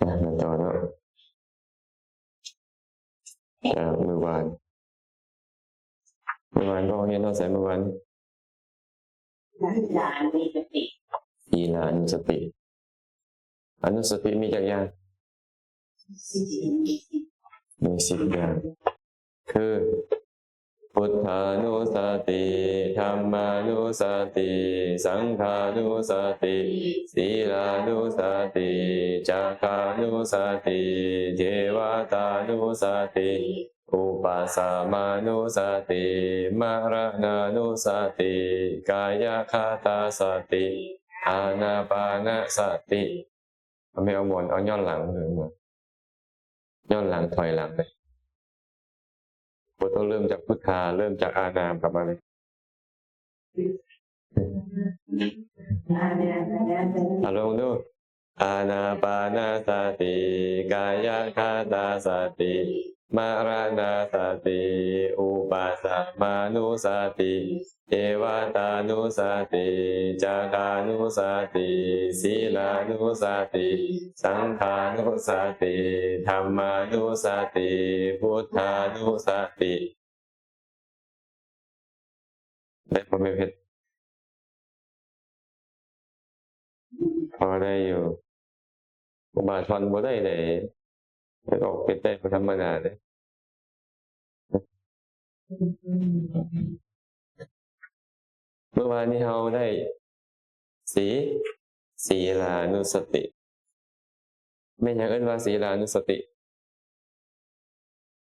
ອ່ະ ມາຕໍ່ເນາະ ຈາກມື້ວານ ມື້ວານພວກເຮົາຮຽນຮອດໃສມື້ວານ? ສີລານຸສະຕິ ສີລານຸສະຕິ ອະນຸສະຕິມີຈັກຢ່າງ? ມີສິບຢ່າງ ຄື ພຸດທານຸສະຕິ ທຳມານຸສະຕິ ສັງຂານຸສະຕິ ສີລານຸສະຕິ ຈາຄານຸສະຕິ ເທວະຕານຸສະຕິ ອຸປະສະມານຸສະຕິ ມະລະນານຸສະຕິ ກາຍະຄະຕາສະຕິ ອານາປານະສະຕິ. ເອົາແມ່ ເອົາໝອນ ເອົາຍ້ອນຫຼັງ ຍ້ອນຫຼັງ ຖອຍຫຼັງໄປ. ບໍ່ຕ້ອງເລີ່ມຈາກພຸດທາ ເລີ່ມຈາກອານາກັບມາເລີຍ. ອາ ລອງດູ ອານາປານະສະຕິ ກາຍະຄະຕາສະຕິ ມະລະນາສະຕິ ອຸປະສະມານຸສະຕິ ເທວະຕານຸສະຕິ ຈາຄານຸສະຕິ ສີລານຸສະຕິ ສັງຂານຸສະຕິ ທຳມານຸສະຕິ ພຸດທານຸສະຕິ. ໄດ້ບໍ່ແມ່ເພັດ? ພໍໄດ້ຢູ່. ຄູບາສອນບໍ່ໄດ້ເດ້ ແຕ່ກໍເຮັດໄດ້ບໍ່ທຳມະດາເດ້. ເມື່ອວານນີ້ເຮົາໄດ້ສີ ສີລານຸສະຕິ. ແມ່ນຫຍັງເອີ້ນວ່າສີລານຸສະຕິ?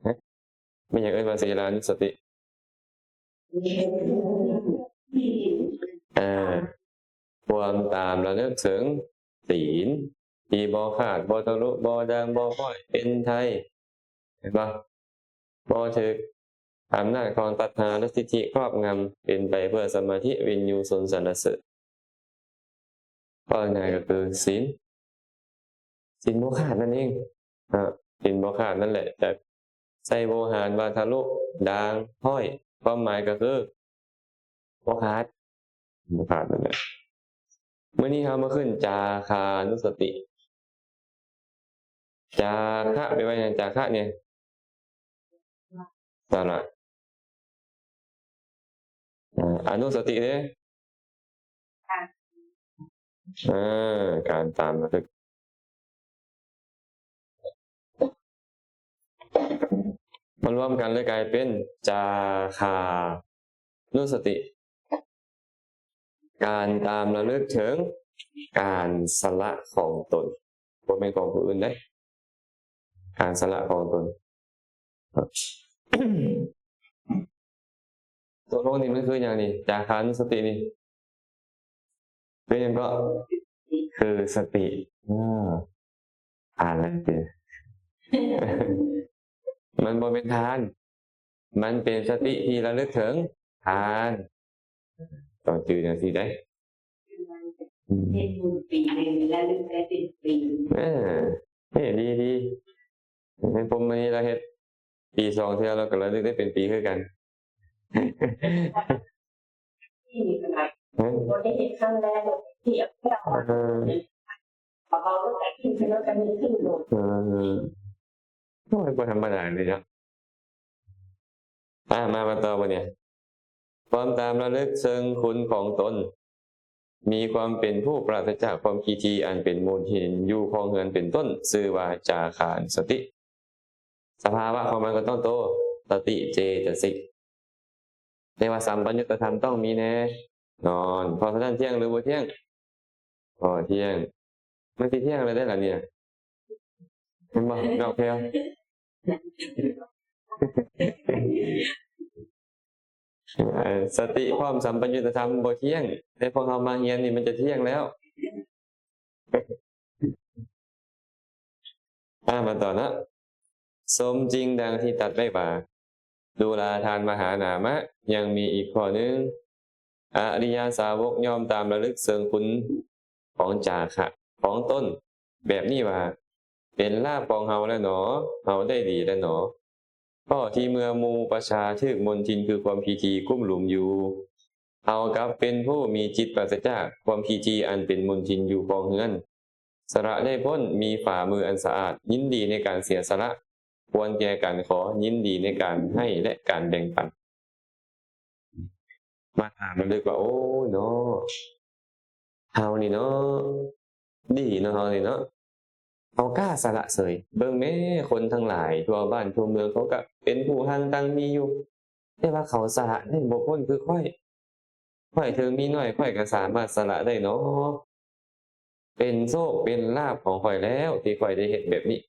ຮະ? ແມ່ນຫຍັງເອີ້ນວ່າສີລານຸສະຕິ? ເອີ ຄວາມຕາມລະລຶກເຖິງ ສີນທີ່ບໍ່ຂາດ ບໍ່ທະລຸ ບໍ່ດ່າງ ບໍ່ພ້ອຍ ເປັນໄທ ເຫັນບໍ່? ບໍ່ຖືກອຳນາດຂອງຕັນຫາ ແລະ ທິດຖິຄອບງຳ ເປັນໄປເພື່ອສະມາທິ ວິນຍູຊົນ ສັນລະເສີນ. ເວົ້າງ່າຍໆກໍຄືສິນ ສິນບໍ່ຂາດນັ້ນເອງ ເນາະ ສິນບໍ່ຂາດນັ້ນແຫຼະ. ຈະໃສ່ໂວຫານວ່າທະລຸ ດ່າງ ພ້ອຍ ຄວາມໝາຍກໍຄືບໍ່ຂາດ ບໍ່ຂາດນັ້ນແຫຼະ. ມື້ນີ້ເຮົາມາຂຶ້ນຈາຄານຸສະຕິ. ຈາຄະ ໄປໄວ້ໃນຈາຄະນີ້ ສະຫຼະ ອາ ອະນຸສະຕິເດ້ ເອີ ການຕາມລະລຶກ ມາລວມກັນເລີຍກາຍເປັນ ຈາຄາ ນຸສະຕິ ການຕາມລະລຶກເຖິງການສະຫຼະຂອງຕົນ ບໍ່ແມ່ນຂອງຜູ້ອື່ນເດ້ ການສະຫຼະຂອງຕົນ. ຕົກລົງນີ້ມັນຄືຫຍັງນີ້? ຈາຄານຸສະຕິນີ້ ຄືຫຍັງເກາະ? ຄືສະຕິ. ເອີ ອ່ານແລ້ວຕິ ມັນບໍ່ແມ່ນທານ ມັນເປັນສະຕິທີ່ລະລຶກເຖິງທານ. ຕ້ອງຈື່ຈັ່ງຊີ້ໄດ໋. ອືມ ເຮັດບຸນປີໜຶ່ງລະລຶກໄດ້ເປັນປີ. ເອີ ເອີ ດີໆ. ແມ່ນພົມມະນີລາວເຮັດປີສອງເທື່ອ ລາວກໍລະລຶກໄດ້ເປັນປີຄືກັນ. ບໍ່ໄດ້ເຮັດຄັ້ງແລກທີ່ເອົາ ເອີ ເອົາລົງໄປກິນ ເຂົາເຈົ້າກໍມີຂຶ້ນລົງ. ເອີ ໂອ້ຍ ບໍ່ທຳມະດາເລີຍເນາະ. ອ່າ ມາ ມາຕໍ່ບັດນີ້ ຄວາມຕາມລະລຶກເຊິ່ງຄຸນຂອງຕົນ. ມີຄວາມເປັນຜູ້ປາສະຈາກຄວາມຂີ້ຖີ່ອັນເປັນມູນທິນຢູ່ຄອງເຮືອນເປັນຕົ້ນ ຊື່ວ່າຈາຄານຸສະຕິ. ສະພາວະຂອງມັນກໍຕ້ອງໂຕ ສະຕິເຈຕະສິກ ແຕ່ວ່າສຳປະຍຸດຕະທຳຕ້ອງມີແນ່ນອນ. ເພາະສະນັ້ນທ່ຽງຫຼືບໍ່ທ່ຽງ? ບໍ່ທ່ຽງ. ມັນຊິທ່ຽງແລ້ວເດ້ລະນີ້ນະ ແມ່ນບໍ່ ນ້ອງແພວ? ເອີ ສະຕິພ້ອມສຳປະຍຸດຕະທຳບໍ່ທ່ຽງ, ແຕ່ພວກເຮົາມາຮຽນນີ້ມັນຈະທ່ຽງແລ້ວ. ອາ ມາຕໍ່ເນາະ. ສົມຈິງດັ່ງທີ່ຕັດໄວ້ວ່າ ດູລາທ່ານມະຫານາມະ, ຍັງມີອີກຂໍ້ໜຶ່ງ, ອະລິຍະສາວົກຍ່ອມຕາມລະລຶກເຊິ່ງຄຸນຂອງຈາຄະຂອງຕົນແບບນີ້ວ່າ ເປັນລາບຂອງເຮົາແລ້ວໜໍ, ເຮົາໄດ້ດີແລ້ວໜໍ. ເພາະທີ່ເມື່ອໝູ່ປະຊາຖືກມົນທິນຄືຄວາມຂີ້ຖີ່ກຸ້ມລຸມຢູ່, ເຮົາກັບເປັນຜູ້ມີຈິດປາສະຈາກຄວາມຂີ້ຖີ່ອັນເປັນມົນທິນຢູ່ຄອງເຮືອນ, ສະຫຼະໄດ້ພົ້ນ, ມີຝ່າມືອັນສະອາດ, ຍິນດີໃນການເສຍສະຫຼະ, ຄວນແກ່ການຂໍ, ຍິນດີໃນການໃຫ້ ແລະ ການແບ່ງປັນ. ມາຖາມລະລຶກວ່າ ໂອ້ຍເນາະ ເຮົານີ້ເນາະ ດີເນາະ ເຮົານີ້ເນາະ ເຮົາກ້າສະຫຼະເສີຍ. ເບິ່ງແມ້ ຄົນທັງຫຼາຍທົ່ວບ້ານທົ່ວເມືອງ ເຂົາກະເປັນຜູ້ຮັ່ງຕັ້ງມີຢູ່, ແຕ່ວ່າເຂົາສະຫຼະໄດ້ບໍ່ພົ້ນຄືຂ້ອຍ. ຂ້ອຍເຖິງມີໜ້ອຍ ຂ້ອຍກະສາມາດສະຫຼະໄດ້ເນາະ. ເປັນໂຊກເປັນລາບຂອງຂ້ອຍແລ້ວ ທີ່ຂ້ອຍໄດ້ເຮັດແບບນີ້.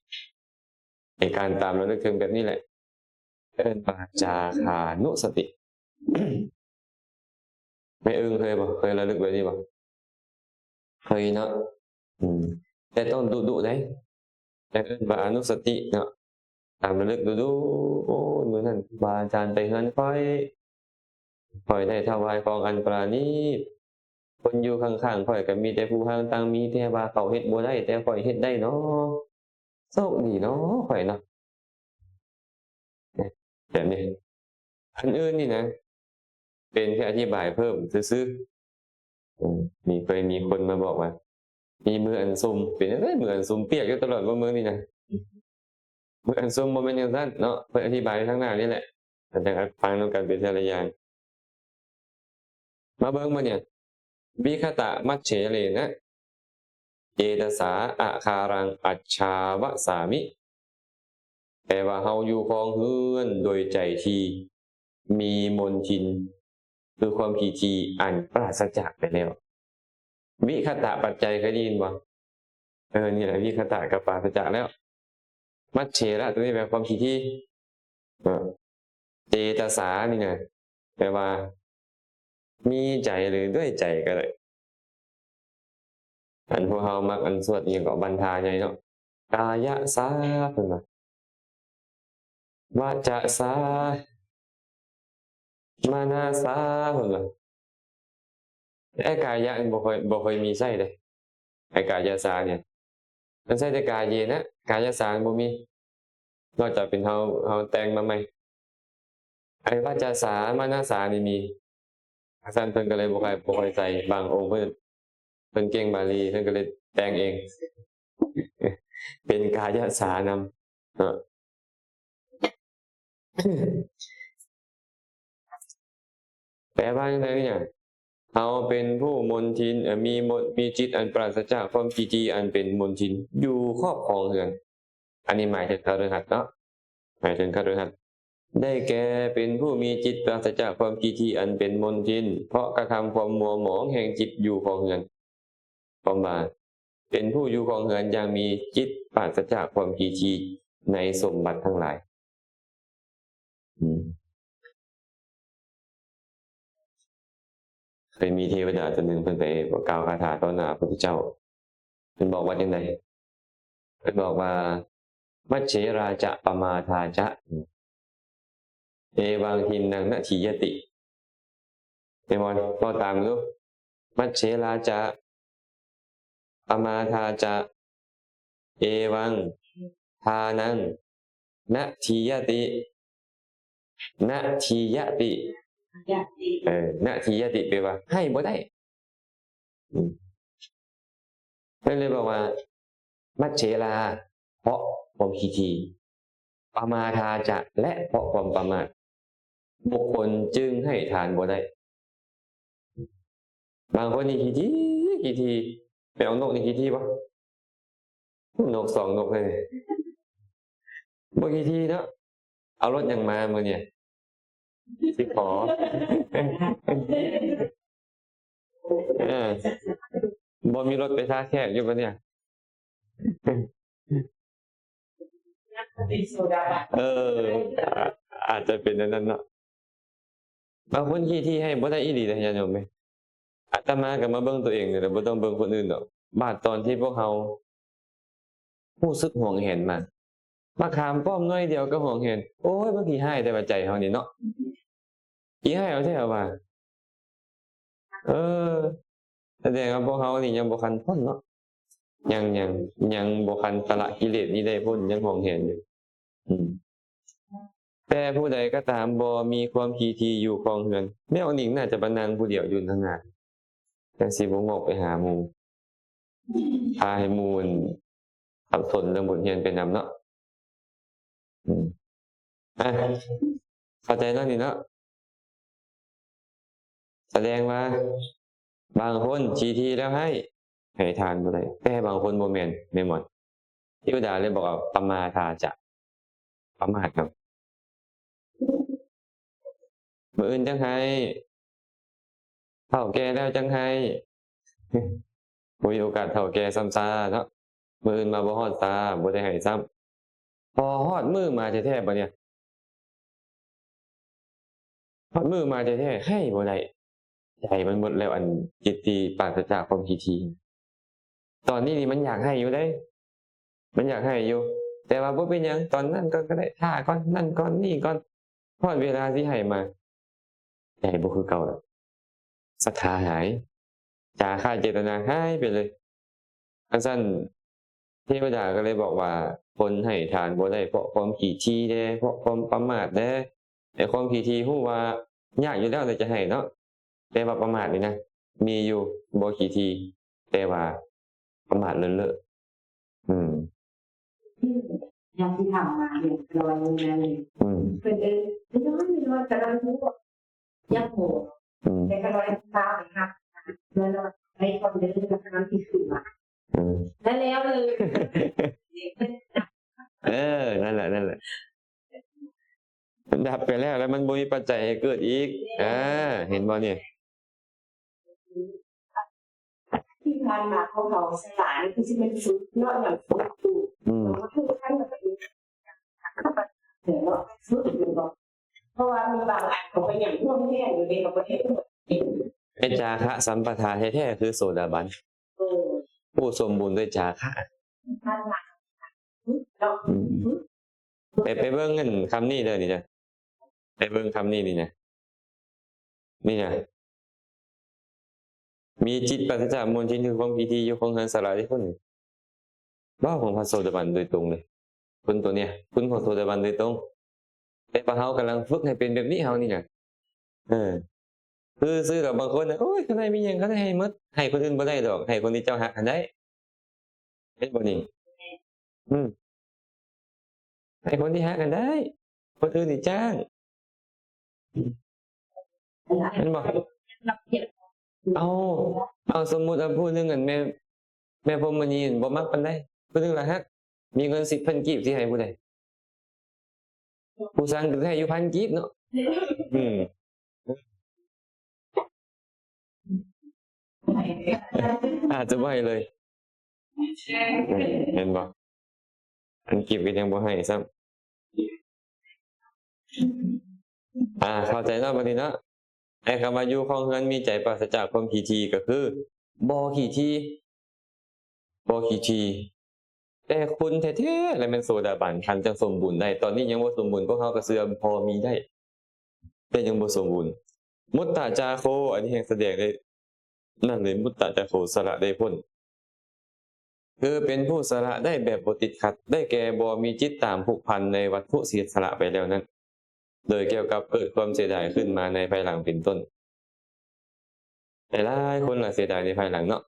ໃນການຕາມລະລຶກເຖິງແບບນີ້ແຫຼະ ເອີ້ນວ່າຈາຄານຸສະຕິ. ແມ່ອຶ່ງເຄີຍບໍ່? ເຄີຍລະລຶກແບບນີ້ບໍ່? ເຄີຍເນາະ. ອືມ ແຕ່ຕ້ອງດຸໆເດ້. ແຕ່ເອີ້ນວ່າອະນຸສະຕິເນາະ. ຕາມລະລຶກດຸໆ ໂອ້ຍ ມື້ນັ້ນຄູບາອາຈານໄປເຮືອນຂ້ອຍ, ຂ້ອຍໄດ້ຖວາຍຂອງອັນປານີດ, ຄົນຢູ່ຂ້າງໆຂ້ອຍກໍມີແຕ່ຜູ້ຮັ່ງຕັ້ງມີ, ແຕ່ວ່າເຂົາເຮັດບໍ່ໄດ້ ແຕ່ຂ້ອຍເຮັດໄດ້ເນາະ. ໂຊກດີເນາະຂ້ອຍເນາະ. ແບບນີ້ ອັນອື່ນນີ້ນະ ເປັນແຄ່ອະທິບາຍເພີ່ມຊື່ໆ. ເອີ ມີ ເຄີຍມີຄົນມາບອກວ່າ ມີມື້ອັນຊຸ່ມ, ເປັນຈັ່ງໃດມື້ອັນຊຸ່ມ? ປຽກຢູ່ຕະຫຼອດບໍ່ມື້ນີ້ນະ? ມື້ອັນຊຸ່ມບໍ່ແມ່ນຈັ່ງຊັ້ນເນາະ, ເພິ່ນອະທິບາຍຢູ່ທາງໜ້ານີ້ແຫຼະ, ເຮົາຈັ່ງຟັງນຳກັນເປັນເທື່ອລະຢ່າງ. ມາເບິ່ງມື້ນີ້ ວິຄະຕະມັດເຖເລນະ ເຈຕະສາອະຄາລັງອັດສາວະສາມິ. ແປວ່າເຮົາຢູ່ຄອງເຮືອນໂດຍໃຈທີ່ມີມົນທິນ ຄືຄວາມຂີ້ຖີ່ອັນປາສະຈາກໄປແລ້ວ. ວິຄະຕະປັດໄຈ ເຄີຍໄດ້ຍິນບໍ່? ເອີ ນີ້ແຫຼະ ວິຄະຕະກໍປາສະຈາກແລ້ວ. ມັດເຖລະ ຕົວນີ້ແປວ່າຄວາມຂີ້ຖີ່. ເອີ ເຈຕະສານີ້ນະ ແປວ່າມີໃຈ ຫຼື ດ້ວຍໃຈກໍໄດ້. ອັນພວກເຮົາມັກອັນສວດອີ່ຫຍັງເກາະ ບັນທາໃຫຍ່ເນາະ, ກາຍະສາ ເພິ່ນວ່າ ວະຈະສາ ມະນະສາ ເພິ່ນວ່າ. ແຕ່ກາຍະນີ້ບໍ່ຄ່ອຍ ບໍ່ຄ່ອຍມີໃຊ້ເດ້. ໄອ້ກາຍະສານີ້ ມັນໃຊ້ແຕ່ກາເຍນະ, ກາຍະສາມັນບໍ່ມີ, ນອກຈາກເປັນເຮົາ ເຮົາແຕ່ງມາໃໝ່. ໄອ້ວະຈະສາ ມະນະສານີ້ມີ. ຊັ້ນເພິ່ນກໍເລີຍບໍ່ຄ່ອຍ ບໍ່ຄ່ອຍໃສ່. ບາງອົງເພິ່ນ ເພິ່ນເກັ່ງບາລີ ເພິ່ນກໍເລີຍແຕ່ງເອງ ເປັນກາຍະສານຳເນາະ. ແປວ່າຈັ່ງໃດນີ້? ເຮົາເປັນຜູ້ມົນທິນ ເອີ ມີມົນ ມີຈິດອັນປາສະຈາກຄວາມຂີ້ຖີ່ອັນເປັນມົນທິນ ຢູ່ຄອບຄອງເຮືອນ. ອັນນີ້ໝາຍເຖິງຄະລືຫັດເນາະ, ໝາຍເຖິງຄະລືຫັດ. ໄດ້ແກ່ເປັນຜູ້ມີຈິດປາສະຈາກຄວາມຂີ້ຖີ່ອັນເປັນມົນທິນ ເພາະກະທຳຄວາມມົວໝອງແຫ່ງຈິດຢູ່ຄອງເຮືອນ. ຄວາມວ່າ ເປັນຜູ້ຢູ່ຄອງເຮືອນຢ່າງມີຈິດປາສະຈາກຄວາມຂີ້ຖີ່ໃນສົມບັດທັງຫຼາຍ. ອືມ ເຄີຍມີເທວະດາຕົວໜຶ່ງ ເພິ່ນໄປກ່າວຄາຖາຕໍ່ໜ້າພະພຸດທະເຈົ້າ. ເພິ່ນບອກວ່າຈັ່ງໃດ? ເພິ່ນບອກວ່າ ມັດເຖລາຈະ ປະມາທາຈະ ເອວັງ ທິນນັງ ນະທິຍະຕິ. ເຫັນບໍ່? ເວົ້າຕາມເບິ່ງດູ. ມັດເຖລາຈະ ປະມາທາຈະ ເອວັງ ທານັງ ນະທິຍະຕິ. ນະທິຍະຕິ ຍະຕິ ເອີ ນະທິຍະຕິ ແປວ່າໃຫ້ບໍ່ໄດ້. ອືມ ເພິ່ນເລີຍບອກວ່າ ມັດເຖລາ ເພາະຄວາມຂີ້ຖີ່, ປະມາທາຈະ ແລະ ເພາະຄວາມປະໝາດ, ບຸກຄົນຈຶ່ງໃຫ້ທານບໍ່ໄດ້. ບາງຄົນນີ້ຂີ້ຖີ່ ຂີ້ຖີ່ ໄປເອົານົກນີ້ຂີ້ຖີ່ບໍ່? ນົກສອງນົກເລີຍ ບໍ່ຂີ້ຖີ່ເນາະ. ເອົາລົດຫຍັງມາມື້ນີ້? ສິບລໍ້ ເອີ ບໍ່ມີລົດໄປທ່າແຂກຢູ່ບໍ່ນີ້? ເອີ ອາດ ອາດຈະເປັນແນວນັ້ນເນາະ. ບາງຄົນຂີ້ຖີ່ໃຫ້ບໍ່ໄດ້ອີ່ຫຼີເດ້ຍາດໂຍມເອີຍ. ອາດຕະມາກໍມາເບິ່ງຕົວເອງນີ້ແຫຼະ ບໍ່ຕ້ອງເບິ່ງຄົນອື່ນດອກ. ບາດຕອນທີ່ພວກເຮົາຮູ້ສຶກຫວງແຫນມາ ມາຂາມປ້ອມໜ້ອຍດຽວກໍຫວງແຫນ, ໂອ້ຍ ມັນຂີ້ຮ້າຍແຕ່ວ່າໃຈເຮົານີ້ເນາະ. ຂີ້ຮ້າຍເອົາແທ້ວ່າ ເອີ ສະແດງວ່າພວກເຮົານີ້ຍັງບໍ່ທັນພົ້ນເນາະ, ຍັງ ຍັງ ຍັງບໍ່ທັນສະລະກິເລດນີ້ໄດ້ພົ້ນ, ຍັງຫວງແຫນຢູ່. ອືມ ແຕ່ຜູ້ໃດກໍຕາມບໍ່ມີຄວາມຂີ້ຖີ່ຢູ່ຄອງເຮືອນ, ແມ່ອອງໜິງໜ້າຈະມານັ່ງຜູ້ດຽວຢູ່ທາງໜ້າ ຈັ່ງຊິບໍ່ງອກໄປຫາໝູ່ ພາໃຫ້ໝູ່ອັນສັບສົນເລື່ອງບົດຮຽນໄປນຳເນາະ. ອືມ ອ່ະ ເຂົ້າໃຈເນາະນີ້ເນາະ. ສະແດງວ່າບາງຄົນຂີ້ຖີ່ແລ້ວໃຫ້ ໃຫ້ທານບໍ່ໄດ້, ແຕ່ບາງຄົນບໍ່ແມ່ນ ແມ່ນບໍ່? ເທວະດາເລີຍບອກວ່າ ປະມາທາຈະ ປະໝາດເນາະ. ມື້ອື່ນຈັ່ງໃຫ້ ເຖົ້າແກ່ແລ້ວຈັ່ງໃຫ້ ບໍ່ມີໂອກາດເຖົ້າແກ່ຊ້ຳຊາເນາະ. ມື້ອື່ນມາບໍ່ຮອດຊາ ບໍ່ໄດ້ໃຫ້ຊ້ຳ. ພໍຮອດມື້ມາແທ້ໆ ບັດນີ້ ຮອດມື້ມາແທ້ໆ ໃຫ້ບໍ່ໄດ້, ໃຈມັນໝົດແລ້ວ ອັນຈິດທີ່ປາສະຈາກຄວາມຂີ້ຖີ່. ຕອນນີ້ນີ້ມັນຢາກໃຫ້ຢູ່ເດ້ ມັນຢາກໃຫ້ຢູ່ ແຕ່ວ່າບໍ່ເປັນຫຍັງ ຕອນນັ້ນກ່ອນກໍໄດ້ ຖ້າກ່ອນ ນັ້ນກ່ອນ ນີ້ກ່ອນ, ຮອດເວລາຊິໃຫ້ມາ ໃຈບໍ່ຄືເກົ່າແລ້ວ, ສັດທາຫາຍ, ຈາຄະເຈດຕະນາຫາຍໄປເລີຍ. ຄັນຊັ້ນ ເທວະດາກໍເລີຍບອກວ່າ ຄົນໃຫ້ທານບໍ່ໄດ້ເພາະຄວາມຂີ້ຖີ່ແດ່ ເພາະຄວາມປະໝາດແດ່. ໄອ້ຄວາມຂີ້ຖີ່ຮູ້ວ່າຍາກຢູ່ແລ້ວແຫຼະຈະໃຫ້ເນາະ, ແຕ່ວ່າປະໝາດນີ້ນະ ມີຢູ່ ບໍ່ຂີ້ຖີ່ ແຕ່ວ່າປະໝາດເລີະໆ. ອືມ ຢ່າງທີ່ຖາມມາເນຍ ລອຍຢູ່ນັ້ນເລີຍ. ອືມ ເພິ່ນເອີ້ນ ນ້ອຍໆ ກຳລັງຮູ້ ຢາກໂຫ ອືມ ແຕ່ກໍລອຍຕາໄປຮັບ ແລ້ວໄດ້ຄວາມເດີນທາງທີ່ຂຶ້ນມາ. ອືມ ແລ້ວເລີຍ ເອີ ນັ້ນແຫຼະ ນັ້ນແຫຼະ. ມັນດັບໄປແລ້ວ ແລ້ວມັນບໍ່ມີປັດໄຈໃຫ້ເກີດອີກ. ແມ່ນ ອ່າ ເຫັນບໍ່ນີ້? ທີ່ຜ່ານມາຂອງເຮົາສະຫຼາຍຄືຊິແມ່ນຝຶກເນາະ ຫຍັງຝຶກຢູ່. ອືມ ເຮົາຖືກຂັ້ນມາເປັນເນາະ ຝຶກຢູ່ເນາະ ເພາະວ່າມີບາງອັນເຂົາກໍຍັງຮ່ວມແຮງຢູ່ເດ້ ເຂົາບໍ່ໄດ້ເປັນ. ໄອ້ຈາຄະສຳປະທາແທ້ໆ ຄືໂສດາບັນ. ເອີ ຜູ້ສົມບູນດ້ວຍຈາຄະ. ອືມ ໄປ ໄປເບິ່ງອັນຄຳນີ້ເດີ ນີ້ນະ ໄປເບິ່ງຄຳນີ້ ນີ້ນະ ນີ້ນະ ມີຈິດປາສະຈາກມົນທິນ ຄືຄວາມຂີ້ຖີ່ຢູ່ຄອງເຮືອນ ສະຫຼະໄດ້ພົ້ນ. ເວົ້າຂອງພະໂສດາບັນໂດຍຕົງເລີຍ ຄຸນໂຕເນີ້ຍ ຄຸນຂອງໂສດາບັນໂດຍຕົງ. ແຕ່ວ່າເຮົາກຳລັງຝຶກໃຫ້ເປັນແບບນີ້ ເຮົານີ້ນະ. ເອີ ຄືຊື່ກັບບາງຄົນນະ ໂອ້ຍ ຂ້ານ້ອຍມີຫຍັງຂ້ານ້ອຍໃຫ້ໝົດ, ໃຫ້ຄົນອື່ນບໍ່ໄດ້ດອກ, ໃຫ້ຄົນທີ່ເຈົ້າຮັກຫັ້ນໄດ້. ແມ່ນບໍ່ນີ້? ອືມ ໃຫ້ຄົນທີ່ຮັກຫັ້ນໄດ້, ຄົນອື່ນນີ້ຈ້າງ. ແມ່ນບໍ່? ເອົາ ເອົາ ສົມມຸດວ່າຜູ້ໜຶ່ງ ອັນ ແມ່ ແມ່ພົມມະນີ ບໍ່ມັກປານໃດ, ຜູ້ໜຶ່ງລະຮັກ, ມີເງິນສິບພັນກີບ ຊິໃຫ້ຜູ້ໃດ? ຜູ້ສັ່ງກໍໃຫ້ຢູ່ພັນກີບເນາະ. ອືມ ອາດຈະບໍ່ໃຫ້ເລີຍ. ເຫັນບໍ່? ອັນກີບກໍຍັງບໍ່ໃຫ້ຊ້ຳ. ອ່າ ເຂົ້າໃຈເນາະ ບັດນີ້ເນາະ. ໄອ້ຄຳວ່າຢູ່ຄອງເຮືອນມີໃຈປາສະຈາກຄວາມຂີ້ຖີ່ ກໍຄືບໍ່ຂີ້ຖີ່ ບໍ່ຂີ້ຖີ່. ແຕ່ຄຸນແທ້ໆ ແລະ ແມ່ນໂສດາບັນ ຄັນຈັ່ງສົມບູນໄດ້. ຕອນນີ້ຍັງບໍ່ສົມບູນ, ພວກເຮົາກໍເຊື່ອພໍມີໄດ້ ແຕ່ຍັງບໍ່ສົມບູນ. ມຸດຕະຈາໂຄ ອັນນີ້ແຮ່ງສະແດງໄດ້ ນັ້ນເລີຍ ມຸດຕະຈາໂຄ ສະຫຼະໄດ້ພົ້ນ ຄືເປັນຜູ້ສະຫຼະໄດ້ແບບບໍ່ຕິດຂັດ, ໄດ້ແກ່ບໍ່ມີຈິດຕາມຜູກພັນໃນວັດຖຸທີ່ສະຫຼະໄປແລ້ວນັ້ນ, ໂດຍກ່ຽວກັບເກີດຄວາມເສຍດາຍຂຶ້ນມາໃນພາຍຫຼັງເປັນຕົ້ນ. ຫຼາຍໆຄົນລະເສຍດາຍໃນພາຍຫຼັງເນາະ.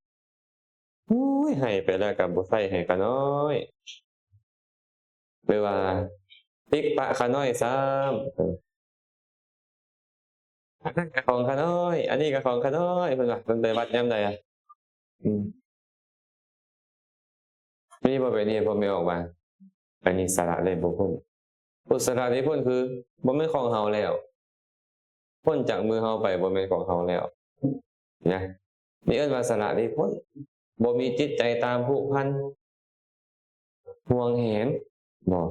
ໂອ້ຍ ໃຫ້ໄປແລ້ວກໍບໍ່ໃສ່ໃຫ້ຂ້ານ້ອຍ ຫຼືວ່າຕິກປະຂ້ານ້ອຍຊ້ຳ. ອັນນັ້ນກໍຂອງຂ້ານ້ອຍ ອັນນີ້ກໍຂອງຂ້ານ້ອຍ ເພິ່ນວ່າ ເພິ່ນໄປວັດຍາມໃດອະ? ອືມ ມີບໍ່ແບບນີ້ ພໍ່ແມ່ອອກມາ? ອັນນີ້ສະຫຼະໄດ້ບໍ່ພົ້ນ. ຜູ້ສະຫຼະໄດ້ພົ້ນຄືບໍ່ແມ່ນຂອງເຮົາແລ້ວ ພົ້ນຈາກມືເຮົາໄປ ບໍ່ແມ່ນຂອງເຮົາແລ້ວນະ. ນີ້ເອີ້ນວ່າສະຫຼະໄດ້ພົ້ນ ບໍ່ມີຈິດໃຈຕາມຜູກພັນ ຫວງແຫນບໍ່?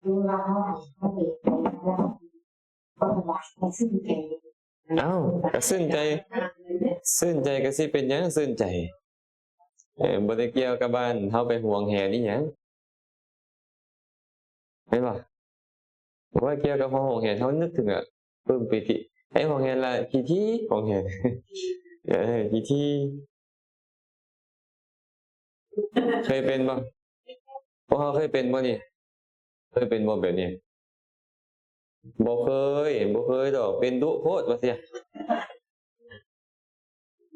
ເອົ້າ ກໍຊື່ນໃຈ ຊື່ນໃຈກໍຊິເປັນຫຍັງຊື່ນໃຈ? ເອີ ບໍ່ໄດ້ກ່ຽວກັບວ່າເຮົາໄປຫວງແຫນອີຫຍັງ ແມ່ນບໍ່? ບໍ່ກ່ຽວກັບເຮົາຫວງແຫນ ເຮົານຶກເຖິງ ອະ ປຶ້ມປີຕິ ໃຫ້ຫວງແຫນລະ ພີທີ ຫວງແຫນ ເອີ ພີທີ. ເຄີຍເປັນບໍ່? ພວກເຮົາເຄີຍເປັນບໍ່ນີ້? ເຄີຍເປັນບໍ່ແບບນີ້? ບໍ່ເຄີຍ ບໍ່ເຄີຍດອກ ເປັນດຸໂພດວ່າຊີ້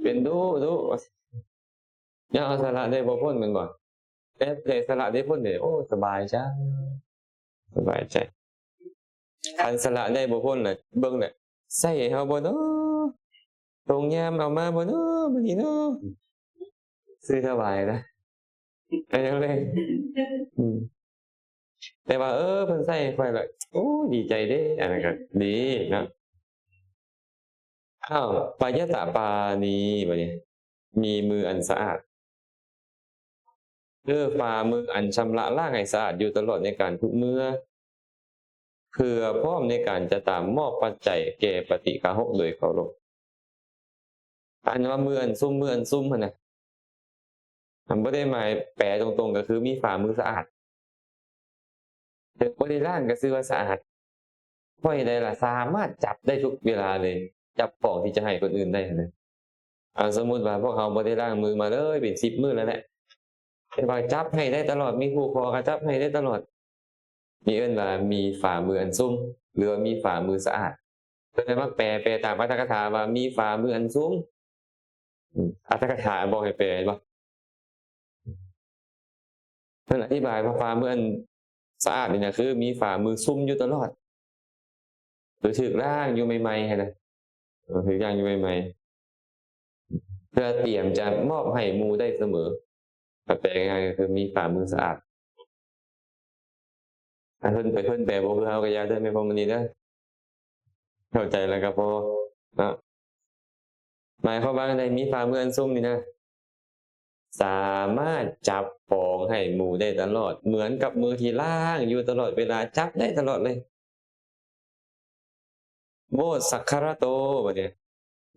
ເປັນດຸ ດຸວ່າຊີ້. ຍາມເຮົາສະຫຼະໄດ້ບໍ່ພົ້ນແມ່ນບໍ່? ແຕ່ຜູ້ໃດສະຫຼະໄດ້ພົ້ນນີ້ ໂອ້ ສະບາຍໃຈ ສະບາຍໃຈ. ຄັນສະຫຼະໄດ້ບໍ່ພົ້ນລະ ເບິ່ງແຫຼະ ໃຊ້ໃຫ້ເຮົາບໍ່ນໍ? ໂຮງຍາມເອົາມາບໍ່ນໍມື້ນີ້ນໍ? ຊື້ຖວາຍນະ ກໍຍັງເລີຍ ອືມ ແຕ່ວ່າ ເອີ ເພິ່ນໃຊ້ໃຫ້ຂ້ອຍລະ ໂອ້ ດີໃຈເດ້ ອັນນັ້ນກໍດີເນາະ. ອ້າວ ປະຍະຕະປານີ ບັດນີ້ ມີມືອັນສະອາດ ຄືຝ່າມືອັນຊຳລະລ້າງໃຫ້ສະອາດຢູ່ຕະຫຼອດໃນການທຸກເມື່ອ ເພື່ອພ້ອມໃນການຈະຕາມມອບປັດໄຈແກ່ປະຕິຄາຫົກໂດຍເຄົາລົບ. ອັນວ່າມືອັນຊຸ່ມ ມືອັນຊຸ່ມຫັ້ນນະ ມັນບໍ່ໄດ້ໝາຍແປຕົງໆ ກໍຄືມີຝ່າມືສະອາດ ເຖິງບໍ່ໄດ້ລ້າງກໍຊື່ວ່າສະອາດ. ເພາະເຫດໃດລະ? ສາມາດຈັບໄດ້ທຸກເວລາເລີຍ ຈັບຂອງທີ່ຈະໃຫ້ຄົນອື່ນໄດ້ຫັ້ນນະ. ເອົາ ສົມມຸດວ່າພວກເຮົາບໍ່ໄດ້ລ້າງມືມາເລີຍເປັນສິບມື້ແລ້ວແຫຼະ ແຕ່ວ່າຈັບໃຫ້ໄດ້ຕະຫຼອດ ມີຜູ້ຂໍກໍຈັບໃຫ້ໄດ້ຕະຫຼອດ. ນີ້ເອີ້ນວ່າມີຝ່າມືອັນຊຸ່ມ ຫຼືວ່າມີຝ່າມືສະອາດ. ເພິ່ນໄດ້ມາແປ ແປຕາມອັດຖະກະຖາວ່າມີຝ່າມືອັນຊຸ່ມ. ອືມ ອັດຖະກະຖາບອກໃຫ້ແປເຫັນບໍ່? ເພິ່ນອະທິບາຍວ່າຝ່າມືອັນສະອາດນີ້ນະ ຄືມີຝ່າມືຊຸ່ມຢູ່ຕະຫຼອດ ຄືຖືກລ້າງຢູ່ໃໝ່ໆ ຫັ້ນນະ ເອີ ຖືກລ້າງຢູ່ໃໝ່ໆ ເພື່ອຕຽມຈະມອບໃຫ້ໝູ່ໄດ້ສະເໝີ. ກໍແປງ່າຍໆ ກໍຄືມີຝ່າມືສະອາດ. ຖ້າເພິ່ນໄປ ເພິ່ນແປບໍ່ຄືເຮົາກໍຢ່າເດີ ແມ່ນບໍ່? ມື້ນີ້ເດີ ເຂົ້າໃຈແລ້ວກໍພໍເນາະ. ໝາຍຄວາມວ່າໃດ? ມີຝ່າມືອັນຊຸ່ມນີ້ນະ ສາມາດຈັບຂອງໃຫ້ໝູ່ໄດ້ຕະຫຼອດ ເໝືອນກັບມືທີ່ລ້າງຢູ່ຕະຫຼອດເວລາ ຈັບໄດ້ຕະຫຼອດເລີຍ. ໂມດສັກຄາຣະໂຕ ບັດນີ້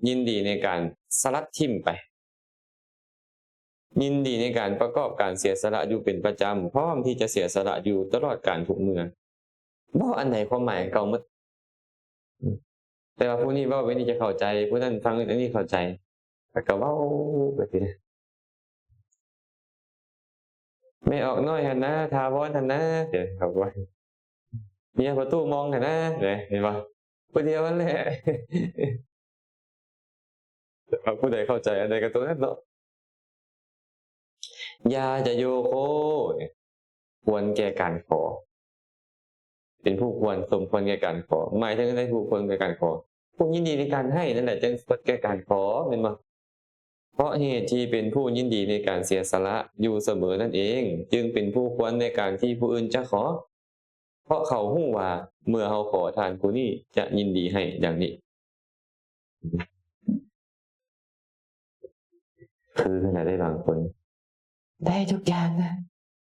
ຍິນດີໃນການສະລັດຖິ້ມໄປ ຍິນດີໃນການປະກອບການເສຍສະຫຼະຢູ່ເປັນປະຈຳ ພ້ອມທີ່ຈະເສຍສະຫຼະຢູ່ຕະຫຼອດການທຸກເມື່ອ. ເວົ້າອັນໃດຄວາມໝາຍເກົ່າໝົດ ແຕ່ວ່າຜູ້ນີ້ເວົ້າແບບນີ້ຈະເຂົ້າໃຈ ຜູ້ນັ້ນຟັງອັນນີ້ເຂົ້າໃຈ ແລ້ວກໍເວົ້າໄປຊີ້ນະ. ແມ່ອອກນ້ອຍຫັ້ນນາ ຖາວອນຫັ້ນນາ ເອີ ເຂົາວ່າ ເມຍພໍ່ຕູ້ມອງຫັ້ນນາ ເອີ ເຫັນບໍ່? ຜູ້ດຽວຫັ້ນແຫຼະ. ແຕ່ວ່າຜູ້ໃດເຂົ້າໃຈອັນໃດກໍຕົວນັ້ນເນາະ. ຢາຈະໂຍໂຄ ຄວນແກ່ການຂໍ ເປັນຜູ້ຄວນ ສົມຄວນແກ່ການຂໍ ໝາຍເຖິງໃດ? ຜູ້ຄວນແກ່ການຂໍ ຜູ້ຍິນດີໃນການໃຫ້ນັ້ນແຫຼະ ຈຶ່ງຄວນແກ່ການຂໍ ແມ່ນບໍ່? ເພາະເຫດທີ່ເປັນຜູ້ຍິນດີໃນການເສຍສະຫຼະຢູ່ສະເໝີນັ້ນເອງ ຈຶ່ງເປັນຜູ້ຄວນໃນການທີ່ຜູ້ອື່ນຈະຂໍ ເພາະເຂົາຮູ້ວ່າເມື່ອເຮົາຂໍ ທ່ານຜູ້ນີ້ຈະຍິນດີໃຫ້ ດັ່ງນີ້. ຄືຂະໜາດໄດ້ບາງຄົນ ໄດ້ທຸກຢ່າງນະ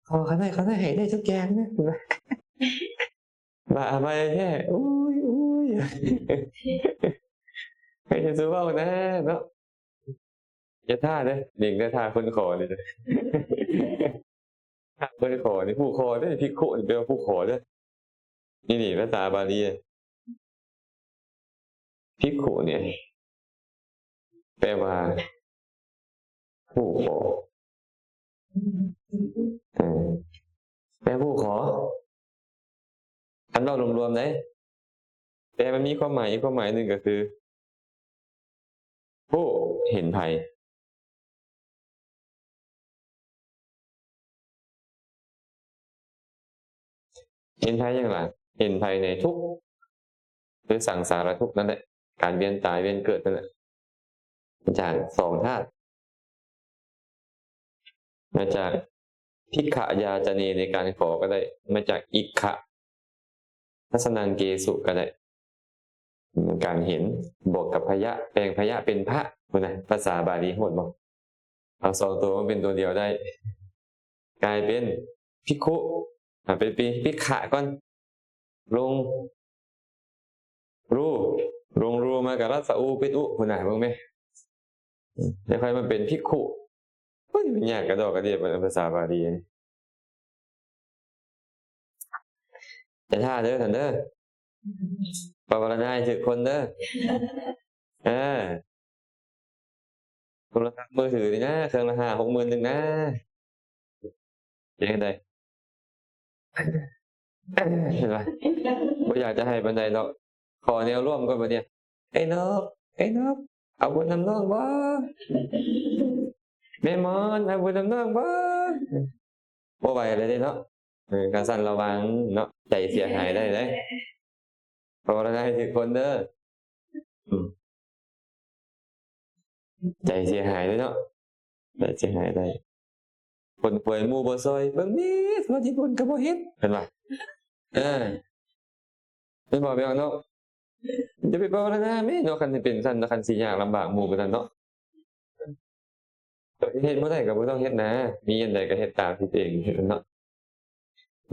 ຂໍຂະໜາດ ຂໍໃຫ້ໄດ້ທຸກຢ່າງນະ ວ່າອາໄມແທ້ ໂອ້ຍ ໂອ້ຍ ໃຫ້ເຈົ້າສູ່ເວົ້ານະເນາະ. ຢ່າຖ້າເດີ ເໜິງແຕ່ຖ້າຄົນຂໍນີ້ເດີ ຖ້າຄົນຂໍນີ້ ຜູ້ຂໍເດີ ພິກຂຸນີ້ແປວ່າຜູ້ຂໍເດີ. ນີ້ ນີ້ພາສາບາລີ ພິກຂຸນີ້ແປວ່າຜູ້ຂໍ ເອີ ແປຜູ້ຂໍ ຄັນເວົ້າລວມໆເດ້ ແຕ່ມັນມີຄວາມໝາຍອີກຄວາມໝາຍໜຶ່ງກໍຄື ຜູ້ເຫັນໄພ ເຫັນໄພຫຍັງລະ? ເຫັນໄພໃນທຸກ ເ ຄືສັງສາລະທຸກນັ້ນແຫຼະ ການວຽນຕາຍວຽນເກີດນັ້ນແຫຼະ ມາຈາກສອງທາດ ມາຈາກພິກຂະຢາຈະເນ ໃນການຂໍກໍໄດ້ ມາຈາກອິກຂະທັດສະນັງເກສຸກໍໄດ້ ການເຫັນ ບວກກັບພະຍະ ແປງພະຍະເປັນພະ ພຸ້ນນະ ພາສາບາລີໂຫດບໍ່? ເອົາສອງຕົວມາເປັນຕົວດຽວໄດ້ ກາຍເປັນພິກຂຸ ອາ ເປັນ ເປັນພິກຂະກ່ອນ ລົງ ຣູ ລົງຣູມາກະລັດສະອູປິດອຸ ພຸ້ນນະ ເບິ່ງແມ ແລ້ວຄ່ອຍມາເປັນພິກຂຸ ໂອ້ຍ ມັນຍາກກະດອກກະເດຍ ພາສາບາລີ ຢ່າຖ້າເດີທ່ານເດີ ປະວາລະນາໃຫ້ຖືກຄົນເດີ ເອີ ໂທລະສັບມືຖືນີ້ນະ ເຄື່ອງລະຫ້າຫົກໝື່ນໜຶ່ງນະ ເປັນຈັ່ງໃດ? ເຫັນບໍ່? ບໍ່ຢາກຈະໃຫ້ປານໃດດອກ ຂໍແນວລວມກ່ອນບັດນີ້ ໄອ້ນົກ ໄອ້ນົກ ເອົາບຸນນຳນ້ອງບໍ່? ແມ່ມອນ ເອົາບຸນນຳນ້ອງບໍ່? ບໍ່ໄຫວແລ້ວເດ້ເນາະ ເອີ ຄັນຊັ້ນລະວັງເນາະ ໃຈເສຍຫາຍໄດ້ເດ້ ພາວະນາໃຫ້ຖືກຄົນເດີ ອືມ ໃຈເສຍຫາຍເດ້ເນາະ ໃຈເສຍຫາຍໄດ້ ຄົນປ່ວຍໝູ່ບໍ່ຊ່ອຍ ເບິ່ງແດ່ ໂທລະທິບພຸ້ນກໍບໍ່ເຮັດ ເຫັນບໍ່? ເອີ ແມ່ນບໍ່ພີ່ນ້ອງເນາະ ຢ່າໄປພາວະນາແມ່ເນາະ ຄັນຊິເປັນຊັ້ນ ຄັນຊິຍາກລຳບາກໝູ່ປານນັ້ນເນາະ ເຮັດບໍ່ໄດ້ກໍບໍ່ຕ້ອງເຮັດນາ ມີອັນໃດກໍເຮັດຕາມທີ່ຕົວເອງເຮັດເນາະ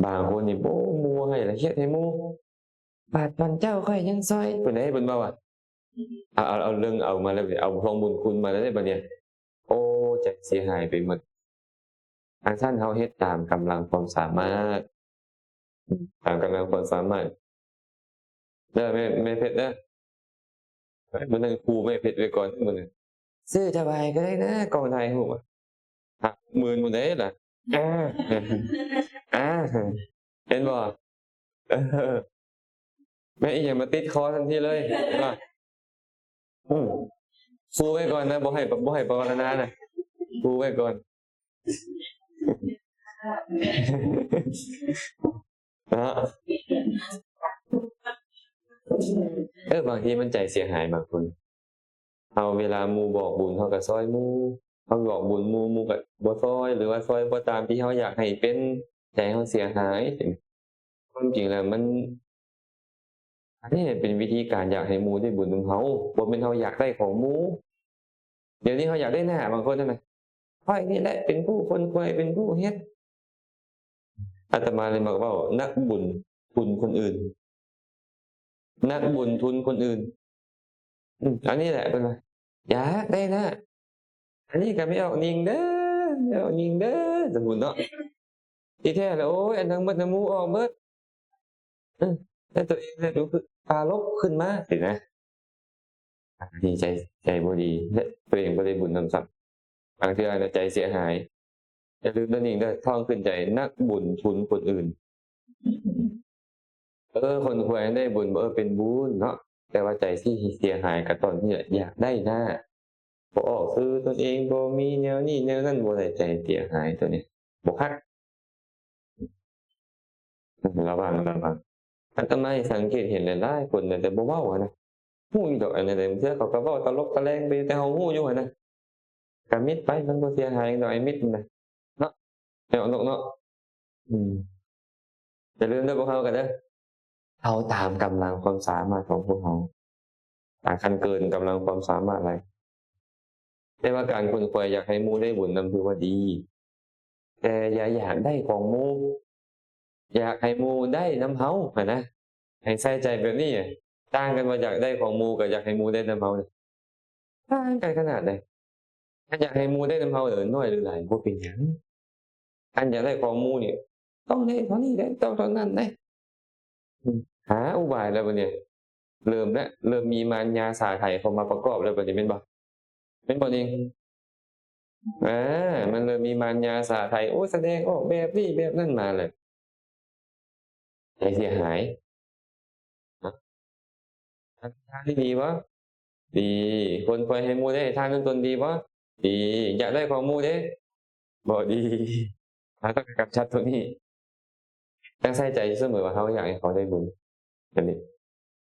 ບາງຄົນນີ້ ໂອ້ ໝູ່ໃຫ້ລະເຮັດໃຫ້ໝູ່ ບາດຕອນເຈົ້າຂ້ອຍຍັງຊ່ອຍ ເພິ່ນໃດເພິ່ນເວົ້າວ່າ ເອົາ ເອົາ ເອົາເລື່ອງເອົາມາແລ້ວ ເອົາທວງບຸນຄຸນມາແລ້ວເດ້ບັດນີ້ ໂອ້ ໃຈເສຍຫາຍໄປໝົດ ອັນຊັ້ນເຮົາເຮັດຕາມກຳລັງຄວາມສາມາດ ຕາມກຳລັງຄວາມສາມາດ ເດີ ແມ່ ແມ່ເພັດເດີ ມື້ນັ້ນຄູແມ່ເພັດໄວ້ກ່ອນມື້ນັ້ນ ຊື້ຖວາຍກໍໄດ້ນະ ກ້ອງຖ່າຍຮູບ ຫ້າໝື່ນພຸ້ນເດ້ລະ ເອີ ເອີ ເຫັນບໍ່? ເອີ ແມ່ນອີ່ຫຍັງມາຕິດຄໍທັນທີເລີຍ ເຫັນບໍ່? ອືມ ຄູໄວ້ກ່ອນນະ ບໍ່ໃຫ້ ບໍ່ໃຫ້ປະວາລະນານະ ຄູໄວ້ກ່ອນ ເນາະ ເອີ ບາງທີມັນໃຈເສຍຫາຍບາງຄົນ ເຮົາເວລາໝູ່ບອກບຸນ ເຮົາກໍຊ່ອຍໝູ່ ເຮົາບອກບຸນໝູ່ ໝູ່ກໍບໍ່ຊ່ອຍ ຫຼືວ່າຊ່ອຍບໍ່ຕາມທີ່ເຮົາຢາກໃຫ້ເປັນ ໃຈເຮົາເສຍຫາຍ ຄວາມຈິງແລ້ວມັນ ອັນນີ້ເປັນວິທີການຢາກໃຫ້ໝູ່ໄດ້ບຸນນຳເຮົາ ບໍ່ແມ່ນເຮົາຢາກໄດ້ຂອງໝູ່ ດຽວນີ້ເຮົາຢາກໄດ້ໜ້າບາງຄົນຫັ້ນນະ ຂ້ອຍນີ້ແຫຼະເປັນຜູ້ຂົນຂວາຍ ເປັນຜູ້ເຮັດ ອາດຕະມາເລີຍມັກເວົ້າ ນັກບຸນທຸນຄົນອື່ນ ນັກບຸນທຸນຄົນອື່ນ ອືມ ອັນນີ້ແຫຼະເພິ່ນວ່າ ຢາກໄດ້ນະ ອັນນີ້ກໍແມ່ອອກຍິງເດີ ແມ່ອອກຍິງເດີ ສົມມຸດເນາະ ທີ່ແທ້ແລ້ວ ໂອ້ຍ ອັນທັງໝົດນະໝູ່ອອກເບິດ ເອີ ແຕ່ຕົວເອງແຫຼະດູຄືຕາຫຼົບຂຶ້ນມາ ຊີ້ນະ ອັນນີ້ໃຈ ໃຈບໍ່ດີ ແລະ ຕົວເອງບໍ່ໄດ້ບຸນນຳຊ້ຳ ບາງເທື່ອນະໃຈເສຍຫາຍ ຢ່າລືມເດີ ຍິງເດີ ທ້ອງຂຶ້ນໃຈ ນັກບຸນທຸນຄົນອື່ນ ເອີ ຄົນຄວາຍໄດ້ບຸນ ເອີ ເປັນບຸນເນາະ ແຕ່ວ່າໃຈທີ່ເສຍຫາຍກໍຕອນທີ່ຢາກໄດ້ນະ ບໍ່ອອກຊື່ຕົນເອງ ບໍ່ມີແນວນີ້ແນວນັ້ນ ບໍ່ໄດ້ ໃຈເສຍຫາຍຕົວນີ້ ບໍ່ຄັກ ລະວັງ ລະວັງ ອາດຕະມາສັງເກດເຫັນຫຼາຍໆຄົນນະ ແຕ່ບໍ່ເວົ້າຫັ້ນນະ ຮູ້ຢູ່ດອກ ອັນນັ້ນແຫຼະ ບາງເທື່ອເຂົາກໍເວົ້າຕະຫຼົກຕະແຫຼງໄປ ແຕ່ເຮົາຮູ້ຢູ່ຫັ້ນນະ ກະມິດໄປ ມັນບໍ່ເສຍຫາຍຫຍັງດອກ ໄອ້ມິດນະ ເນາະ ແມ່ອອກນົກເນາະ ອືມ ຢ່າລືມເດີພວກເຮົາກັນເດີ ເອົາຕາມກຳລັງຄວາມສາມາດຂອງພວກເຮົາ ຖ້າຄັນເກີນກຳລັງຄວາມສາມາດຫຼາຍ ແຕ່ວ່າການຂົນຂວາຍຢາກໃຫ້ໝູ່ໄດ້ບຸນນຳຖືວ່າດີ ແຕ່ຢ່າຢາກໄດ້ຂອງໝູ່ ຢາກໃຫ້ໝູ່ໄດ້ນຳເຮົາຫັ້ນນະ ໃຫ້ໃສ່ໃຈແບບນີ້ ຕ່າງກັນວ່າຢາກໄດ້ຂອງໝູ່ກັບຢາກໃຫ້ໝູ່ໄດ້ນຳເຮົາ ຕ່າງກັນຂະໜາດໃດ ຄັນຢາກໃຫ້ໝູ່ໄດ້ນຳເຮົາ ເອີ ໜ້ອຍຫຼືຫຼາຍບໍ່ເປັນຫຍັງ ຄັນຢາກໄດ້ຂອງໝູ່ນີ້ ຕ້ອງໄດ້ເທົ່ານີ້ເດ້ ຕ້ອງເທົ່ານັ້ນເດ້ ອືມ ຫາອຸບາຍແລ້ວບັດນີ້ ເລີ່ມແລ້ວ ເລີ່ມມີມານຍາສາໄຖເຂົ້າມາປະກອບແລ້ວບັດນີ້ ແມ່ນບໍ່? ແມ່ນບໍ່ນີ້? ອາ ມັນເລີ່ມມີມານຍາສາໄຖ ໂອ້ ສະແດງອອກແບບນີ້ແບບນັ້ນມາແລ້ວ ໃຈເສຍຫາຍ ນະ ທ່ານດີບໍ່? ດີ. ຄົນປ່ອຍໃຫ້ໝູ່ໄດ້ ທ່ານນຳຕົນດີບໍ່? ດີ. ຢາກໄດ້ຂອງໝູ່ເດ້? ບໍ່ດີ. ເຮົາຕ້ອງກຳຈັດຕົວນີ້. ຕ້ອງໃສ່ໃຈຢູ່ສະເໝີວ່າເຮົາຢາກໃຫ້ເຂົາໄດ້ບຸນ. ອັນນີ້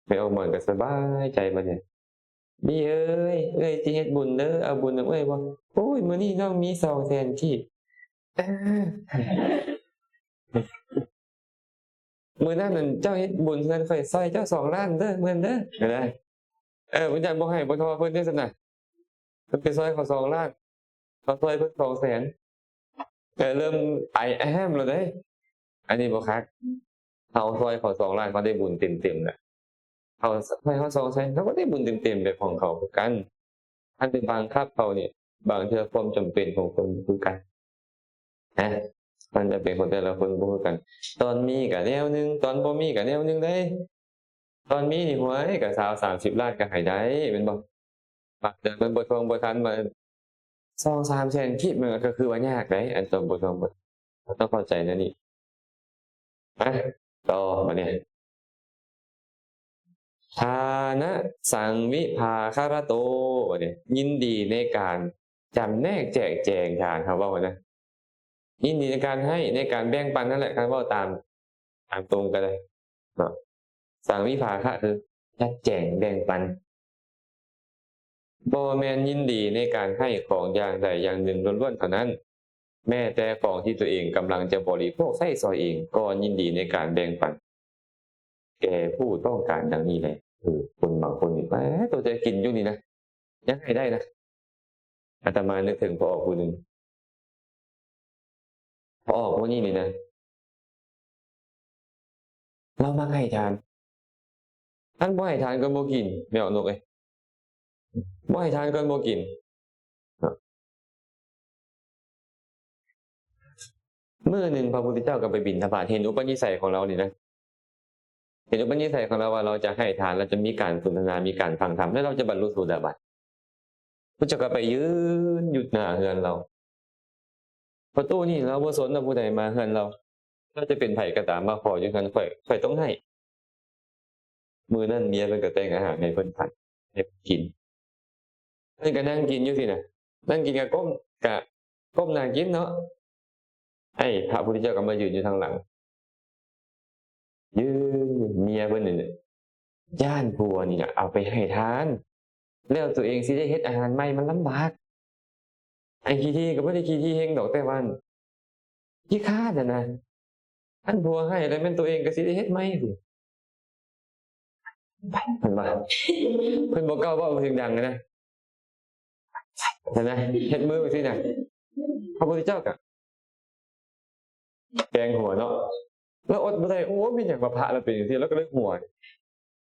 ແມ່ອອກໝອນກໍສະບາຍໃຈບັດນີ້. ບີເອີຍ ເອື້ອຍຊິເຮັດບຸນເດີ ເອົາບຸນນຳເອື້ອຍບໍ່? ໂອ້ຍ ມື້ນີ້ນ້ອງມີສອງແສນກີບ. ເອີ ມື້ນັ້ນນັ້ນເຈົ້າເຮັດບຸນເຮືອນຂ້ອຍ ຊ່ອຍເຈົ້າສອງລ້ານເດີ ເມືອນເດີ ເອີ ເພິ່ນຢ້ານບໍ່ໃຫ້ ບໍ່ທໍ່ເພິ່ນເດ້ຊັ້ນນະ. ເພິ່ນໄປຊ່ອຍເຂົາສອງລ້ານ ເຮົາຊ່ອຍເພິ່ນສອງແສນ ກໍເລີ່ມໄອແອ້ມແລ້ວເດ້. ອັນນີ້ບໍ່ຄັກ ເຮົາຊ່ອຍເຂົາສອງລ້ານ ເຂົາໄດ້ບຸນເຕັມໆແລ້ວ. ເຮົາ ໃຫ້ເຮົາສອງແສນ ເຮົາກໍໄດ້ບຸນເຕັມໆແບບຂອງເຂົາຄືກັນ. ຄັນໄປບັງຄັບເຂົານີ້ ບາງເທື່ອຄວາມຈຳເປັນຂອງຄົນບໍ່ຄືກັນນະ. ຄວາມຈຳເປັນຂອງແຕ່ລະຄົນບໍ່ຄືກັນ. ຕອນມີກໍແນວໜຶ່ງ ຕອນບໍ່ມີກໍແນວໜຶ່ງເດ້. ຕອນມີນີ້ ໂຫຍ ກໍຊາວສາມສິບລ້ານກໍໃຫ້ໄດ້ແມ່ນບໍ່? ບາງເທື່ອເພິ່ນບໍ່ທວງບໍ່ທັນ ມາສອງສາມແສນກີບ ມັນກໍຄືວ່າຍາກໄດ໋. ອັນຕ້ອງ ບໍ່ຕ້ອງ ບໍ່ ຕ້ອງເຂົ້າໃຈແນວນີ້. ມາຕໍ່ບັດນີ້ ທານະສັງວິພາຄະລະໂຕ ບັດນີ້ ຍິນດີໃນການຈຳແນກແຈກແຈງທານ. ເຮົາເວົ້ານະ ຍິນດີໃນການໃຫ້ ໃນການແບ່ງປັນນັ້ນແຫຼະ ຄັນເວົ້າຕາມ ຕາມຕົງກໍໄດ້ເນາະ. ສັງວິພາຄະ ຄືຈັດແຈງແບ່ງປັນ ບໍ່ແມ່ນຍິນດີໃນການໃຫ້ຂອງຢ່າງໃດຢ່າງໜຶ່ງລ້ວນໆເທົ່ານັ້ນ, ແມ້ແຕ່ຂອງທີ່ຕົວເອງກຳລັງຈະບໍລິໂພກໃຊ້ສອຍເອງ ກໍຍິນດີໃນການແບ່ງປັນແກ່ຜູ້ຕ້ອງການດັ່ງນີ້ແລະ. ເອີ ຄົນບາງຄົນນີ້ ແໝ ຕົວຈະກິນຢູ່ນີ້ນະ ຍັງໃຫ້ໄດ້ນະ. ອາດຕະມານຶກເຖິງພໍ່ອອກຜູ້ໜຶ່ງ. ພໍ່ອອກຜູ້ນີ້ນີ້ນະ ລາວມັກໃຫ້ທານ. ຄັນບໍ່ໃຫ້ທານກໍບໍ່ກິນ ແມ່ອອກນົກເອີຍ. ບໍ່ໃຫ້ທານກໍບໍ່ກິນເນາະ. ມື້ໜຶ່ງພະພຸດທະເຈົ້າກໍໄປບິນທະບາດ ເຫັນອຸປະນິໄສຂອງລາວນີ້ນະ. ເຫັນອຸປະນິໄສຂອງລາວວ່າລາວຈະໃຫ້ທານ ລາວຈະມີການສົນທະນາ ມີການຟັງທຳ ແລ້ວລາວຈະບັນລຸໂສດາບັນ. ພະເຈົ້າກໍໄປຢືນຢູ່ໜ້າເຮືອນລາວ. ປະຕູນີ້ລາວບໍ່ສົນວ່າຜູ້ໃດມາເຮືອນລາວ, ລາວຈະເປັນໃຜກໍຕາມມາຂໍຢູ່ເຮືອນຂ້ອຍ ຂ້ອຍຕ້ອງໃຫ້. ມື້ນັ້ນເມຍເພິ່ນກໍແຕ່ງອາຫານໃຫ້ເພິ່ນທານ ໃຫ້ເພິ່ນກິນ. ເພິ່ນກໍນັ່ງກິນຢູ່ຊີ້ນະ, ນັ່ງກິນກໍກົ້ມ ກໍກົ້ມໜ້າກິນເນາະ. ໄອ້ພະພຸດທະເຈົ້າກໍມາຢືນຢູ່ທາງຫຼັງ. ຢືນຢູ່ ເມຍເພິ່ນນີ້ຢ້ານຜົວນີ້ນະເອົາໄປໃຫ້ທານ ແລ້ວຕົວເອງຊິໄດ້ເຮັດອາຫານໃໝ່ ມັນລຳບາກ. ໄອ້ຂີ້ຖີ່ກໍບໍ່ໄດ້ຂີ້ຖີ່ເຮັງດອກ ແຕ່ວ່າຂີ້ຄ້ານຫັ້ນນະ. ຄັນຜົວໃຫ້ແລ້ວແມ່ນຕົວເອງກໍຊິໄດ້ເຮັດໃໝ່. ເພິ່ນວ່າ ເພິ່ນບໍ່ກ້າເວົ້າສຽງດັງນະ ຫັ້ນນະ ເຮັດມືຈັ່ງຊີ້ນະ. ພະພຸດທະເຈົ້າກໍແກງຫົວເນາະ ລາວອົດບໍ່ໄດ້. ໂອ້ ເປັນຫຍັງວ່າພະລາວເປັນຈັ່ງຊີ້? ລາວກໍເລີຍຫົວ.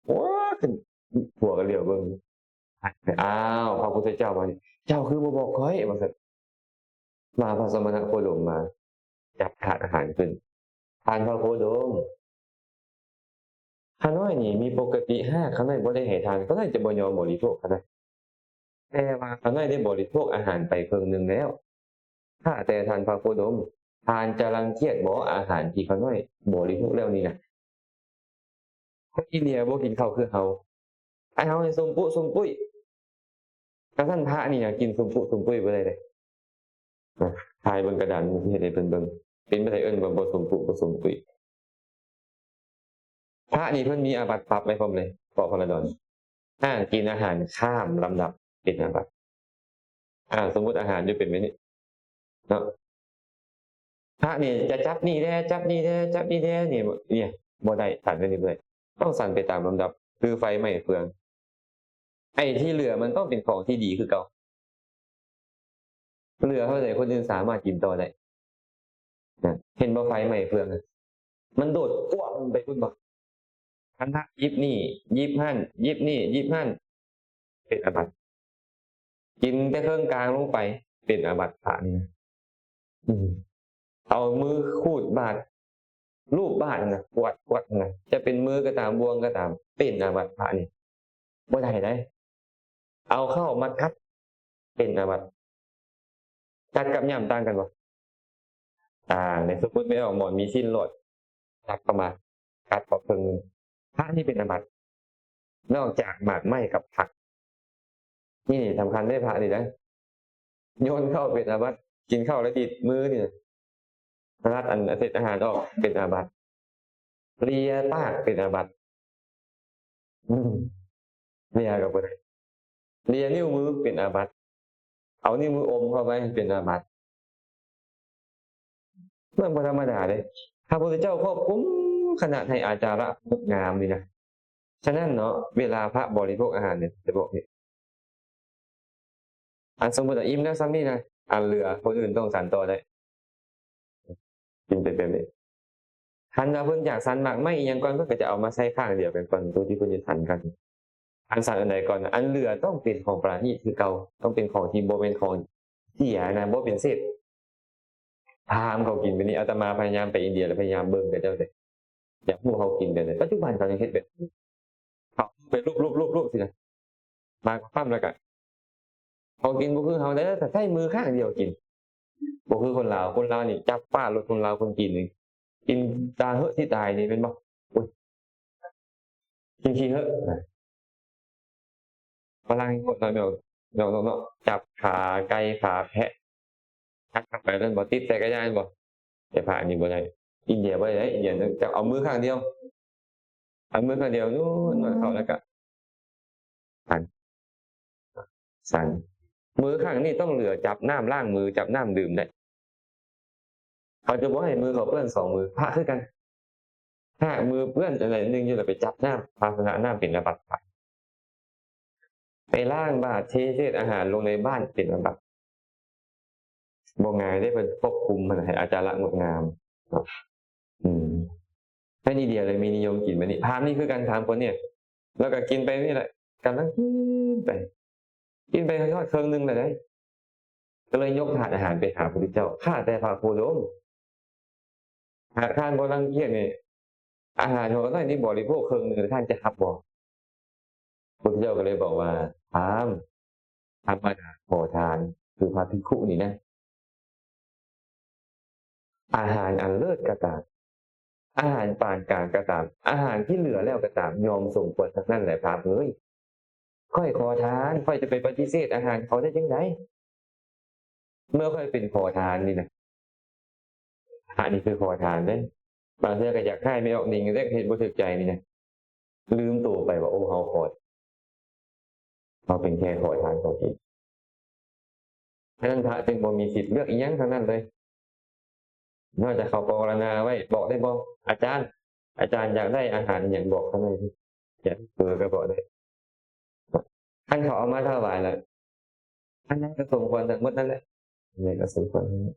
ໂອ້ ຜົວກໍຫຼຽວເບິ່ງ. ອ້າວ ພະພຸດທະເຈົ້າວ່າ ເຈົ້າຄືບໍ່ບອກຂ້ອຍ ວ່າຊັ້ນ. ມາພະສະມະນະໂຄດົມມາ ຈັດຖາດອາຫານຂຶ້ນ. ທ່ານພະໂຄດົມ, ຂ້ານ້ອຍນີ້ມີປົກກະຕິຫາກຂ້ານ້ອຍບໍ່ໄດ້ໃຫ້ທານ ຂ້ານ້ອຍຈະບໍ່ຍອມບໍລິໂພກ. ຂ້ານ້ອຍ ແຕ່ວ່າຂ້ານ້ອຍໄດ້ບໍລິໂພກອາຫານໄປເຄິ່ງໜຶ່ງແລ້ວ. ຖ້າແຕ່ທ່ານພະໂຄດົມ, ທ່ານຈະລັງກຽດບໍ່ອາຫານທີ່ຂ້ານ້ອຍບໍລິໂພກແລ້ວນີ້ນະ? ຄົນອິນເດຍບໍ່ກິນເຂົ້າຄືເຮົາ. ໄອ້ເຮົານີ້ສົມປຸສົມປຸຍ. ຄັນຊັ້ນພະນີ້ນະກິນສົມປຸສົມປຸຍບໍ່ໄດ້ເດ້. ນະ ຖ່າຍເບິ່ງກະດານ ເຮັດໃຫ້ເພິ່ນເບິ່ງ. ເປັນໄປໄດ້ເອີ້ນວ່າບໍ່ສົມປຸບໍ່ສົມປຸຍ. ພະນີ້ເພິ່ນມີອາບັດປັບໄວ້ພ້ອມເລີຍ ເພາະພະລະດອນ. ຫ້າມກິນອາຫານຂ້າມລຳດັບເປັນອາບັດ. ອາ ສົມມຸດອາຫານຢູ່ເປັນແບບນີ້ເນາະ. ພະນີ້ຈະຈັບນີ້ແດ່ ຈັບນີ້ແດ່ ຈັບນີ້ແດ່ ນີ້ ນີ້ບໍ່ໄດ້ ສັນແບບນີ້ບໍ່ໄດ້. ຕ້ອງສັນໄປຕາມລຳດັບ ຄືໄຟໄໝ້ເຟືອງ. ໄອ້ທີ່ເຫຼືອມັນຕ້ອງເປັນຂອງທີ່ດີຄືເກົ່າ. ເຫຼືອເທົ່າໃດຄົນອື່ນສາມາດກິນຕໍ່ໄດ້ນະ. ເຫັນບໍ່ ໄຟໄໝ້ເຟືອງນະ ມັນໂດດກວ້າງໄປພຸ້ນບໍ່? ຄັນພະຫຍິບນີ້ ຫຍິບຫັ້ນ ຫຍິບນີ້ ຫຍິບຫັ້ນ ເປັນອາບັດ. ກິນແຕ່ເຄິ່ງກາງລົງໄປ ເປັນອາບັດ ພະນີ້ນະ. ອືມ ເອົາມືຂູດບາດ ລູບບາດນະ ກວາດ ກວາດນະ ຈະເປັນມືກໍຕາມ ບ່ວງກໍຕາມ ເປັນອາບັດ ພະນີ້ ບໍ່ໄດ້ໃດ. ເອົາເຂົ້າມາກັດ ເປັນອາບັດ. ກັດກັບຫຍ້ຳຕ່າງກັນບໍ່? ຕ່າງເດ້. ສົມມຸດແມ່ອອກໝອນມີຊີ້ນຫຼອດ ກັດເຂົ້າມາ ກັດອອກເຄິ່ງໜຶ່ງ ພະນີ້ເປັນອາບັດ. ນອກຈາກໝາກໄມ້ກັບຜັກ ນີ້ ນີ້ສຳຄັນເດ້ ພະນີ້ນະ. ໂຍນເຂົ້າເປັນອາບັດ, ກິນເຂົ້າແລ້ວດີດມືນີ້ນະ, ລັດອັນເສັດອາຫານອອກເປັນອາບັດ, ເລຍປາກເປັນອາບັດ, ອືມ ເລຍກໍບໍ່ໄດ້ ເລຍນິ້ວມືເປັນອາບັດ ເອົານິ້ວມືອົມເຂົ້າໄປເປັນອາບັດ ມັນບໍ່ທຳມະດາເດ້. ພະພຸດທະເຈົ້າຄວບຄຸມຂະໜາດໃຫ້ອາຈາລະງົດງາມນີ້ນະ. ສະນັ້ນເນາະ ເວລາພະບໍລິໂພກອາຫານນີ້ ຈະບອກນີ້ ອັນສົມມຸດວ່າອີ່ມແລ້ວຊ່ຳນີ້ນະ ອັນເຫຼືອຄົນອື່ນຕ້ອງສັນຕໍ່ໄດ້ ກິນໄປແບບນີ້. ຄັນວ່າເພິ່ນຢາກສັນໝາກໄມ້ອີ່ຫຍັງກ່ອນ ເພິ່ນກໍຈະເອົາມາໃສ່ຂ້າງດຽວກັນກ່ອນ ໂຕທີ່ເພິ່ນຈະສັນກັນ. ອັນສັນອັນໃດກ່ອນນະ ອັນເຫຼືອຕ້ອງເປັນຂອງປານີດຄືເກົ່າ ຕ້ອງເປັນຂອງທີ່ບໍ່ແມ່ນຂອງເສຍນະ ບໍ່ເປັນເສດ. ພາມເຂົາກິນແບບນີ້ ອາດຕະມາພະຍາຍາມໄປອິນເດຍ ແລ້ວພະຍາຍາມເບິ່ງເຂົາເຈົ້າເດ້ ຢາກຮູ້ເຂົາກິນແບບໃດ. ປັດຈຸບັນເຂົາຍັງເຮັດແບບນີ້ ເຂົາໄປລູບໆໆໆ ຊີ້ນະ ມາກໍປ້ຳ ແລ້ວກໍເຂົາກິນບໍ່ຄືເຮົາເດ້ ແຕ່ໃຊ້ມືຂ້າງດຽວກິນ ບໍ່ຄືຄົນລາວ. ຄົນລາວນີ້ຈັບຟາດໂລດ ຄົນລາວຄົນຈີນນີ້ ກິນຕາເຫີະຊິຕາຍນີ້ແມ່ນບໍ່? ໂອ້ຍ ກິນຂີ້ເຫືອ. ຝຣັ່ງນີ້ໂພດເນາະ ເນາະ ເນາະ ຈັບຂາໄກ່ຂາແພະ ກັດເຂົ້າໄປນັ້ນບໍ່ ຕິດໃສ່ກະຍາແມ່ນບໍ່? ແຕ່ພະອັນນີ້ບໍ່ໄດ້ ອິນເດຍບໍ່ໄດ້ ອິນເດຍຕ້ອງຈັບເອົາມືຂ້າງດຽວ ເອົາມືຂ້າງດຽວນວດ ນວດເຂົ້າ ແລ້ວກະສັນ ສັນ. ມືຂ້າງນີ້ຕ້ອງເຫຼືອຈັບນ້ຳລ້າງມື ຈັບນ້ຳດື່ມໄດ້. ເຂົາຈະບໍ່ໃຫ້ມືເຂົາເປື້ອນສອງມື. ພະຄືກັນ ຫາກມືເປື້ອນອັນໃດອັນໜຶ່ງຢູ່ ແລ້ວໄປຈັບນ້ຳ ພາຊະນະນ້ຳເປັນອາບັດ. ໄປລ້າງບາດ ເທເສດອາຫານລົງໃນບາດເປັນອາບັດ. ບໍ່ງ່າຍເດ້ ເພິ່ນຄວບຄຸມຫັ້ນໃຫ້ອາຈາລະງົດງາມເນາະ. ອືມ ໃນອິນເດຍເລີຍມີນິຍົມກິນແບບນີ້. ພາມນີ້ຄືກັນ ພາມຄົນນີ້ ແລ້ວກໍກິນໄປນີ້ແຫຼະ ກຳລັງກິນໄປ ກິນໄປຮອດເຄິ່ງໜຶ່ງແລ້ວໃດ໋ ກໍເລີຍຍົກຖາດອາຫານໄປຫາພະພຸດທະເຈົ້າ ຂ້າແຕ່ພະໂຄດົມ ຫາກທ່ານບໍ່ລັງກຽດນີ້ ອາຫານຂອງຂ້ານ້ອຍນີ້ບໍລິໂພກເຄິ່ງໜຶ່ງ ທ່ານຈະຮັບບໍ່? ພຸດທະເຈົ້າກໍເລີຍບອກວ່າ ພາມ ທຳມະດາຂໍທານ ຄືພະພິກຂຸນີ້ນະ ອາຫານອັນເລີດກໍຕາມ ອາຫານປານກາງກໍຕາມ ອາຫານທີ່ເຫຼືອແລ້ວກໍຕາມ ຍ່ອມສົມຄວນທັງນັ້ນແຫຼະພາມເອີຍ. ຂ້ອຍຂໍທານ ຂ້ອຍຈະໄປປະຕິເສດອາຫານເຂົາໄດ້ຈັ່ງໃດ? ເມື່ອຂ້ອຍເປັນຂໍທານນີ້ນະ ພະນີ້ຄືຂໍທານເດ້ ບາງເທື່ອກໍຢາກຮ້າຍແມ່ອອກນິງເດ້ ເຮັດບໍ່ຖືກໃຈນີ້ນະ ລືມໂຕໄປວ່າ ໂອ້ ເຮົາຂໍ ເຮົາເປັນແຄ່ຂໍທານຂອງເອງ. ສະນັ້ນພະຈຶ່ງບໍ່ມີສິດເລືອກອີ່ຫຍັງທັງນັ້ນເລີຍ. ນອກຈາກເຂົາປະວາລະນາໄວ້ ບອກໄດ້ບໍ່ ອາຈານ ອາຈານຢາກໄດ້ອາຫານຫຍັງ ບອກເຂົາໜ່ອຍ ຢາກເປີກໍບອກໄດ້. ຄັນເຂົາເອົາມາຖວາຍແລ້ວ ອັນໃດກໍສົມຄວນທັງໝົດນັ້ນແຫຼະ ອັນໃດກໍສົມຄວນທັງໝົດ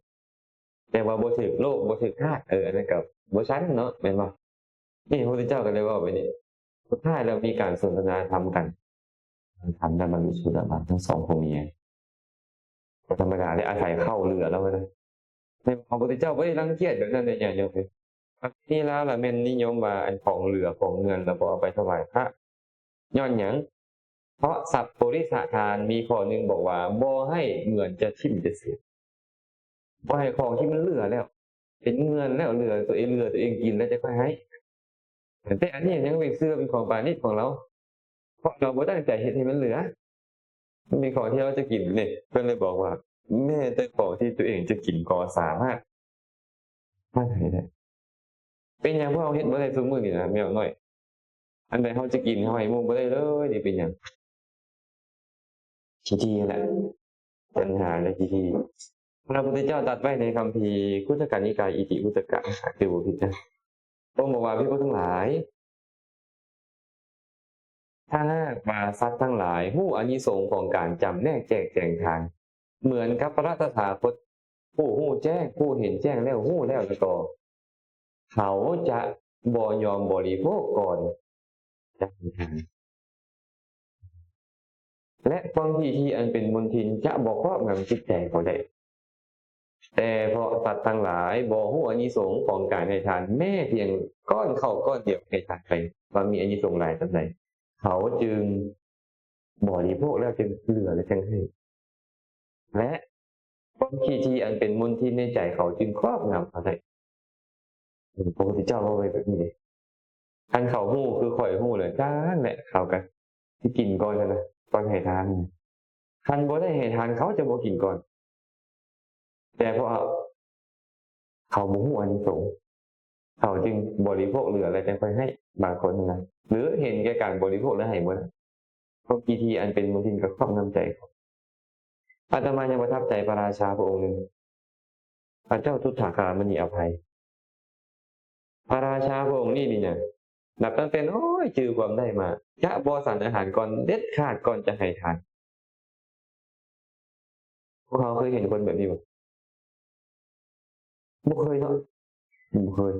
ແຕ່ວ່າບໍ່ຖືກໂລກ ບໍ່ຖືກທາດ ເອີ ອັນນັ້ນກໍບໍ່ຊັ້ນເນາະ ແມ່ນບໍ່? ນີ້ ພະພຸດທະເຈົ້າກໍເລີຍເວົ້າໄປນີ້ ສຸດທ້າຍແລ້ວມີການສົນທະນາທຳກັນ ທຳນຳບັນລຸໂສດາບັນທັງສອງຜົວເມຍ ບໍ່ທຳມະດາເດ້ ອາໄສເຂົ້າເຫຼືອແລ້ວນະ. ແຕ່ພະພຸດທະເຈົ້າບໍ່ໄດ້ລັງກຽດແບບນັ້ນເດ້ ຍາດໂຍມເອີຍ. ປະເພນີລາວລະແມ່ນນິຍົມວ່າ ອັນຂອງເຫຼືອຂອງເງິນລະບໍ່ເອົາໄປຖວາຍພະ ຍ້ອນຫຍັງ? ເພາະສັບປຸລິສະທານມີຂໍ້ໜຶ່ງບອກວ່າ ບໍ່ໃຫ້ເງິນຈະຖິ້ມຈະເສຍ ບໍ່ໃຫ້ຂອງທີ່ມັນເຫຼືອແລ້ວ ເປັນເງິນແລ້ວ ເຫຼືອຕົວເອງ ເຫຼືອຕົວເອງກິນແລ້ວຈະຄ່ອຍໃຫ້. ແຕ່ອັນນີ້ຍັງເປັນເຊື່ອເປັນຂອງປານີດຂອງລາວ ເພາະລາວບໍ່ຕັ້ງໃຈເຮັດໃຫ້ມັນເຫຼືອ ມັນເປັນຂອງທີ່ລາວຈະກິນເດ້. ເພິ່ນເລີຍບອກວ່າ ແມ້ແຕ່ຂອງທີ່ຕົວເອງຈະກິນກໍສາມາດໃຫ້ໄດ້. ເປັນຫຍັງພວກເຮົາເຮັດບໍ່ໄດ້ຊຸມື້ນີ້ນະ ແມວນ້ອຍ? ອັນໃດເຮົາຈະກິນ ເຮົາໃຫ້ໝູ່ບໍ່ໄດ້ເລີຍ ນີ້ເປັນຫຍັງ? ຂີ້ຖີ່ຫັ້ນແຫຼະ ຕັນຫາແລະຂີ້ຖີ່. ພະພຸດທະເຈົ້າຕັດໄວ້ໃນຄຳພີຄຸດທະກະນິກາຍ ອິຕິຄຸດທະກະ ຄືບໍ່ຜິດນະ ພະອົງບອກວ່າ ພິກຂຸທັງຫຼາຍ ຖ້າຫາກວ່າສັດທັງຫຼາຍຮູ້ອານິສົງຂອງການຈຳແນກແຈກແຈງທານ ເໝືອນກັບພະຕະຖາຄົດ ຜູ້ຮູ້ແຈ້ງ ຜູ້ເຫັນແຈ້ງແລ້ວ ຮູ້ແລ້ວແລ້ວກໍ ເຂົາຈະບໍ່ຍອມບໍລິໂພກກ່ອນຈາກທານ ແລະ ຄວາມຂີ້ຖີ່ອັນເປັນມົນທິນຈະບໍ່ຄອບງຳຈິດໃຈເຂົາໄດ້. ແຕ່ເພາະສັດທັງຫຼາຍບໍ່ຮູ້ອານິສົງຂອງການໃຫ້ທານ ແມ້ພຽງກ້ອນເຂົ້າກ້ອນດຽວໃຫ້ທານໄປ ວ່າມີອານິສົງຫຼາຍສ່ຳໃດ, ເຂົາຈຶ່ງບໍລິໂພກແລ້ວຈຶ່ງເຫຼືອ ແລະ ຈຶ່ງໃຫ້ ແລະ ຄວາມຂີ້ຖີ່ອັນເປັນມົນທິນໃນໃຈເຂົາຈຶ່ງຄອບງຳເຂົາໄດ້. ພະພຸດທະເຈົ້າເວົ້າໄວ້ແບບນີ້ເດ້. ຄັນເຂົາຮູ້ຄືຂ້ອຍຮູ້ແລ້ວ ຈັ່ງແຫຼະ ເຂົາກໍຊິກິນກ່ອນຫັ້ນນະ ກ່ອນໃຫ້ທານ. ຄັນບໍ່ໄດ້ໃຫ້ທານ ເຂົາຈະບໍ່ກິນກ່ອນ. ແຕ່ເພາະເຂົາບໍ່ຮູ້ອານິສົງ ເຂົາຈຶ່ງບໍລິໂພກເຫຼືອແລ້ວຈັ່ງຄ່ອຍໃຫ້ ບາງຄົນຫັ້ນນະ ຫຼືເຫັນແກ່ການບໍລິໂພກແລ້ວໃຫ້ໝົດ. ພວກອີທີອັນເປັນບຸນທິນກໍຄອບງຳໃຈ. ອາດຕະມາຍັງປະທັບໃຈພະລາຊາພະອົງໜຶ່ງ ພະເຈົ້າທຸດຖາຄາມະນີອະໄພ. ພະລາຊາພະອົງນີ້ນີ້ນະ ນັບຕັ້ງແຕ່ນ້ອຍຈື່ຄວາມໄດ້ມາ ຈະບໍ່ສັນອາຫານກ່ອນເດັດຂາດ ກ່ອນຈະໃຫ້ທານ. ພວກເຮົາເຄີຍເຫັນຄົນແບບນີ້ບໍ່? ບໍ່ເຄີຍເນາະ ບໍ່ເຄີຍ.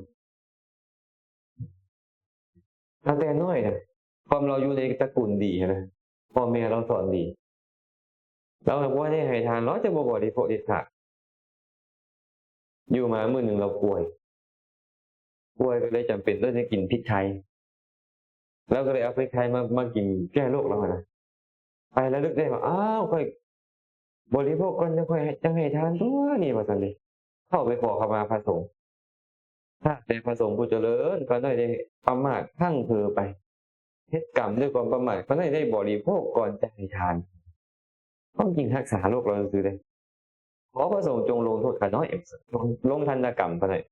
ຕັ້ງແຕ່ນ້ອຍນະ ຄວາມລາວຢູ່ໃນຕະກູນດີຫັ້ນນະ ພໍ່ແມ່ລາວສອນດີ ລາວຫາກບໍ່ໄດ້ໃຫ້ທານ ລາວຈະບໍ່ບໍລິໂພກເດັດຂາດ. ຢູ່ມາມື້ໜຶ່ງລາວປ່ວຍ ປ່ວຍກໍເລີຍຈຳເປັນຕ້ອງໄດ້ກິນພິກໄທ ລາວກໍເລີຍເອົາພິກໄທມາ ມາກິນແກ້ໂລກລາວຫັ້ນນະ. ໄປລະລຶກໄດ້ວ່າ ອ້າວ ຂ້ອຍບໍລິໂພກກ່ອນ ຈັ່ງຄ່ອຍໃຫ້ ຈັ່ງໃຫ້ທານຕົວະນີ້ ວ່າຊັ້ນເດ. ເຂົ້າໄປຂໍຂະມາພະສົງ. ຖ້າແຕ່ພະສົງຜູ້ຈະເລີນ ຂ້ານ້ອຍໄດ້ປະໝາດພລັ້ງເຜີໄປ ເຮັດກຳດ້ວຍຄວາມປະໝາດ ຂ້ານ້ອຍໄດ້ບໍລິໂພກກ່ອນຈະໃຫ້ທານ. ຄວາມຈິງຮັກສາໂລກລາວຊື່ໆເດ້. ຂໍພະສົງຈົ່ງລົງໂທດຂ້ານ້ອຍ ລົງທັນນະກຳຂ້ານ້ອຍ.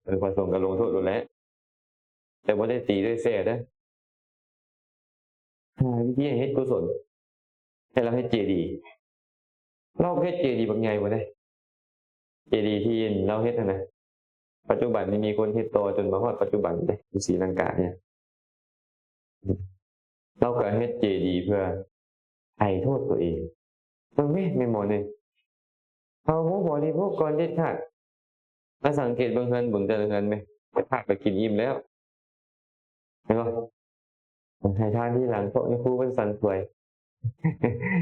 ເອີ ພະສົງກໍລົງໂທດໂລດແຫຼະ ແຕ່ບໍ່ໄດ້ຕີດ້ວຍແສ້ເດີ້. ຫາວິທີໃຫ້ເຮັດກຸສົນ ໃຫ້ລາວເຮັດເຈດີ. ລາວເຮັດເຈດີບັກໃຫຍ່ພຸ້ນເດ້ ເຈດີທີ່ລາວເຮັດຫັ້ນນະ. ປັດຈຸບັນນີ້ມີຄົນເຮັດຕໍ່ຈົນມາຮອດປັດຈຸບັນເດ້ ຢູ່ສີລັງການີ້. ລາວກໍເຮັດເຈດີເພື່ອໄຖ່ໂທດຕົວເອງ. ເບິ່ງແມະ ແມ່ນບໍ່ນີ້? ເຮົາບໍ່ບໍລິໂພກກ່ອນເດັດຂາດ. ມາສັງເກດເບິ່ງເຮືອນບຸນແຕ່ລະເຮືອນແມະ ເຈົ້າພາບກໍກິນອີ່ມແລ້ວ ເຫັນບໍ່? ໃຫ້ທານທີຫຼັງ ເພາະຍາຄູເພິ່ນສັ່ງຖ້ວຍ.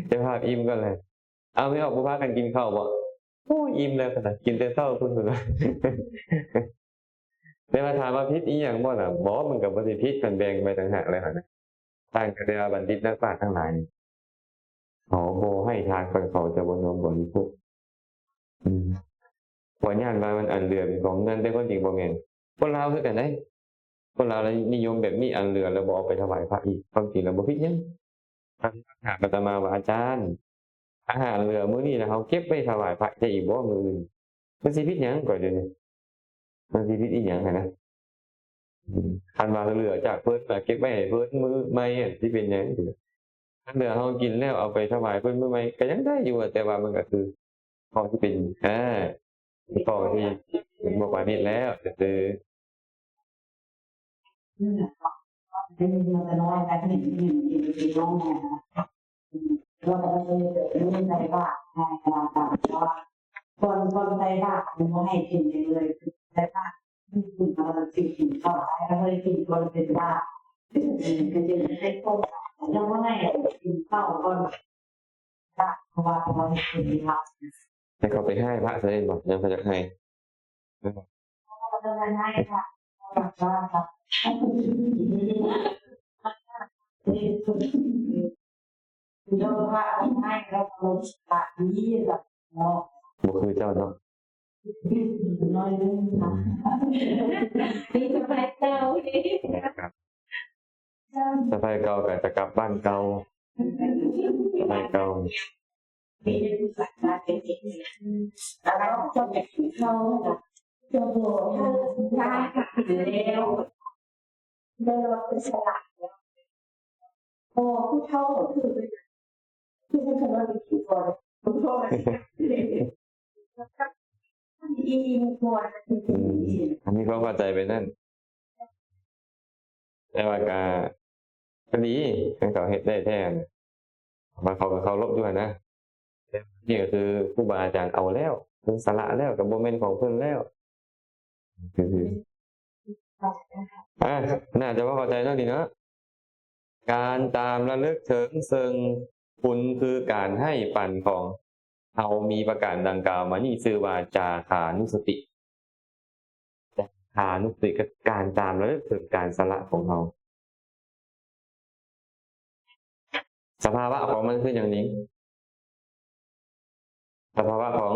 ເຈົ້າພາບອີ່ມກ່ອນແຫຼະ. ເອົາ ແມ່ອອກບໍ່ພາກັນກິນເຂົ້າບໍ? ໂອ້ ອີ່ມແລ້ວ ຂະໜາດກິນແຕ່ເຊົ້າພຸ້ນ ເພິ່ນວ່າ. ແຕ່ວ່າຖາມວ່າຜິດອີ່ຫຍັງບໍ່ລະ? ບໍ່ ມັນກໍບໍ່ໄດ້ຜິດ ຄັນແບ່ງໄວ້ຕ່າງຫາກແລ້ວຫັ້ນນະ. ຕ່າງກັນແຕ່ວ່າບັນດິດນັກປາດທັງຫຼາຍນີ້ ເຂົາບໍ່ໃຫ້ທານ ເຂົາຈະບໍ່ຍອມບໍລິໂພກ. ອືມ ເພາະຢ້ານວ່າມັນອັນເຫຼືອເປັນຂອງເງິນ ແຕ່ຄວາມຈິງບໍ່ແມ່ນ. ຄົນລາວຄືກັນເດ້ ຄົນລາວລະນິຍົມແບບນີ້ ອັນເຫຼືອລະບໍ່ເອົາໄປຖວາຍພະອີກ ຄວາມຈິງລະບໍ່ຜິດຫຍັງ. ຖາມອາດຕະມາວ່າ ອາຈານ ອາຫານເຫຼືອມື້ນີ້ລະເຮົາເກັບໄວ້ຖວາຍພະໄດ້ອີກບໍ່ມື້ອື່ນ? ມັນຊິຜິດຫຍັງ? ຂ້ອຍດຽວນີ້ ມັນຊິຜິດອີ່ຫຍັງຫັ້ນນະ? ອືມ ຄັນວ່າເຫຼືອຈາກເພິ່ນມາເກັບໄວ້ໃຫ້ເພິ່ນມື້ໃໝ່ຫັ້ນ ຊິເປັນຫຍັງ? ຄັນເຫຼືອເຮົາກິນແລ້ວເອົາໄປຖວາຍເພິ່ນມື້ໃໝ່ກໍຍັງໄດ້ຢູ່ ແຕ່ວ່າມັນກໍຄື ເພາະທີ່ເປັນ ເອີ ເປັນຂອງທີ່ບໍ່ປານີດແລ້ວຊື່ໆ. ໃຫ້ເຂົາໄປຮ້າຍພະຊະເອງບໍ? ຍັງເຂົາຢາກໃຫ້. ບໍ່ຄືເຈົ້າເນາະ. ສະໄພເກົ່າກໍຈະກັບບ້ານເກົ່າ ສະໄພເກົ່າ. ອືມ ອັນນີ້ຄວາມເຂົ້າໃຈແບບນັ້ນ. ແຕ່ວ່າກະ ກະດີ ຄັນເຂົາເຮັດໄດ້ແທ້ ວ່າເຂົາກໍເຄົາລົບຢູ່ຫັ້ນນະ. ແຕ່ນີ້ກໍຄືຄູບາອາຈານເອົາແລ້ວ ເພິ່ນສະຫຼະແລ້ວ ກໍບໍ່ແມ່ນຂອງເພິ່ນແລ້ວ. ອາ ໜ້າຈະບໍ່ເຂົ້າໃຈເນາະນີ້ເນາະ. ການຕາມລະລຶກເຖິງເຊິ່ງຄຸນຄືການໃຫ້ປັນຂອງເຮົາມີປະການດັ່ງກ່າວມານີ້ ຊື່ວ່າຈາຄານຸສະຕິ. ຈາຄານຸສະຕິ ການຕາມລະລຶກເຖິງການສະຫຼະຂອງເຮົາ. ສະພາວະຂອງມັນຄືຫຍັງນີ້? ສະພາວະຂອງ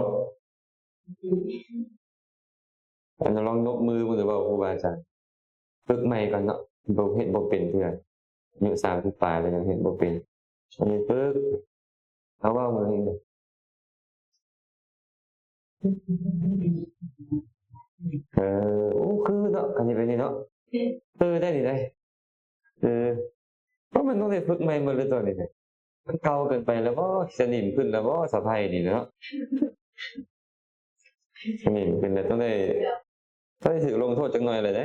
ອັນ ລອງຍົກມືເບິ່ງ ຫຼືວ່າຄູບາອາຈານ ຝຶກໃໝ່ກ່ອນເນາະ ບໍ່ເຮັດບໍ່ເປັນເທື່ອ. ອາຍຸສາມສິບປາຍແລ້ວຍັງເຮັດບໍ່ເປັນ. ອັນນີ້ຝຶກ ເອົາເວົ້າເບິ່ງນີ້. ເອີ ໂອ້ ຄືເນາະ ອັນນີ້ເປັນນີ້ເນາະ ຄືໄດ້ນີ້ໄດ໋ ເອີ ເພາະມັນຕ້ອງໄດ້ຝຶກໃໝ່ໝົດເລີຍຕອນນີ້ ມັນເກົ່າເກີນໄປແລ້ວບໍ? ສະໜິມຂຶ້ນແລ້ວບໍ? ສະໄພນີ້ເນາະ ສະໜິມຂຶ້ນແລ້ວ ຕ້ອງໄດ້ ຕ້ອງໄດ້ຖືກລົງໂທດຈັກໜ່ອຍແລ້ວເດ້.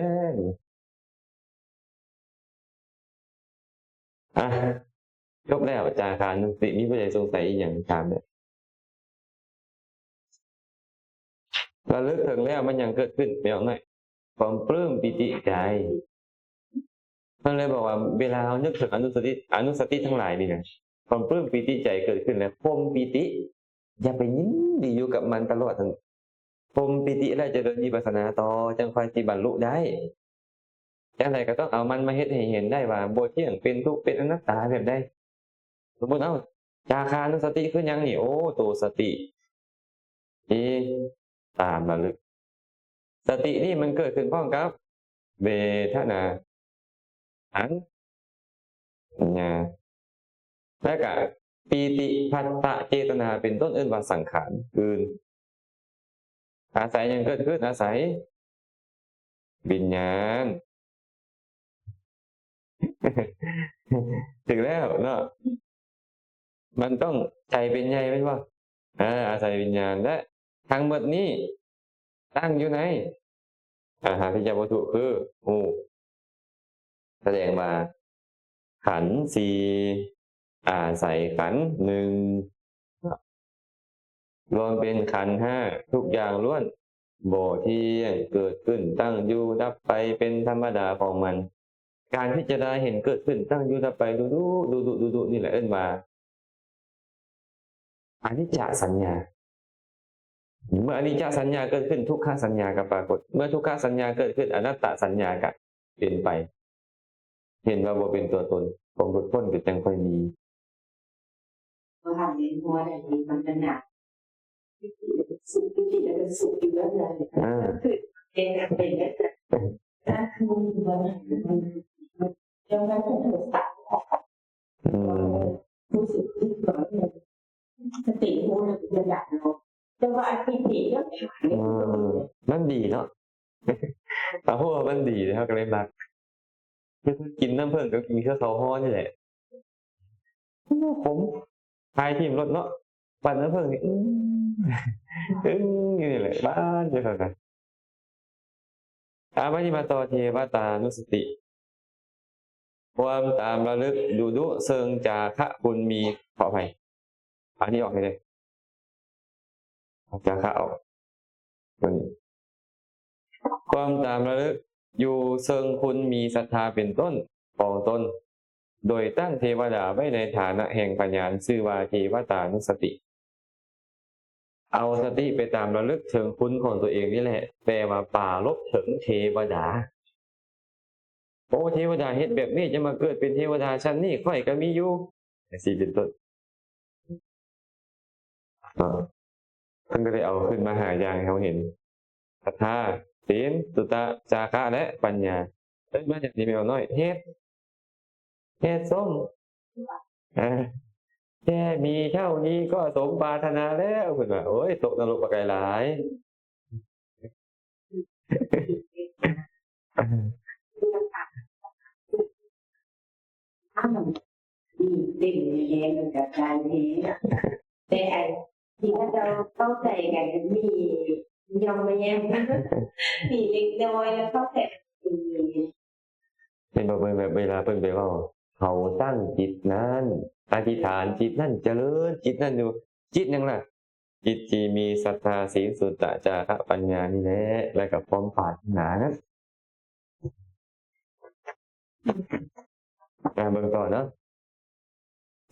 ອ່ະ ຈົບແລ້ວ ຈາຄານຸສະຕິ ມີຜູ້ໃດສົງໄສອີ່ຫຍັງຖາມເດີ້. ລະລຶກເຖິງແລ້ວມັນຫຍັງເກີດຂຶ້ນ ແມ່ນບໍ່? ຄວາມປຶ້ມປີຕິໃຈ. ເພິ່ນເລີຍບອກວ່າ ເວລາເຮົານຶກເຖິງອະນຸສະຕິ ອະນຸສະຕິທັງຫຼາຍນີ້ນະ ຄວາມປຶ້ມປີຕິໃຈເກີດຂຶ້ນແລ້ວ ຄົມປີຕິ ຢ່າໄປຍິນດີຢູ່ກັບມັນຕະຫຼອດຫັ້ນ ຄົມປີຕິແລ້ວຈະເລີນວິປັດສະນາຕໍ່ ຈັ່ງຄ່ອຍຊິບັນລຸໄດ້. ຈັ່ງໃດກໍຕ້ອງເອົາມັນມາເຮັດໃຫ້ເຫັນໄດ້ວ່າບໍ່ທ່ຽງ ເປັນທຸກ ເປັນອະນັດຕາແບບໃດ. ສົມມຸດເອົາ ຈາຄານຸສະຕິຄືຫຍັງນີ້? ໂອ້ ໂຕສະຕິ ທີ່ຕາມລະລຶກ. ສະຕິນີ້ມັນເກີດຂຶ້ນພ້ອມກັບເວທະນາ ສັນ ສັນຍາ ແລະກະປີຕິ ພັດທະ ເຈຕະນາ ເປັນຕົ້ນ ເອີ້ນວ່າສັງຂານອື່ນ. ອາໄສຫຍັງເກີດຂຶ້ນ? ອາໄສວິນຍານ. ຖືກແລ້ວເນາະ ມັນຕ້ອງໃຈເປັນໃຫຍ່ແມ່ນບໍ່? ອາ ອາໄສວິນຍານ ແລະ ທັງໝົດນີ້ຕັ້ງຢູ່ໃນ ອາຫາລິຍະວັດຖຸຄືຮູບ ສະແດງວ່າຂັນສີ່ ອາໄສຂັນໜຶ່ງ ລວມເປັນຂັນຫ້າ ທຸກຢ່າງລ້ວນບໍ່ທ່ຽງ ເກີດຂຶ້ນ ຕັ້ງຢູ່ ດັບໄປ ເປັນທຳມະດາຂອງມັນ. ການພິຈາລະນາເຫັນເກີດຂຶ້ນ ຕັ້ງຢູ່ ດັບໄປ ດຸໆ ດຸໆ ດຸໆ ດຸໆ ນີ້ແຫຼະເອີ້ນວ່າ ອະນິດຈະສັນຍາ. ເມື່ອອະນິດຈະສັນຍາເກີດຂຶ້ນ ທຸກຂະສັນຍາກໍປາກົດ. ເມື່ອທຸກຂະສັນຍາເກີດຂຶ້ນ ອະນັດຕະສັນຍາກໍເປັນໄປ. ເຫັນວ່າບໍ່ເປັນຕົວຕົນ ຄວາມຫຼຸດພົ້ນກໍຈັ່ງຄ່ອຍມີ. ບໍ່ທັນເຫັນຫົວໄດ້ ມັນກໍໜັກ ສຸກ ປີຕິ ແລ້ວກໍສຸກຢູ່ເລື້ອຍໆ ອ່າ ຄືເປັນ ເປັນ ແລ້ວມັນກໍຖືກຕັດ ອືມ ຮູ້ສຶກຜິດ ສະຕິຮູ້ລະດັບເນາະ ແຕ່ວ່າອັນທີ່ຜິດເນາະ ອືມ ມັນດີເນາະ ເຮົາຮູ້ວ່າມັນດີເດ ເຮົາກໍເລີຍມັກ ກິນນ້ຳເຜິ້ງກໍກິນຄືເຂົ້າຮ້ອນນີ້ແຫຼະ ໂອ້ ຂົມ ຄາຍຖິ້ມໂລດເນາະ ປັ້ນນ້ຳເຜິ້ງນີ້ ອຶ້ງ ອຶ້ງຢູ່ນີ້ແຫຼະ ບາດຢູ່ຫັ້ນນະ. ອ່າ ບາດນີ້ມາຕໍ່ເທວະຕານຸສະຕິ ຄວາມຕາມລະລຶກດຸດຸເຊິ່ງຈາຄະຄຸນມີ ຂໍອະໄພ ອ່ານນີ້ອອກໃຫ້ແດ່ ເອົາຈາຄະອອກ ຕົວນີ້ ຄວາມຕາມລະລຶກຢູ່ເຊິ່ງຄຸນມີສັດທາເປັນຕົ້ນຂອງຕົນ ໂດຍຕັ້ງເທວະດາໄວ້ໃນຖານະແຫ່ງພະຍານ ຊື່ວ່າເທວະຕານຸສະຕິ. ເອົາສະຕິໄປຕາມລະລຶກເຖິງຄຸນຂອງຕົວເອງນີ້ແຫຼະ ແປວ່າປາລົບເຖິງເທວະດາ. ໂອ້ ເທວະດາເຮັດແບບນີ້ ຈະມາເກີດເປັນເທວະດາຊັ້ນນີ້ ຂ້ອຍກໍມີຢູ່ ຈັ່ງຊີ້ເປັນຕົ້ນ. ເນາະ ເພິ່ນກໍໄດ້ເອົາຂຶ້ນມາຫ້າຢ່າງໃຫ້ເຮົາເຫັນ ສັດທາ, ສິນ, ສຸຕະ, ຈາຄະ ແລະ ປັນຍາ. ເອີ້ນມາຫຍັງນີ້ແມ່ນບໍ່ນ້ອຍ? ເຮັດ ເຮັດສົມ ເອີ ແຄ່ມີເທົ່ານີ້ກໍສົມປາດຖະໜາແລ້ວ ເພິ່ນວ່າ. ໂອ້ຍ ຕົກນະລົກປາກໄກ່ຫຼາຍ. ເຕັມແຮງກັບການເຮັດ ແຕ່ອັນທີ່ເຂົາເຈົ້າເຂົ້າໃຈກັນມີຍ່ອມມາແຍ້ມ ມີເລັກນ້ອຍ ແລ້ວເຂົ້າໃຈກັນດີ. ເຫັນບໍ່ ເບິ່ງແບບເວລາເພິ່ນໄປເວົ້າ ເຮົາຕັ້ງຈິດນັ້ນ ອະທິຖານຈິດນັ້ນ ຈະເລີນຈິດນັ້ນຢູ່ ຈິດຫຍັງລະ? ຈິດທີ່ມີສັດທາ, ສິນ, ສຸຕະ, ຈາຄະ, ປັນຍານີ້ແຫຼະ ແລະກໍຄວາມປາດຖະໜານັ້ນ. ອ່າ ເບິ່ງຕໍ່ເນາະ.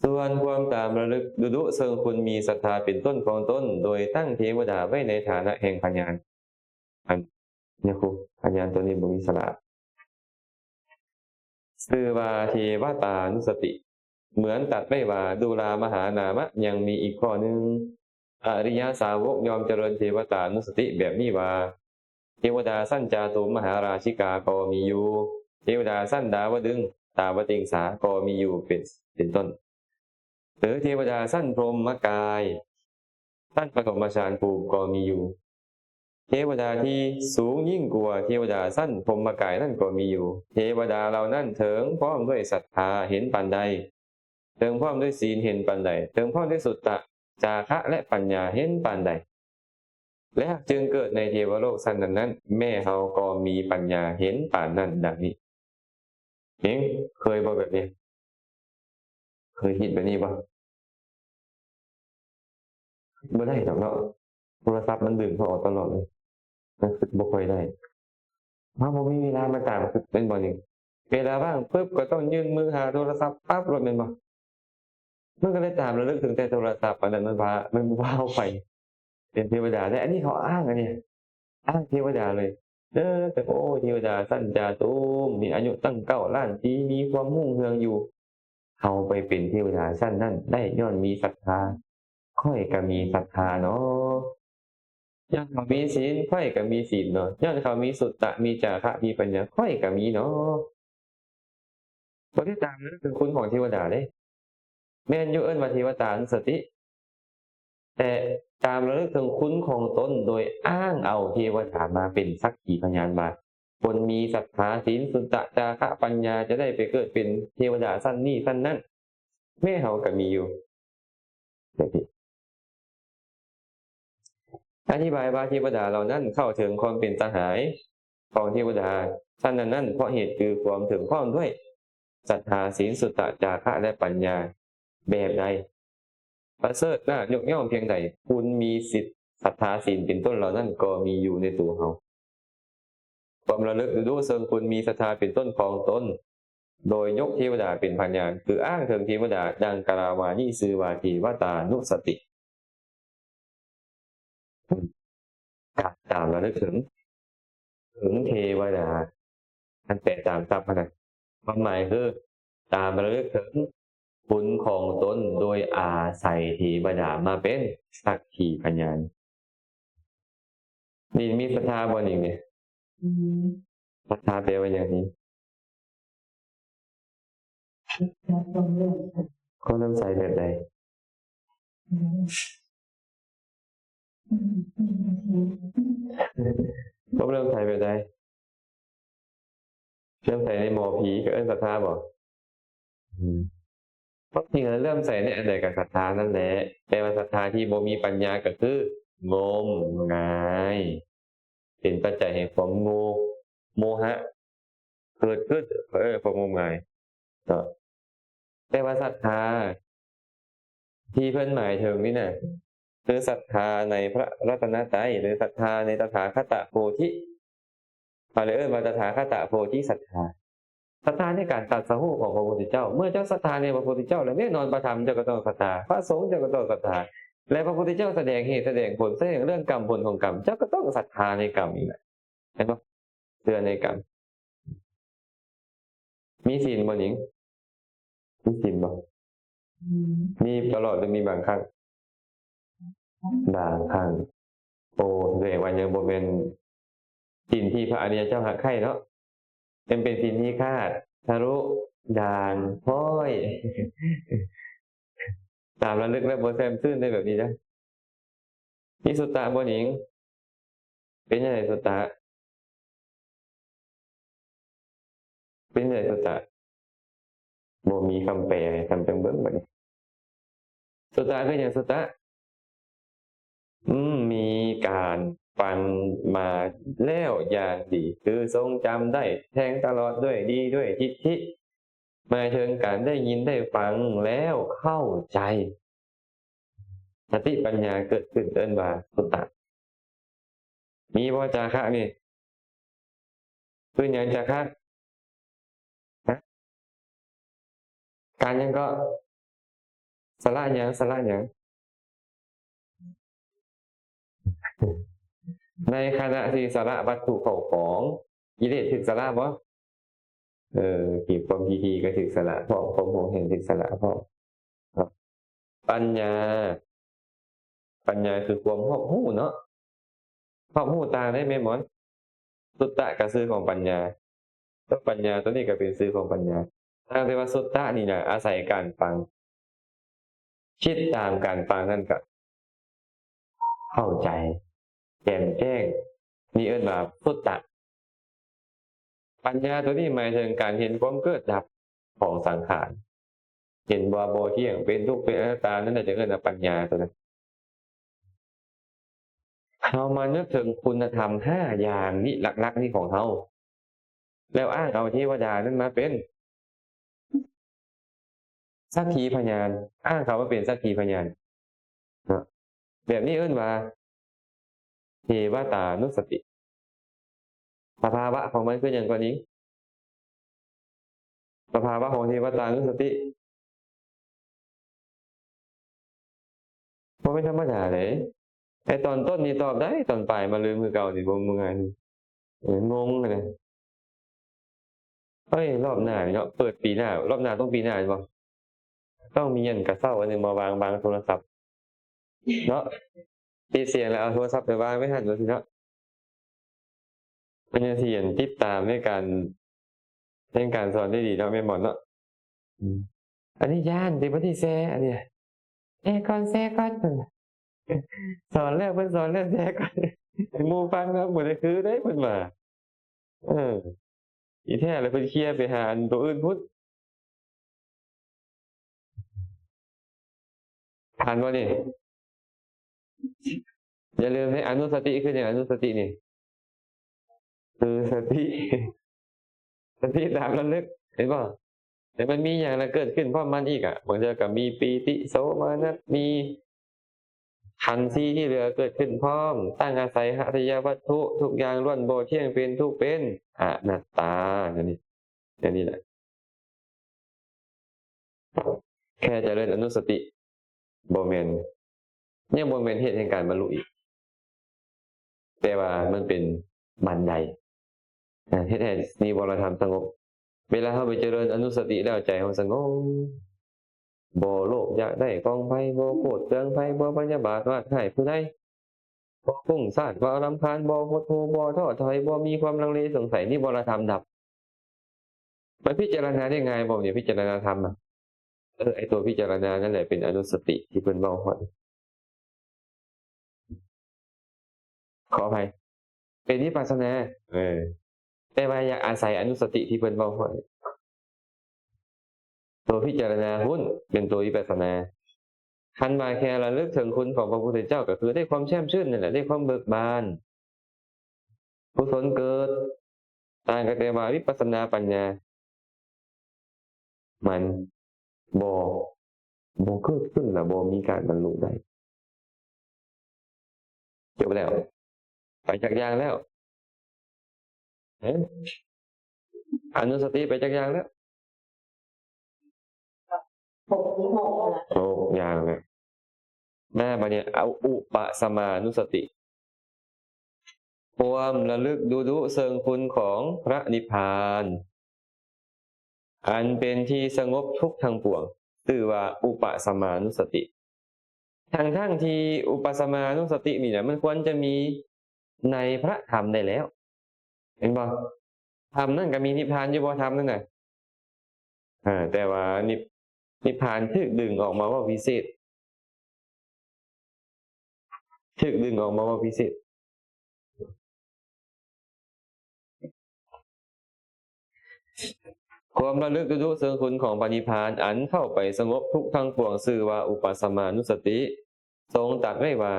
ສ່ວນຄວາມຕາມລະລຶກດຸດຸເຊິ່ງຄຸນມີສັດທາເປັນຕົ້ນຂອງຕົນ ໂດຍຕັ້ງເທວະດາໄວ້ໃນຖານະແຫ່ງພະຍານ ອັນນີ້ຄູ ພະຍານຕົວນີ້ບໍ່ມີສະຫຼະ ຊື່ວ່າເທວະຕານຸສະຕິ. ເໝືອນຕັດໄວ້ວ່າ ດູລາມະຫານາມະ ຍັງມີອີກຂໍ້ໜຶ່ງ. ອະລິຍະສາວົກຍ່ອມຈະເລີນເທວະຕານຸສະຕິແບບນີ້ວ່າ ເທວະດາຊັ້ນຈາຕຸມມະຫາລາຊິກາກໍມີຢູ່ ເທວະດາຊັ້ນດາວະດຶງ ຕາວະຕິງສາກໍມີຢູ່ ເປັນ ເປັນຕົ້ນ ຫຼື ເທວະດາຊັ້ນພົມມະກາຍ ຊັ້ນປະຖົມມະຊານພູມກໍມີຢູ່. ເທວະດາທີ່ສູງຍິ່ງກວ່າເທວະດາຊັ້ນພົມມະກາຍນັ້ນກໍມີຢູ່. ເທວະດາເຫຼົ່ານັ້ນເຖິງພ້ອມດ້ວຍສັດທາເຫັນປານໃດ, ເຖິງພ້ອມດ້ວຍສີນເຫັນປານໃດ, ເຖິງພ້ອມດ້ວຍສຸດຕະ, ຈາຄະ ແລະ ປັນຍາເຫັນປານໃດ, ແລ້ວຈຶ່ງເກີດໃນເທວະໂລກຊັ້ນນັ້ນໆ, ແມ່ເຮົາກໍມີປັນຍາເຫັນປານນັ້ນດັ່ງນີ້. ເອີ ເຄີຍບໍ່ແບບນີ້? ເຄີຍຄິດແບບນີ້ບໍ່? ບໍ່ໄດ້ດອກເນາະ, ໂທລະສັບມັນດຶງເຮົາອອກຕະຫຼອດເລີຍ, ມັນຄິດບໍ່ຄ່ອຍໄດ້. ເຮົາບໍ່ມີເວລາມາຕາມຄິດແມ່ນບໍ່ນີ້? ເວລາວ່າງປຶບກໍຕ້ອງຍື່ນມືຫາໂທລະສັບປັບໂລດແມ່ນບໍ່? ມັນກໍເລີຍຕາມລະລຶກເຖິງແຕ່ໂທລະສັບ ອັນນັ້ນມັນພາ ມັນພາເຮົາໄປເປັນເທວະດາ. ແລະ ອັນນີ້ເຂົາອ້າງ ອັນນີ້ອ້າງເທວະດາເລີຍ. ເອີ ແຕ່ ໂອ້ ເທວະດາຊັ້ນຈາຕຸມ ມີອາຍຸຕັ້ງເກົ້າລ້ານປີ ມີຄວາມຮຸ່ງເຮືອງຢູ່. ເຮົາໄປເປັນເທວະດາຊັ້ນນັ້ນໄດ້ຍ້ອນມີສັດທາ. ຂ້ອຍກໍມີສັດທາເນາະ. ຍ້ອນເຂົາມີສີນ ຂ້ອຍກໍມີສີນເນາະ. ຍ້ອນເຂົາມີສຸດຕະ ມີຈາຄະ ມີປັນຍາ ຂ້ອຍກໍມີເນາະ. ບໍ່ໄດ້ຕາມລະລຶກເຖິງຄຸນຂອງເທວະດາເດ້. ແມ່ນຢູ່ ເອີ້ນວ່າເທວະຕານຸສະຕິ, ແຕ່ຕາມລະລຶກເຖິງຄຸນຂອງຕົນໂດຍອ້າງເອົາເທວະດາມາເປັນສັກຂີພະຍານວ່າ ຄົນມີສັດທາ, ສີນ, ສຸດຕະ, ຈາຄະ, ປັນຍາ ຈະໄດ້ໄປເກີດເປັນເທວະດາຊັ້ນນີ້ຊັ້ນນັ້ນ. ແມ່ເຮົາກໍມີຢູ່. ອະທິບາຍວ່າເທວະດາເຫຼົ່ານັ້ນເຂົ້າເຖິງຄວາມເປັນສະຫາຍຂອງເທວະດາຊັ້ນນັ້ນໆ ເພາະເຫດຄືຄວາມເຖິງພ້ອມດ້ວຍສັດທາ, ສີນ, ສຸດຕະ, ຈາຄະ ແລະ ປັນຍາ. ແບບໃດ? ປະເສີດໜ້າຍົກຍ້ອງພຽງໃດ, ຄຸນມີສິດສັດທາ, ສີນ ເປັນຕົ້ນເຫຼົ່ານັ້ນກໍມີຢູ່ໃນຕົວເຮົາ. ຄວາມລະລຶກຮູ້ເຊິ່ງຄຸນມີສັດທາເປັນຕົ້ນຂອງຕົນ ໂດຍຍົກເທວະດາເປັນພະຍານ ຄືອ້າງເຖິງເທວະດາດັ່ງກ່າວມານີ້ ຊື່ວ່າເທວະຕານຸສະຕິ. ການຕາມລະລຶກເຖິງ ເຖິງເທວະດາ ອັນແປຕາມສັບຫັ້ນນະ ຄວາມໝາຍຄື ຕາມລະລຶກເຖິງຄຸນຂອງຕົນໂດຍອາໄສເທວະດາມາເປັນສັກຂີພະຍານ. ນີ້ມີສັດທາບໍ່ນີ້? ອືມ ສັດທາແປວ່າຫຍັງນີ້? ຄວາມເຫຼື້ອມໃສແບບໃດ? ຄວາມເຫຼື້ອມໃສແບບໃດ? ເຫຼື້ອມໃສໃນໝໍຜີກໍເອີ້ນສັດທາບໍ່? ອືມ ຄວາມຈິງແລ້ວເຫຼື້ອມໃສໃນອັນໃດກໍສັດທານັ້ນແຫຼະ, ແຕ່ວ່າສັດທາທີ່ບໍ່ມີປັນຍາກໍຄືງົມງາຍ ເປັນປັດໄຈໃຫ້ຄວາມໂງ່ ໂມຫະເກີດຂຶ້ນ, ເອີ ຄວາມງົມງາຍເນາະ. ແຕ່ວ່າສັດທາທີ່ເພິ່ນໝາຍເຖິງນີ້ນະ ຄືສັດທາໃນພະລັດຕະນະໄຕ ຫຼື ສັດທາໃນຕະຖາຄະຕະໂພທິ. ເຂົາເລີຍເອີ້ນວ່າຕະຖາຄະຕະໂພທິສັດທາ. ສັດທາໃນການຕັດສະຮູ້ຂອງພະພຸດທະເຈົ້າ. ເມື່ອເຈົ້າສັດທາໃນພະພຸດທະເຈົ້າແລ້ວ, ແນ່ນອນພະທຳເຈົ້າກໍຕ້ອງສັດທາ, ພະສົງເຈົ້າກໍຕ້ອງສັດທາ, ແລະ ພະພຸດທະເຈົ້າສະແດງເຫດສະແດງຜົນ, ສະແດງເລື່ອງກຳຜົນຂອງກຳ, ເຈົ້າກໍຕ້ອງສັດທາໃນກຳນີ້ແຫຼະ. ເຫັນບໍ່? ເຊື່ອໃນກຳ. ມີສິນບໍ່ ນິງ? ມີສິນບໍ່? ອືມ ມີຕະຫຼອດ ຫຼື ມີບາງຄັ້ງ? ບາງຄັ້ງ. ໂອ້ ສະແດງວ່າຍັງບໍ່ແມ່ນສິນທີ່ພະອະລິຍະເຈົ້າຮັກໃຄ່ເນາະ, ຍັງເປັນສິນທີ່ຂາດ, ທະລຸ, ດ່າງ, ພ້ອຍ. ຕາມລະລຶກແລ້ວບໍ່ແຊ່ມຊື່ນເດ້ແບບນີ້ນະ. ມີສຸດຕະບໍ່ ນິງ? ເປັນຈັ່ງໃດສຸດຕະ? ເປັນຈັ່ງໃດສຸດຕະ? ບໍ່ມີຄຳແປ, ທ່ານຈັ່ງເບິ່ງບັດນີ້. ສຸດຕະຄືຫຍັງ? ສຸດຕະ ອືມ ມີການຟັງມາແລ້ວຢ່າງດີ, ຄືຊົງຈຳໄດ້, ແທງຕະຫຼອດ, ດ້ວຍດີ, ດ້ວຍທິດຖິ, ໝາຍເຖິງການໄດ້ຍິນໄດ້ຟັງແລ້ວເຂົ້າໃຈ. ສະຕິປັນຍາເກີດຂຶ້ນເອີ້ນວ່າສຸດຕະ. ມີບໍ່ຈາຄະນີ້? ຄືຫຍັງຈາຄະ? ຮະ? ການຫຍັງເກາະ? ສະຫຼະຫຍັງ? ສະຫຼະຫຍັງ? ໃນຂະນະທີ່ສະຫຼະວັດຖຸເຂົ້າຂອງ, ກິເລດຖືກສະຫຼະບໍ່? ເອີ ທີ່ຄວາມທີ່ດີກໍຖືກສະຫຼະພ້ອມ, ຄວາມຫົວງແຫນຖືກສະຫຼະພ້ອມ. ປັນຍາ, ປັນຍາຄືຄວາມຮອບຮູ້ເນາະ, ຮອບຮູ້ຕ່າງໄດ້ແມ່ນບໍ່? ສຸດຕະກໍຊື່ຂອງປັນຍາ, ຕົວປັນຍາຕົວນີ້ກໍເປັນຊື່ຂອງປັນຍາ. ຕ່າງແຕ່ວ່າສຸດຕະນີ້ນະ ອາໄສການຟັງ, ຄິດຕາມການຟັງນັ້ນກໍເຂົ້າໃຈ, ແຈ່ມແຈ້ງ, ນີ້ເອີ້ນວ່າສຸດຕະ. ປັນຍາໂຕນີ້ໝາຍເຖິງການເຫັນຄວາມເກີດດັບຂອງສັງຂານ, ເຫັນວ່າບໍ່ທ່ຽງ, ເປັນທຸກ, ເປັນອະນັດຕາ, ນັ້ນແຫຼະຈຶ່ງເອີ້ນວ່າປັນຍາໂຕນັ້ນ. ເຮົາມານຶກເຖິງຄຸນນະທຳຫ້າຢ່າງນີ້ ຫຼັກໆນີ້ຂອງເຮົາ ແລ້ວອ້າງເອົາເທວະດານັ້ນມາເປັນສັກຂີພະຍານ, ອ້າງເຂົາມາເປັນສັກຂີພະຍານເນາະ, ແບບນີ້ເອີ້ນວ່າເທວະຕານຸສະຕິ. ສະພາວະຂອງມັນຄືຫຍັງກ່ອນນີ້? ສະພາວະຂອງເທວະຕານຸສະຕິ ບໍ່ແມ່ນທຳມະດາເດ້. ໄອ້ຕອນຕົ້ນນີ້ຕອບໄດ້, ຕອນປາຍມາລືມຄືເກົ່ານີ້ ບໍ່ ບໍ່ງ່າຍນີ້. ເອີ ງົງນະ. ເອີຍ ລອບໜ້ານີ້ເນາະ, ເປີດປີໜ້າ, ລອບໜ້າຕ້ອງປີໜ້າແມ່ນບໍ່? ຕ້ອງມີອັນກະເຊົ້າອັນໜຶ່ງມາວາງ, ວາງໂທລະສັບເນາະ, ປິດສຽງແລ້ວເອົາໂທລະສັບໄປວາງໄວ້ຫັ້ນ ວ່າຊີ້ເນາະ. ມັນຍັງຊິອັນຕິດຕາມໃນການ ໃນການສອນໄດ້ດີເນາະ ແມ່ນບໍ່ເນາະ? ອືມ ອັນນີ້ຢ້ານຕິ ບໍ່ໄດ້ແຊ ອັນນີ້ ແຊກ່ອນ ແຊກ່ອນ ເພິ່ນ ສອນແລ້ວ ເພິ່ນສອນແລ້ວ ແຊກ່ອນ ໃຫ້ໝູ່ຟັງນຳ ບໍ່ໄດ້ຄືເດ້ ເພິ່ນວ່າ. ເອີ ທີ່ແທ້ແລ້ວເພິ່ນເຄຍໄປຫາອັນໂຕອື່ນພຸ້ນ. ຜ່ານບໍ່ນີ້? ຢ່າລືມເດ້ ອະນຸສະຕິຄືຫຍັງ? ອະນຸສະຕິນີ້ຄືສະຕິ ສະຕິຕາມລະລຶກ ເຫັນບໍ່? ແຕ່ມັນມີຫຍັງລະເກີດຂຶ້ນພ້ອມມັນອີກອະ, ບາງເທື່ອກໍມີປີຕິ ໂສມະນັດ ມີຂັນສີ່ທີ່ເຫຼືອເກີດຂຶ້ນພ້ອມ, ຕັ້ງອາໄສຫະທະຍະວັດຖຸ, ທຸກຢ່າງລ້ວນບໍ່ທ່ຽງ ເປັນທຸກ ເປັນອະນັດຕາ ແນວນີ້ ແນວນີ້ແຫຼະ. ແຄ່ຈະເລີນອະນຸສະຕິ ບໍ່ແມ່ນ ຍັງບໍ່ແມ່ນເຫດແຫ່ງການບັນລຸອີກ, ແຕ່ວ່າມັນເປັນບັນໄດ ເຮັດໃຫ້ນິວອນທຳສະຫງົບ. ເວລາເຮົາໄປຈະເລີນອະນຸສະຕິແລ້ວ ໃຈເຮົາສະຫງົບ, ບໍ່ໂລບຢາກໄດ້ຂອງໃຜ, ບໍ່ໂກດເຄືອງໃຜ, ບໍ່ພະຍາບາດວາດຮ້າຍຜູ້ໃດ, ບໍ່ຟຸ້ງຊານ, ບໍ່ລຳຄານ, ບໍ່ຫົດຫູ່, ບໍ່ທໍ້ຖອຍ, ບໍ່ມີຄວາມລັງເລສົງໄສ, ນິວອນທຳດັບ. ໄປພິຈາລະນາໄດ້ງ່າຍບໍ່ນີ້? ພິຈາລະນາທຳນະ. ເອີ ໄອ້ຕົວພິຈາລະນານັ້ນແຫຼະເປັນອະນຸສະຕິທີ່ເພິ່ນເວົ້າຮອດ. ຂໍອະໄພ, ເປັນວິປັດສະນາ. ເອີ ແຕ່ວ່າຢາກອາໄສອະນຸສະຕິທີ່ເພິ່ນເວົ້າຮອດ. ຕົວພິຈາລະນາພຸ້ນເປັນຕົວວິປັດສະນາ. ຄັນວ່າແຄ່ລະລຶກເຖິງຄຸນຂອງພະພຸດທະເຈົ້າ ກໍຄືໄດ້ຄວາມແຊ່ມຊື່ນນັ້ນແຫຼະ, ໄດ້ຄວາມເບີກບານ, ກຸສົນເກີດ, ຕ່າງກັນແຕ່ວ່າວິປັດສະນາປັນຍາມັນບໍ່ ບໍ່ເກີດຂຶ້ນ ແລະ ບໍ່ມີການບັນລຸໄດ້. ຈົບແລ້ວ ໄປຈັກຢ່າງແລ້ວ? ເອີ ອະນຸສະຕິໄປຈັກຢ່າງແລ້ວ? ຫົກ ຫົກຢ່າງແລ້ວ. ມາບາດນີ້ ເອົາອຸປະສະມານຸສະຕິ ຄວາມລະລຶກດູດຸເຊິ່ງຄຸນຂອງພະນິບພານ ອັນເປັນທີ່ສະຫງົບທຸກທັງປວງ ຊື່ວ່າອຸປະສະມານຸສະຕິ. ທັງໆທີ່ອຸປະສະມານຸສະຕິນີ້ນະ ມັນຄວນຈະມີໃນພະທຳໄດ້ແລ້ວ ເຫັນບໍ່? ທຳນັ້ນກໍມີນິບພານຢູ່ບໍ່? ທຳນັ້ນນະ ເອີ ແຕ່ວ່ານິບ ນິບພານຖືກດຶງອອກມາເວົ້າພິເສດ ຖືກດຶງອອກມາເວົ້າພິເສດ. ຄວາມລະລຶກດູດຸເຊິ່ງຄຸນຂອງພະນິບພານ ອັນເຂົ້າໄປສະຫງົບທຸກທັງປວງ ຊື່ວ່າອຸປະສະມານຸສະຕິ. ຊົງຕັດໄວ້ວ່າ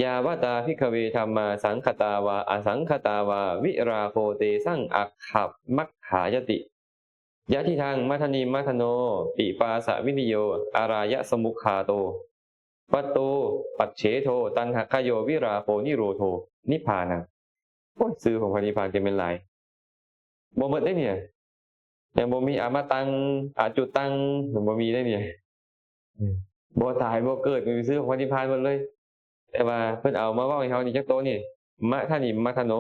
ຢາວະຕາ ພິກຂະເວ ທຳມາ ສັງຄະຕາ ວາ ອະສັງຄະຕາ ວາ ວິລາໂຄ ເຕສັງ ອັກຂະມັກຂາຍະຕິ ຍະທິທັງ ມັດທະນິມມັດທະໂນ ປິປາສະວິນິໂຍ ອາລາຍະສະມຸກຄາໂຕ ປັດຕູ ປັດເສໂທ ຕັນຫະຄະໂຍ ວິລາໂຄ ນິໂຣໂທ ນິບພານັງ. ໂອ້ຍ ຊື່ຂອງພະນິບພານຈະແມ່ນຫຼາຍ ບໍ່ໝົດເດ້ນີ້. ຍັງບໍ່ມີອະມະຕັງ ອະຈຸຕັງ ຍັງບໍ່ມີເດ້ນີ້. ອືມ ບໍ່ຕາຍບໍ່ເກີດ ມີຊື່ຂອງພະນິບພານໝົດເລີຍ. ແຕ່ວ່າເພິ່ນເອົາມາເວົ້າໃຫ້ເຮົານີ້ຈັກໂຕນີ້ ມັດທະນິມມັດທະໂນ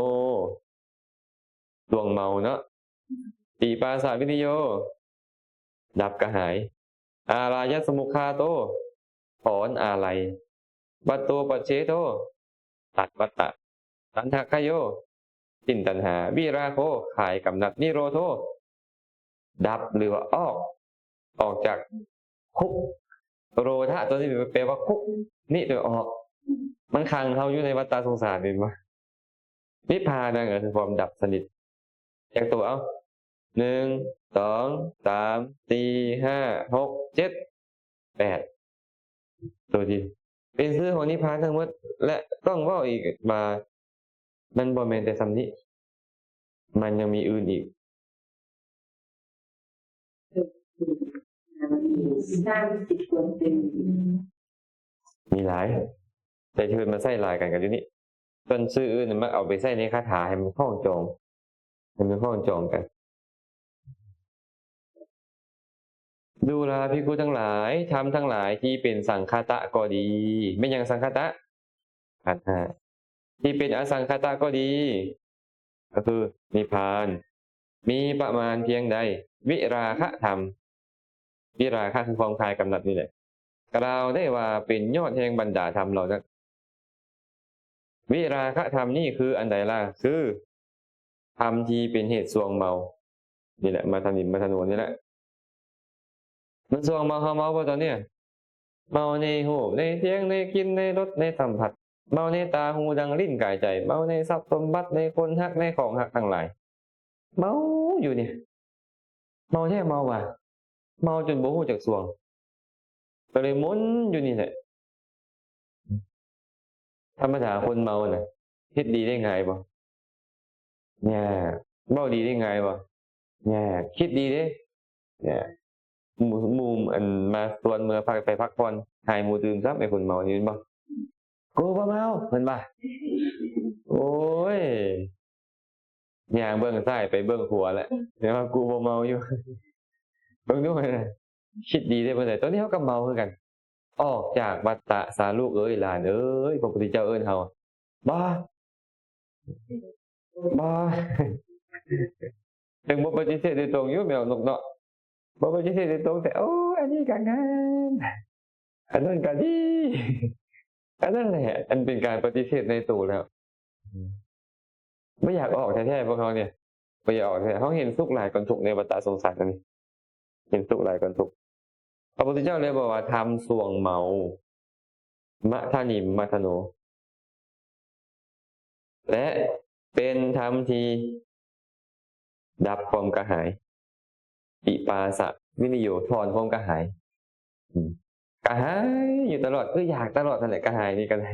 ດວງເມົາເນາະ, ປີປາສະວິນິໂຍ ດັບກະຫາຍ, ອາລາຍະສະມຸກຄາໂຕ ຖອນອາໄລ, ວັດໂຕປັດເສໂທ ຕັດວັດຕະ, ຕັນຫະຄະໂຍ ສິ້ນຕັນຫາ, ວິລາໂຄ ຄາຍກຳໜັດ, ນິໂຣໂທ ດັບ ຫຼືວ່າອອກ ອອກຈາກຄຸກ. ໂຣທະຕົວນີ້ແປວ່າຄຸກ, ນິ ແປວ່າອອກ. ມັນຂັງເຮົາຢູ່ໃນວັດຕະສົງສານ ເຫັນບໍ່? ນິບພານນັ້ນກໍຄືຄວາມດັບສະໜິດ. ຈັກໂຕເອົາ? ໜຶ່ງ ສອງ ສາມ ສີ່ ຫ້າ ຫົກ ເຈັດ ແປດ ໂຕທີ່ເປັນຊື່ຂອງນິບພານທັງໝົດ ແລະ ຕ້ອງເວົ້າອີກວ່າ ມັນບໍ່ແມ່ນແຕ່ສ່ຳນີ້ ມັນຍັງມີອື່ນອີກ. ມີຫຼາຍ ແຕ່ທີ່ເພິ່ນມາໃຊ້ຫຼາຍກັນກໍຢູ່ນີ້. ສ່ວນຊື່ອື່ນມັກເອົາໄປໃຊ້ໃນຄາຖາໃຫ້ມັນຄ້ອງຈອງ ໃຫ້ມັນຄ້ອງຈອງກັນ. ດູລາພິກຂຸທັງຫຼາຍ, ທຳທັງຫຼາຍທີ່ເປັນສັງຄະຕະກໍດີ. ແມ່ນຫຍັງສັງຄະຕະ? ຂັນຫ້າ. ທີ່ເປັນອະສັງຄະຕະກໍດີ ກໍຄືນິບພານ ມີປະມານພຽງໃດ? ວິລາຄະທຳ. ວິລາຄະຄືຄວາມຄາຍກຳໜັດນີ້ແຫຼະ ກ່າວໄດ້ວ່າເປັນຍອດແຫ່ງບັນດາທຳເຫຼົ່ານັ້ນ. ວິລາຄະທຳນີ້ຄືອັນໃດລະ? ຄືທຳທີ່ເປັນເຫດຊ່ວງເມົານີ້ແຫຼະ ມາທານິມມາທາໂນນີ້ແຫຼະ. ມັນຊ່ວງເມົາ ເຮົາເມົາບໍ່ຕອນນີ້? ເມົາໃນຮູບ ໃນສຽງ ໃນກິ່ນ ໃນລົດ ໃນສຳຜັດ, ເມົາໃນຕາ ຫູ ດັງ ລີ້ນ ກາຍ ໃຈ, ເມົາໃນຊັບສົມບັດ ໃນຄົນຮັກ ໃນຂອງຮັກທັງຫຼາຍ. ເມົາຢູ່ນີ້ ເມົາແທ້ເມົາວ່າ ເມົາຈົນບໍ່ຮູ້ຈັກຊ່ວງ ກໍເລີຍມົນຢູ່ນີ້ແຫຼະ. ທຳມະດາຄົນເມົານະ ເຮັດດີໄດ້ງ່າຍບໍ່? ຍາກ. ເວົ້າດີໄດ້ງ່າຍບໍ່? ຍາກ. ຄິດດີເດ້? ຍາກ. ໝູ່ ໝູ່ອັນມາຊວນເມືອພັກ ໄປພັກຜ່ອນ ຫາຍໝູ່ຕື່ມຊ້ຳ ໄອ້ຄົນເມົານີ້ແມ່ນບໍ່? ກູບໍ່ເມົາ ເພິ່ນວ່າ. ໂອ້ຍ ຍ່າງເບິ່ງຊ້າຍໄປເບິ່ງຂວາແຫຼະ ແຕ່ວ່າກູບໍ່ເມົາຢູ່. ເບິ່ງດູ ຄິດດີເດ້ ເພິ່ນວ່າ ຕອນນີ້ເຮົາກໍເມົາຄືກັນ. ອອກຈາກວັດຕະຊະລູກເອີຍ ຫຼານເອີຍ. ພະພຸດທະເຈົ້າເອີ້ນເຮົາ ບໍ່ ບໍ່ ເຖິງບໍ່ປະຕິເສດໂດຍຕົງຢູ່ ແມ່ນບໍ່ ນົກເນາະ? ບໍ່ປະຕິເສດໂດຍຕົງ ແຕ່ ໂອ້ຍ ອັນນີ້ກໍງາມ ອັນນັ້ນກໍດີ. ອັນນັ້ນແຫຼະ ອັນເປັນການປະຕິເສດໃນໂຕແລ້ວ. ບໍ່ຢາກອອກແທ້ໆ ພວກເຮົານີ້ ບໍ່ຢາກອອກແທ້. ເຮົາເຫັນສຸກຫຼາຍກວ່າທຸກໃນວັດຕະສົງສານນີ້ ເຫັນສຸກຫຼາຍກວ່າທຸກ. ພະພຸດທະເຈົ້າເລີຍບອກວ່າ ທຳຊ່ວງເມົາ ມະທະນິມມະທະໂນ ແລະ ເປັນທຳທີ່ດັບຄວາມກະຫາຍ ປິປາສະວິນິໂຍ ຖອນຄວາມກະຫາຍ. ອືມ ກະຫາຍຢູ່ຕະຫຼອດ ຄືຢາກຕະຫຼອດຫັ້ນແຫຼະ. ກະຫາຍນີ້ກໍໄດ້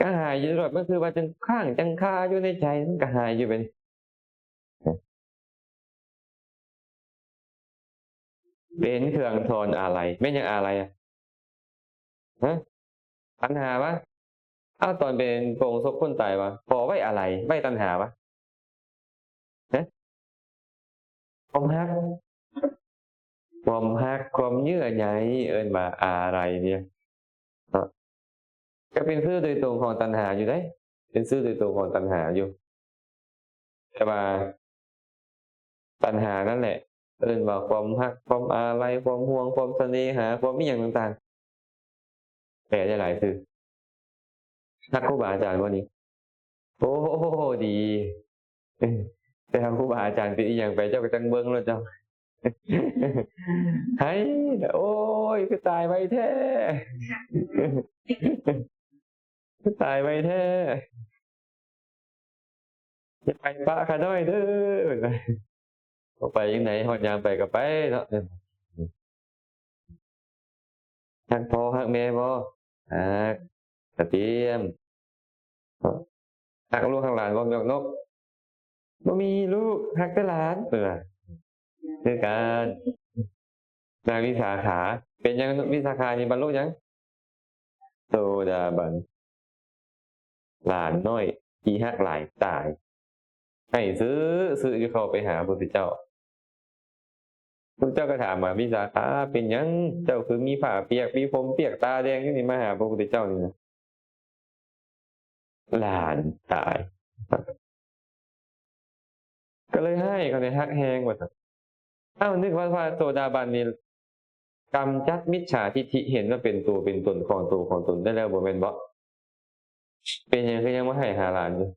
ກະຫາຍຢູ່ຕະຫຼອດ ມັນຄືວ່າຈັ່ງຄ້າງຈັ່ງຄາຢູ່ໃນໃຈ ມັນກະຫາຍຢູ່ເປັນ ເປັນເຄື່ອງຖອນອາໄລ. ແມ່ນຫຍັງອາໄລອະ? ຮະ? ຕັນຫາວະ? ອ້າວ ຕອນເປັນໂປງສົບຄົນຕາຍວະ ພໍໄວ້ອາໄລ ໄວ້ຕັນຫາວະ? ຮະ? ຄວາມຮັກ ຄວາມຮັກ ຄວາມເຍື່ອໃຍ ເອີ້ນວ່າອາໄລເນຍ ເນາະ. ກໍເປັນຊື່ໂດຍຕົງຂອງຕັນຫາຢູ່ເດ້ ເປັນຊື່ໂດຍຕົງຂອງຕັນຫາຢູ່. ແຕ່ວ່າຕັນຫານັ້ນແຫຼະ ເອີ້ນວ່າຄວາມຮັກ ຄວາມອາໄລ ຄວາມຫ່ວງ ຄວາມສະເໜຫາ ຄວາມອີ່ຫຍັງຕ່າງໆ ແປໄດ້ຫຼາຍຊື່. ຮັກຄູບາອາຈານບໍ່ນີ້? ໂອ້ ດີ. ແຕ່ຖ້າຄູບາອາຈານເປັນອີ່ຫຍັງໄປ ເຈົ້າກໍຈັ່ງເບິ່ງໂລດເຈົ້າ. ໄຫ້ ໂອ້ຍ ຄືຕາຍໄວແທ້ ຄືຕາຍໄວແທ້. ຢ່າໄປປະຂ້ານ້ອຍເດີ ບໍ່ໄປຈັ່ງໃດ ຮອດຍາມໄປກໍໄປເນາະ. ຮັກພໍ່ຮັກແມ່ບໍ່? ຮັກ. ກະຕຽມ ຮັກລູກຮັກຫຼານບໍ່? ແມ່ນົກ ບໍ່ມີລູກ ຮັກແຕ່ຫຼານ ເພິ່ນວ່າ. ຄືກັນ ນາງວິສາຂາ ເປັນຫຍັງ? ວິສາຂານີ້ບັນລຸຫຍັງ? ໂສດາບັນ. ຫຼານນ້ອຍທີ່ຮັກຫຼາຍຕາຍ ໃຫ້ຊື້ ຊື້ຢູ່ເຂົ້າໄປຫາພະພຸດທະເຈົ້າ. ພະພຸດທະເຈົ້າກໍຖາມວ່າ ວິສາຂາ ເປັນຫຍັງເຈົ້າຄືມີຜ້າປຽກ ມີຜົມປຽກ ຕາແດງຢູ່ນີ້? ມາຫາພະພຸດທະເຈົ້ານີ້ນະ. ຫຼານຕາຍ ກໍເລີຍໃຫ້ ກໍເລີຍຮັກແຮງວ່າຊັ້ນ. ອ້າວ ນຶກວ່າພະໂສດາບັນນີ້ກຳຈັດມິດສາທິດຖິ ເຫັນວ່າເປັນຕົວເປັນຕົນ ຂອງໂຕຂອງຕົນໄດ້ແລ້ວ ບໍ່ແມ່ນບໍ? ເປັນຫຍັງຄືຍັງມາໃຫ້ຫາຫຼານຢູ່?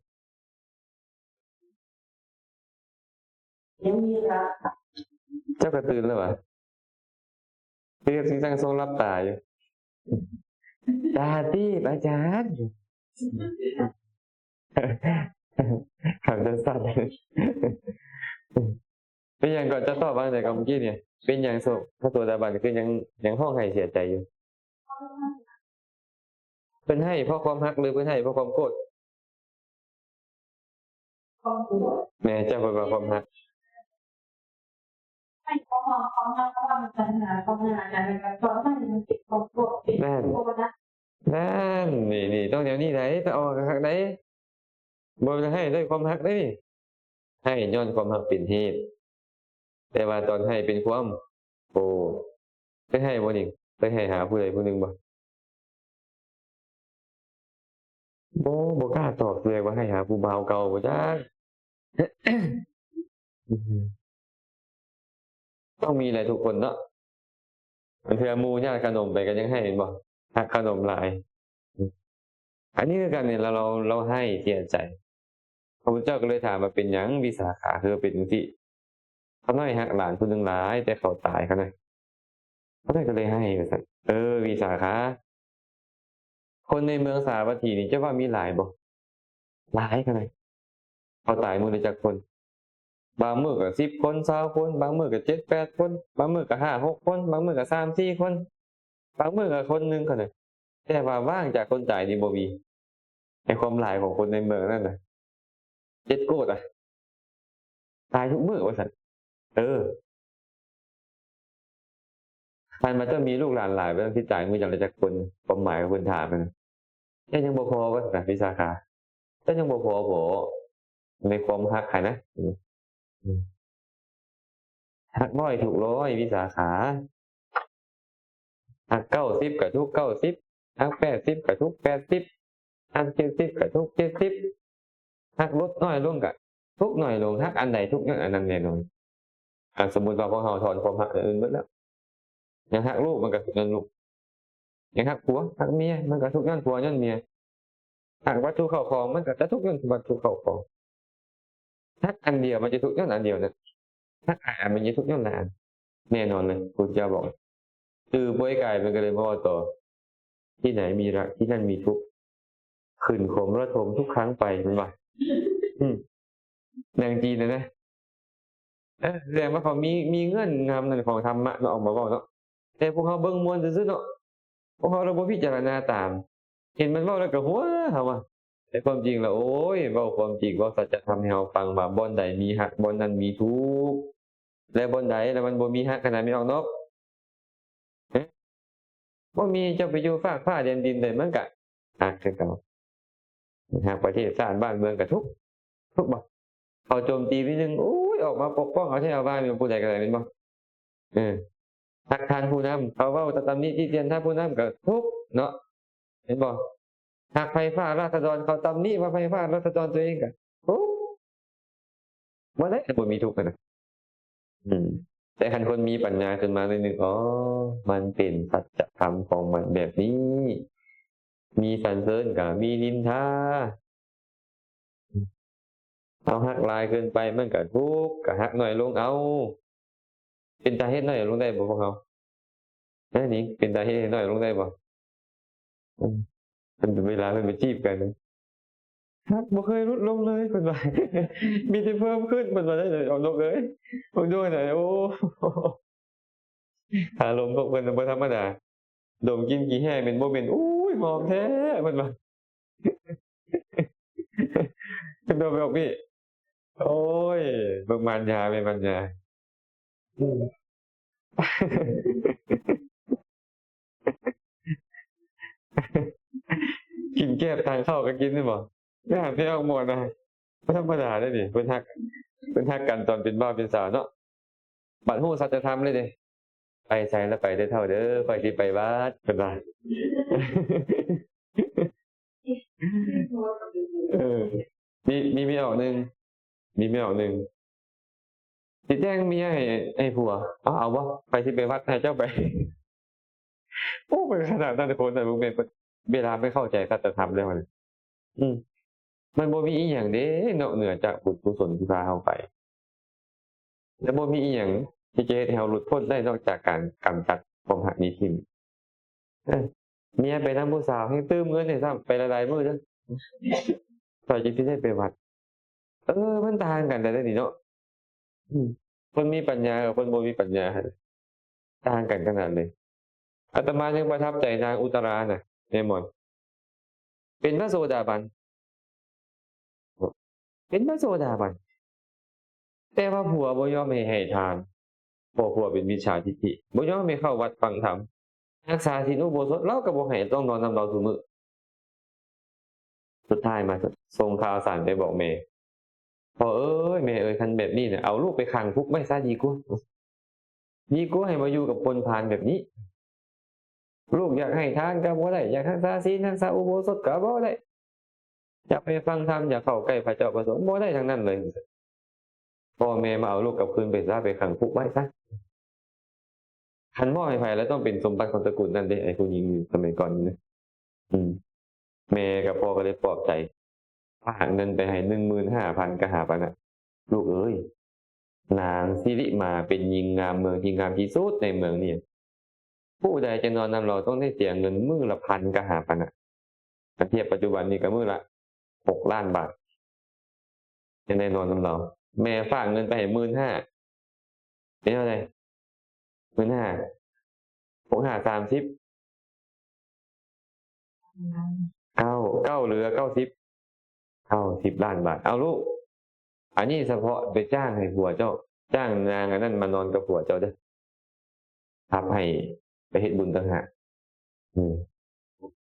ຍັງມີເວລາ. ເຈົ້າກໍຕື່ນແລ້ວຫວາ? ຄືຍັງຊົງຫຼັບຕາຢູ່. ຕາຕີບອາຈານ. ຖາມສັ້ນໆ ເປັນຫຍັງກໍ ເຈົ້າຕອບວ່າຈັ່ງໃດກໍເມື່ອກີ້ນີ້? ເປັນຫຍັງໂສ ພະໂສດາບັນຄືຍັງ ຍັງຮ້ອງໄຫ້ເສຍໃຈຢູ່? ເພິ່ນໃຫ້ເພາະຄວາມຮັກ ຫຼື ເພິ່ນໃຫ້ເພາະຄວາມໂກດ? ຄວາມໂກດ. ແມ່ນ ເຈົ້າເພິ່ນວ່າຄວາມຮັກ. ໃຫ້ເພາະວ່າຄວາມຮັກ ເພາະວ່າມັນຕັນຫາ ຄວາມຕັນຫາ ການເປັນການສອນໃຫ້ມັນເປັນຄວາມໂກດ ເປັນ ແມ່ນ ໂກດນະ. ນັ້ນ ນີ້ ນີ້ ຕ້ອງແນວນີ້ໃດ໋ ຕ້ອງເອົາຄັກໆໃດ໋. ບໍ່ແມ່ນໃຫ້ດ້ວຍຄວາມຮັກເດ້ນີ້ ໃຫ້ຍ້ອນຄວາມຮັກເປັນເຫດ ແຕ່ວ່າຕອນໃຫ້ເປັນຄວາມ ໂອ້ ເຄີຍໃຫ້ບໍ່ນີ້? ເຄີຍໃຫ້ຫາຜູ້ໃດຜູ້ໜຶ່ງບໍ່? ບໍ່ ບໍ່ກ້າຕອບເລີຍວ່າໃຫ້ຫາຜູ້ບ່າວເກົ່າບໍ່ຈັກ. ຕ້ອງມີແຫຼະທຸກຄົນເນາະ ບາງເທື່ອໝູ່ຍາດຂະໜົມໄປກໍຍັງໃຫ້ແມ່ນບໍ່? ຮັກຂະໜົມຫຼາຍ. ອັນນີ້ຄືກັນນີ້ ລາວ ລາວ ລາວໃຫ້ເສຍໃຈ. ພະພຸດທະເຈົ້າກໍເລີຍຖາມວ່າ ເປັນຫຍັງວິສາຂາ ຄືເປັນຈັ່ງຊີ້? ຂ້ານ້ອຍຮັກຫຼານຜູ້ໜຶ່ງຫຼາຍ ແຕ່ເຂົາຕາຍ ຂ້ານ້ອຍ ຂ້ານ້ອຍກໍເລີຍໃຫ້ວ່າຊັ້ນ. ເອີ ວິສາຂາ ຄົນໃນເມືອງສາວັດຖີນີ້ ເຈົ້າວ່າມີຫຼາຍບໍ່? ຫຼາຍຂະໜາດ ເຂົາຕາຍມື້ລະຈັກຄົນ? ບາງມື້ກໍສິບຄົນ ຊາວຄົນ, ບາງມື້ກໍເຈັດແປດຄົນ, ບາງມື້ກໍຫ້າຫົກຄົນ, ບາງມື້ກໍສາມສີ່ຄົນ, ບາງມື້ກໍຄົນໜຶ່ງເທົ່ານັ້ນ. ແຕ່ວ່າວ່າງຈາກຄົນຕາຍນີ້ບໍ່ມີ. ໃນຄວາມຫຼາຍຂອງຄົນໃນເມືອງນັ້ນນະ ເຈັດໂກດອະ ຕາຍທຸກມື້ວ່າຊັ້ນ. ເອີ ຄັນວ່າເຈົ້າມີລູກຫຼານຫຼາຍ ເຈົ້າຊິຕາຍມື້ຈັກລະຈັກຄົນ? ຄວາມໝາຍຂອງເພິ່ນຖາມນະ. ເຈົ້າຍັງບໍ່ພໍວ່າຊັ້ນ ວິສາຂາ ເຈົ້າຍັງບໍ່ພໍບໍ ໃນຄວາມຮັກຫັ້ນນະ? ອືມ ຮັກຮ້ອຍທຸກຮ້ອຍ ວິສາຂາ. ຮັກເກົ້າສິບກະທຸກເກົ້າສິບ, ຮັກແປດສິບກະທຸກແປດສິບ, ຮັກເຈັດສິບກະທຸກເຈັດສິບ, ຮັກຫຼຸດນ້ອຍລົງກະທຸກນ້ອຍລົງ, ຮັກອັນໃດທຸກຍ້ອນອັນນັ້ນແນ່ນອນ. ອາ ສົມມຸດວ່າພວກເຮົາຖອນຄວາມຮັກອັນອື່ນເບິດແລ້ວ, ຍັງຮັກລູກມັນກະທຸກຍ້ອນລູກ, ຍັງຮັກຜົວຮັກເມຍມັນກະທຸກຍ້ອນຜົວຍ້ອນເມຍ, ຮັກວັດຖຸເຂົ້າຂອງມັນກະຈະທຸກຍ້ອນວັດຖຸເຂົ້າຂອງ. ຮັກອັນດຽວມັນຈະທຸກຍ້ອນອັນດຽວນັ້ນ, ຮັກຫຼາຍອັນມັນຈະທຸກຍ້ອນຫຼາຍອັນ. ແນ່ນອນເລີຍ ພຸດທະເຈົ້າບອກ ຄືປ່ວຍກາຍເພິ່ນກໍເລີຍມາເວົ້າຕໍ່ ທີ່ໃດມີรัก ທີ່ນັ້ນມີทุกข์ ขึ้นคมระทมทุกครั้งไป ແມ່ນບໍ່? ອືມ ໜັງຈີນນະນະ. ເອີ ແສດງວ່າເຂົາມີ ມີເງື່ອນງຳນັ້ນຂອງທຳມະເນາະ ອອກມາເວົ້າເນາະ. ແຕ່ພວກເຮົາເບິ່ງມ່ວນຊື່ໆເນາະ, ພວກເຮົາລະບໍ່ພິຈາລະນາຕາມ, ເຫັນມັນເວົ້າແລ້ວກໍຫົວເຮົາວ່າ. ແຕ່ຄວາມຈິງລະ ໂອ້ຍ ເວົ້າຄວາມຈິງ ເວົ້າສັດຈະທຳໃຫ້ເຮົາຟັງວ່າ ບ່ອນໃດມີຮັກ ບ່ອນນັ້ນມີທຸກ ແລະ ບ່ອນໃດລະມັນບໍ່ມີຮັກ ຂະໜາດແມ່ອອກນອກ ຮະ ບໍ່ມີ ເຈົ້າໄປຢູ່ຟາກຟ້າແດນດິນໃດ ມັນກະຮັກຄືເກົ່າ. ຮັກປະເທດຊາດບ້ານເມືອງກະທຸກ ທຸກບໍ່? ເຂົາໂຈມຕີໜ້ອຍໜຶ່ງ ໂອ້ຍ ອອກມາປົກປ້ອງເອົາແທ້ເອົາວ່າ ແມ່ນຜູ້ໃດກໍໄດ້ ແມ່ນບໍ່? ເອີ ຮັກທ່ານຜູ້ນຳ ເຂົາເວົ້າຕຳໜິຕິຕຽນທ່ານຜູ້ນຳກໍທຸກເນາະ ແມ່ນບໍ່? ຮັກໄພຟ້າລາຊະດອນ ເຂົາຕຳໜິວ່າໄພຟ້າລາຊະດອນຕົວເອງກໍທຸກ. ບໍ່ໄດ້ ບໍ່ມີທຸກຫັ້ນນະ. ອືມ ແຕ່ຄັນຄົນມີປັນຍາຂຶ້ນມາໜ້ອຍໜຶ່ງ ອໍ ມັນເປັນສັດຈະທຳຂອງມັນແບບນີ້, ມີສັນເສີນກໍມີນິນທາ. ເຮົາຮັກຫຼາຍເກີນໄປມັນກໍທຸກ, ກໍຮັກໜ້ອຍລົງເອົາ. ເປັນຕາເຮັດໜ້ອຍລົງໄດ້ບໍ່ພວກເຮົາ? ເອີ ນີ້ເປັນຕາເຮັດໃຫ້ໜ້ອຍລົງໄດ້ບໍ່? ອືມ ເວລາເພິ່ນໄປຈີບກັນ ຮັກບໍ່ເຄີຍຫຼຸດລົງເລີຍ ເພິ່ນວ່າ ມີແຕ່ເພີ່ມຂຶ້ນ ເພິ່ນວ່າ. ເອົານົກເອີຍ ເບິ່ງດູຫັ້ນນະ ໂອ້ ອາລົມພວກເພິ່ນບໍ່ທຳມະດາ. ດົມກິ່ນຂີ້ແຮ້ເໝັນບໍ່ເໝັນ ໂອ້ຍ ຫອມແທ້ ເພິ່ນວ່າ. ເພິ່ນໂດດໄປອອກພີ້ ໂອ້ຍ ເບິ່ງມານຍາ ແມ່ນມານຍາ. ອືມ ກິນແກບທາງເຂົ້າກໍກິນແມ່ນບໍ່? ໄປຫາແພອອກໝວດນະ ບໍ່ທຳມະດາເດ້ນີ້. ເພິ່ນຮັກ ເພິ່ນຮັກກັນຕອນເປັນບ່າວເປັນສາວເນາະ. ບັດຮູ້ສັດຈະທຳເລີຍເດ້. ໄປໃສລະໄປເດີເຖົ້າເດີ ຂ້ອຍຊິໄປວັດ ເພິ່ນວ່າ. ເອີ ມີ ມີເມຍອອກໜຶ່ງ ມີເມຍອອກໜຶ່ງ ຊິແຕ່ງເມຍໃຫ້ ໃຫ້ຜົວ. ເອົາ ເອົາບໍ່? ຂ້ອຍຊິໄປວັດ ໃຫ້ເຈົ້າໄປ. ໂອ້ ມັນຂະໜາດນັ້ນ ຄົນນະ ບໍ່ແມ່ນ ເວລາມັນເຂົ້າໃຈສັດຈະທຳແລ້ວນະ. ອືມ ມັນບໍ່ມີອີ່ຫຍັງເດ້ ນອກເໜືອຈາກບຸນກຸສົນທີ່ພາເຮົາໄປ ແລະ ບໍ່ມີອີ່ຫຍັງທີ່ຈະເຮັດໃຫ້ເຮົາຫຼຸດພົ້ນໄດ້ ນອກຈາກການກຳຈັດຄວາມຮັກນີ້ຖິ້ມ. ເອີ ເມຍໄປນຳຜູ້ສາວ ແຮ່ງຕື່ມເງິນໃຫ້ຊ້ຳ ໄປຫຼາຍໆມື້ເດີ. ຂ້ອຍຈຶ່ງຊິໄດ້ໄປວັດ. ເອີ ມັນຕ່າງກັນແທ້ເດນີ້ເນາະ. ອືມ ຄົນມີປັນຍາກັບຄົນບໍ່ມີປັນຍາຫັ້ນ ຕ່າງກັນຂະໜາດເລີຍ. ອາດຕະມາຍັງປະທັບໃຈນາງອຸດຕະລານະ ແມ່ໝອນ ເປັນພະໂສດາບັນ ເປັນພະໂສດາບັນ ແຕ່ວ່າຜົວບໍ່ຍອມໃຫ້ໃຫ້ທານ ເພາະຜົວເປັນມິດສາທິດຖິ ບໍ່ຍອມໃຫ້ເຂົ້າວັດຟັງທຳ ຮັກສາສິນອຸໂບສົດ ລາວກໍບໍ່ໃຫ້ ຕ້ອງນອນນຳລາວທຸກມື້. ສຸດທ້າຍມາສົ່ງຂ່າວສານໄປບອກແມ່ ພໍ່ເອີຍ ແມ່ເອີຍ ຄັນແບບນີ້ນະ ເອົາລູກໄປຂັງຄຸກໄວ້ຊະດີກວ່າ ດີກວ່າໃຫ້ມາຢູ່ກັບຄົນພານແບບນີ້. ລູກຢາກໃຫ້ທານກໍບໍ່ໄດ້ ຢາກຮັກສາສິນ ຮັກສາອຸໂບສົດກໍບໍ່ໄດ້ ຢາກໄປຟັງທຳ ຢາກເຂົ້າໃກ້ພະເຈົ້າພະສົງ ບໍ່ໄດ້ທັງນັ້ນເລີຍ. ພໍ່ແມ່ມາເອົາລູກກັບຄືນໄປຊະ ໄປຂັງຄຸກໄວ້ຊະ. ຄັນມອບໃຫ້ໃຜແລ້ວ ຕ້ອງເປັນສົມບັດຂອງຕະກຸນນັ້ນເດ້ ໄອ້ຜູ້ຍິງສະໄໝກ່ອນນີ້ນະ. ອືມ ແມ່ກັບພໍ່ກໍເລີຍປອບໃຈ ຝາກເງິນໄປໃຫ້ໜຶ່ງໝື່ນຫ້າພັນກະຫາປານະ. ລູກເອີຍ ນາງສິລິມາເປັນຍິງງາມເມືອງທີ່ງາມທີ່ສຸດໃນເມືອງນີ້ ຜູ້ໃດຈະນອນນຳລາວຕ້ອງໄດ້ເສຍເງິນມື້ລະພັນກະຫາປານະ. ຄັນທຽບປັດຈຸບັນນີ້ກໍມື້ລະຫົກລ້ານບາດ ຈັ່ງໄດ້ນອນນຳລາວ. ແມ່ຝາກເງິນໄປໃຫ້ໝື່ນຫ້າ ເປັນເທົ່າໃດ? ໝື່ນຫ້າ ຫົກຫ້າສາມສິບ ເກົ້າ ເກົ້າເຫຼືອເກົ້າສິບ ເກົ້າສິບລ້ານບາດ. ເອົາລູກ ອັນນີ້ສະເພາະໄປຈ້າງໃຫ້ຜົວເຈົ້າ ຈ້າງນາງອັນນັ້ນມານອນກັບຜົວເຈົ້າເດີ້ ຮັບໃຫ້ໄປເຮັດບຸນຕ່າງຫາກ. ອືມ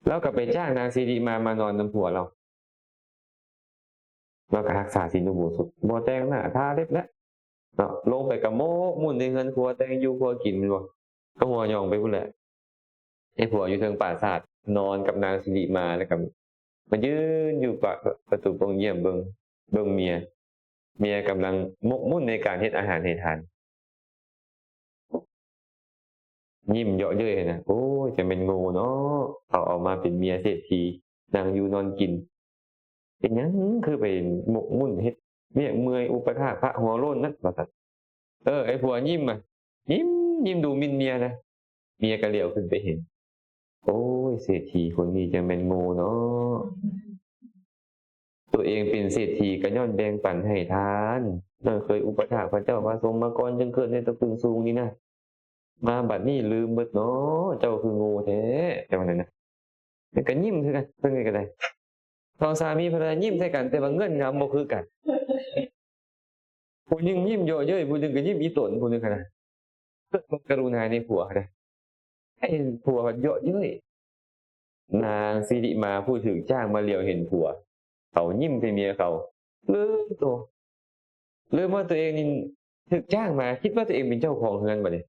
ລາວກໍໄປຈ້າງນາງສິລິມາມານອນນຳຜົວລາວ ລາວກໍຮັກສາສິນອຸໂບສົດ ບໍ່ແຕ່ງໜ້າທາເລັບແລ້ວເນາະ. ລົງໄປກໍໝົກໝຸ່ນໃນເຮືອນຄົວ ແຕ່ງຢູ່ຄົວກິນແມ່ນບໍ່ ກໍຫົວຫຍ້ອງໄປພຸ້ນແຫຼະ. ໃຫ້ຜົວຢູ່ເທິງປາສາດ ນອນກັບນາງສິລິມາ ແລ້ວກໍມາຢືນຢູ່ປະ ປະຕູໂປ່ງຢ້ຽມເບິ່ງ ເບິ່ງເມຍ ເມຍກຳລັງໝົກໝຸ່ນໃນການເຮັດອາຫານໃຫ້ທານ. ຍິ້ມເຍາະເຍີ້ຍນະ ໂອ້ຍ ຈັ່ງແມ່ນໂງ່ເນາະ ເຂົາເອົາມາເປັນເມຍເສດຖີ ນັ່ງຢູ່ນອນກິນ ເປັນຫຍັງຄືໄປໝົກໝຸ່ນເຮັດວຽກເມື່ອຍ ອຸປະຖາກພະຫົວໂລ້ນນັ້ນ ວ່າຊັ້ນ. ເອີ ໄອ້ຜົວຍິ້ມອະ ຍິ້ມ ຍິ້ມດູໝິ່ນເມຍນະ. ເມຍກໍຫຼຽວຂຶ້ນໄປເຫັນ ໂອ້ຍ ເສດຖີຄົນນີ້ຈັ່ງແມ່ນໂງ່ເນາະ. ຕົວເອງເປັນເສດຖີກໍຍ້ອນແບ່ງປັນໃຫ້ທານ ຍ້ອນເຄີຍອຸປະຖາກພະເຈົ້າພະສົງມາກ່ອນ ຈຶ່ງເກີດໃນຕະກຸນສູງນີ້ນະ. ມາບັດນີ້ລືມເບິດເນາະ ເຈົ້າຄືໂງ່ແທ້ ເຈົ້າວ່ານັ້ນນະ. ແລ້ວກໍຍິ້ມຄືກັນ ເພິ່ນກໍໄດ້ ສອງສາມີພັນລະຍາຍິ້ມໃສ່ກັນ ແຕ່ວ່າເງື່ອນງຳບໍ່ຄືກັນ. ຜູ້ໜຶ່ງຍິ້ມເຍາະເຍີ້ຍ ຜູ້ໜຶ່ງກໍຍິ້ມອີຕົນ ຜູ້ໜຶ່ງຫັ້ນນະ ເກີດຄວາມກະລຸນາໃນຜົວຫັ້ນນະ ໃຫ້ຜົວເຍາະເຍີ້ຍ. ນາງສິລິມາຜູ້ຖືກຈ້າງມາຫຼຽວເຫັນຜົວ ເຂົາຍິ້ມໃສ່ເມຍເຂົາ ລືມໂຕ ລືມວ່າຕົວເອງນີ້ຖືກຈ້າງມາ ຄິດວ່າຕົວເອງເປັນເຈົ້າຂອງເຮືອນບັດນີ້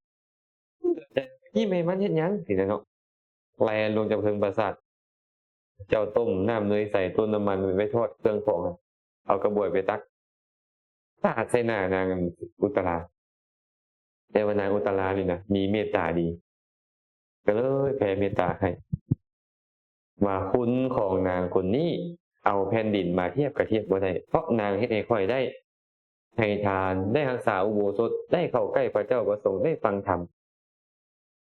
ຍິ້ມໃຫ້ມັນເຮັດຫຍັງ ຊີ້ນະເນາະ. ແລ່ນລົງຈາກເທິງປາສາດ ເຈົ້າຕົ້ມນ້ຳເນີຍໃສ ຕົ້ມນ້ຳມັນໄວ້ທອດເຄື່ອງຂອງ ເອົາກະບວຍໄປຕັກ ສາດໃສ່ໜ້ານາງອຸດຕະລາ. ແຕ່ວ່ານາງອຸດຕະລານີ້ນະ ມີເມດຕາດີ ກໍເລີຍແຜ່ເມດຕາໃຫ້ ວ່າຄຸນຂອງນາງຄົນນີ້ ເອົາແຜ່ນດິນມາທຽບກໍທຽບບໍ່ໄດ້ ເພາະນາງເຮັດໃຫ້ຂ້ອຍໄດ້ໃຫ້ທານ ໄດ້ຮັກສາອຸໂບສົດ ໄດ້ເຂົ້າໃກ້ພະເຈົ້າພະສົງ ໄດ້ຟັງທຳ.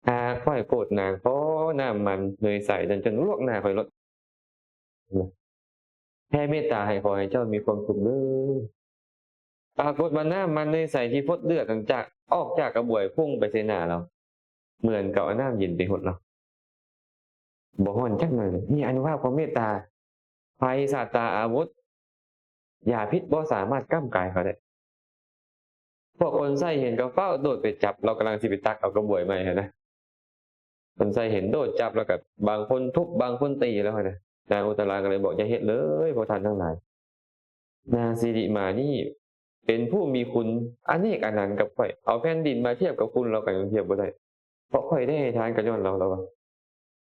ຫາກຂ້ອຍໂກດນາງ ຂໍນ້ຳມັນເນີຍໃສນັ້ນຈົນລວກໜ້າຂ້ອຍໂລດ. ແຜ່ເມດຕາໃຫ້ ຂໍໃຫ້ເຈົ້າມີຄວາມສຸກເດີ້. ປາກົດວ່ານ້ຳມັນເນີຍໃສທີ່ຟົດເລືອດອອກຈາກ ອອກຈາກກະບວຍ ພຸ່ງໄປໃສ່ໜ້າລາວ ເໝືອນກັບເອົານ້ຳເຢັນໄປຫົດລາວ. ບໍ່ຮ້ອນຈັກໜ້ອຍ. ນີ້ອານຸພາບຂອງເມດຕາ. ໄພສາດຕາອາວຸດ ຢາພິດບໍ່ສາມາດກ້ຳກາຍເຂົາໄດ້. ພວກຄົນໃຊ້ເຫັນກໍຟ້າວໂດດໄປຈັບ ລາວກຳລັງຊິໄປຕັກເອົາກະບວຍໃໝ່ຫັ້ນນະ. ຄົນໃຊ້ເຫັນໂດດຈັບ ແລ້ວກໍບາງຄົນທຸບ ບາງຄົນຕີແລ້ວຫັ້ນນະ. ນາງອຸດຕະລາກໍເລີຍບອກ ຢ່າເຮັດເລີຍ ພວກທ່ານທັງຫຼາຍ. ນາງສິລິມານີ້ເປັນຜູ້ມີຄຸນອະເນກອະນັນກັບຂ້ອຍ. ເອົາແຜ່ນດິນມາທຽບກັບຄຸນລາວກໍຍັງທຽບບໍ່ໄດ້. ເພາະຂ້ອຍໄດ້ໃຫ້ທານກໍຍ້ອນລາວ ລາວວ່າ.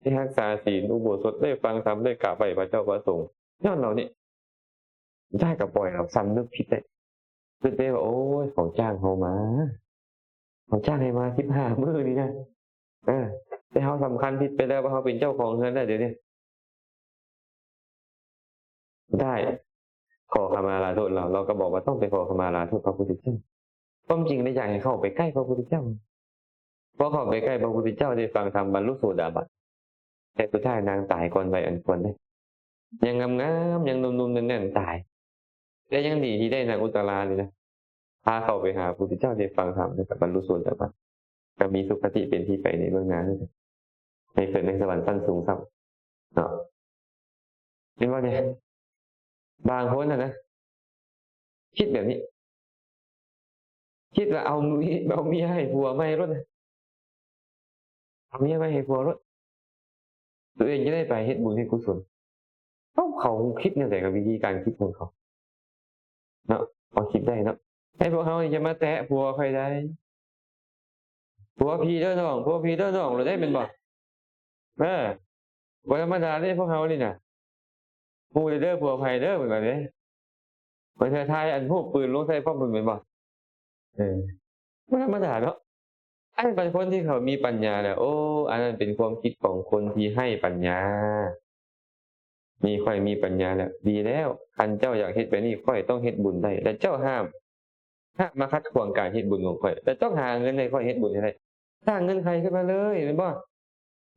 ໄດ້ຮັກສາສິນອຸໂບສົດ ໄດ້ຟັງທຳ ໄດ້ກາບໄຫວ້ພະເຈົ້າພະສົງ ຍ້ອນລາວນີ້. ສຸດທ້າຍກໍປ່ອຍລາວ ສຳນຶກຜິດໄດ້. ຄິດໄດ້ວ່າ ໂອ້ຍ ເຂົາຈ້າງເຮົາມາ ເຂົາຈ້າງໃຫ້ມາສິບຫ້າມື້ນີ້ນະ. ເອີ ແຕ່ເຮົາສຳຄັນຜິດໄປແລ້ວວ່າເຮົາເປັນເຈົ້າຂອງເຮືອນແລ້ວດຽວນີ້. ໄດ້ ຂໍຂະມາລາໂທດລາວ. ລາວກໍບອກວ່າຕ້ອງໄປຂໍຂະມາລາໂທດພະພຸດທະເຈົ້າ. ຄວາມຈິງແລ້ວຢາກໃຫ້ເຂົ້າໄປໃກ້ພະພຸດທະເຈົ້າ. ພໍເຂົ້າໄປໃກ້ພະພຸດທະເຈົ້າ ໄດ້ຟັງທຳ ບັນລຸໂສດາບັນ. ແຕ່ສຸດທ້າຍນາງຕາຍກ່ອນໄວອັນຄວນເດ້. ຍັງງາມໆ ຍັງໜຸ່ມໆ ແໜ້ນໆ ຕາຍ. ແຕ່ຍັງດີທີ່ໄດ້ນາງອຸດຕະລານີ້ນະ ພາເຂົ້າໄປຫາພະພຸດທະເຈົ້າ ໄດ້ຟັງທຳ ແລ້ວກໍບັນລຸໂສດາບັນ ກໍມີສຸຄະຕິເປັນທີ່ໄປໃນເບື້ອງໜ້າ ໃຫ້ເກີດໃນສະຫວັນຊັ້ນສູງຊ້ຳເນາະ. ເຫັນບໍ່ນີ້? ບາງຄົນຫັ້ນນະ ຄິດແບບນີ້ ຄິດວ່າເອົາເມຍ ເອົາເມຍໃຫ້ຜົວໃໝ່ໂລດນະ ເອົາເມຍໄວ້ໃຫ້ຜົວໂລດ ຕົວເອງຈະໄດ້ໄປເຮັດບຸນເຮັດກຸສົນ. ເຂົາ ເຂົາຄິດແນວໃດກັບວິທີການຄິດຂອງເຂົາເນາະ? ເຮົາຄິດໄດ້ເນາະ ໃຫ້ພວກເຮົານີ້ຢ່າມາແຕະຜົວຂ້ອຍໄດ້. ຜົວພີ່ເດີນ້ອງ ຜົວພີ່ເດີນ້ອງ ໂລດເດ້ ແມ່ນບໍ່? ເອີ ບໍ່ທຳມະດາເດ້ພວກເຮົານີ້ນະ. ຮູ້ເດີ ຜົວໃຜເດີ ເພິ່ນວ່າເດ້. ບາງເທື່ອຖ່າຍອັນຮູບປືນລົງໃສ່ພ້ອມເພິ່ນແມ່ນບໍ່? ເອີ ບໍ່ທຳມະດາເນາະ. ອັນນັ້ນເປັນຄົນທີ່ເຂົາມີປັນຍາແລ້ວ. ໂອ້ ອັນນັ້ນເປັນຄວາມຄິດຂອງຄົນທີ່ໄຮ້ປັນຍາ. ນີ້ ຂ້ອຍມີປັນຍາແລ້ວ. ດີແລ້ວ ຄັນເຈົ້າຢາກເຮັດແບບນີ້ ຂ້ອຍຕ້ອງເຮັດບຸນໄດ້ ແລະ ເຈົ້າຫ້າມ ຫ້າມມາຂັດຂວາງການເຮັດບຸນຂອງຂ້ອຍ ແລະ ຕ້ອງຫາເງິນໃຫ້ຂ້ອຍເຮັດບຸນໃຫ້ໄດ້. ສ້າງເງື່ອນໄຂຂຶ້ນມາເລີຍ ແມ່ນບໍ່?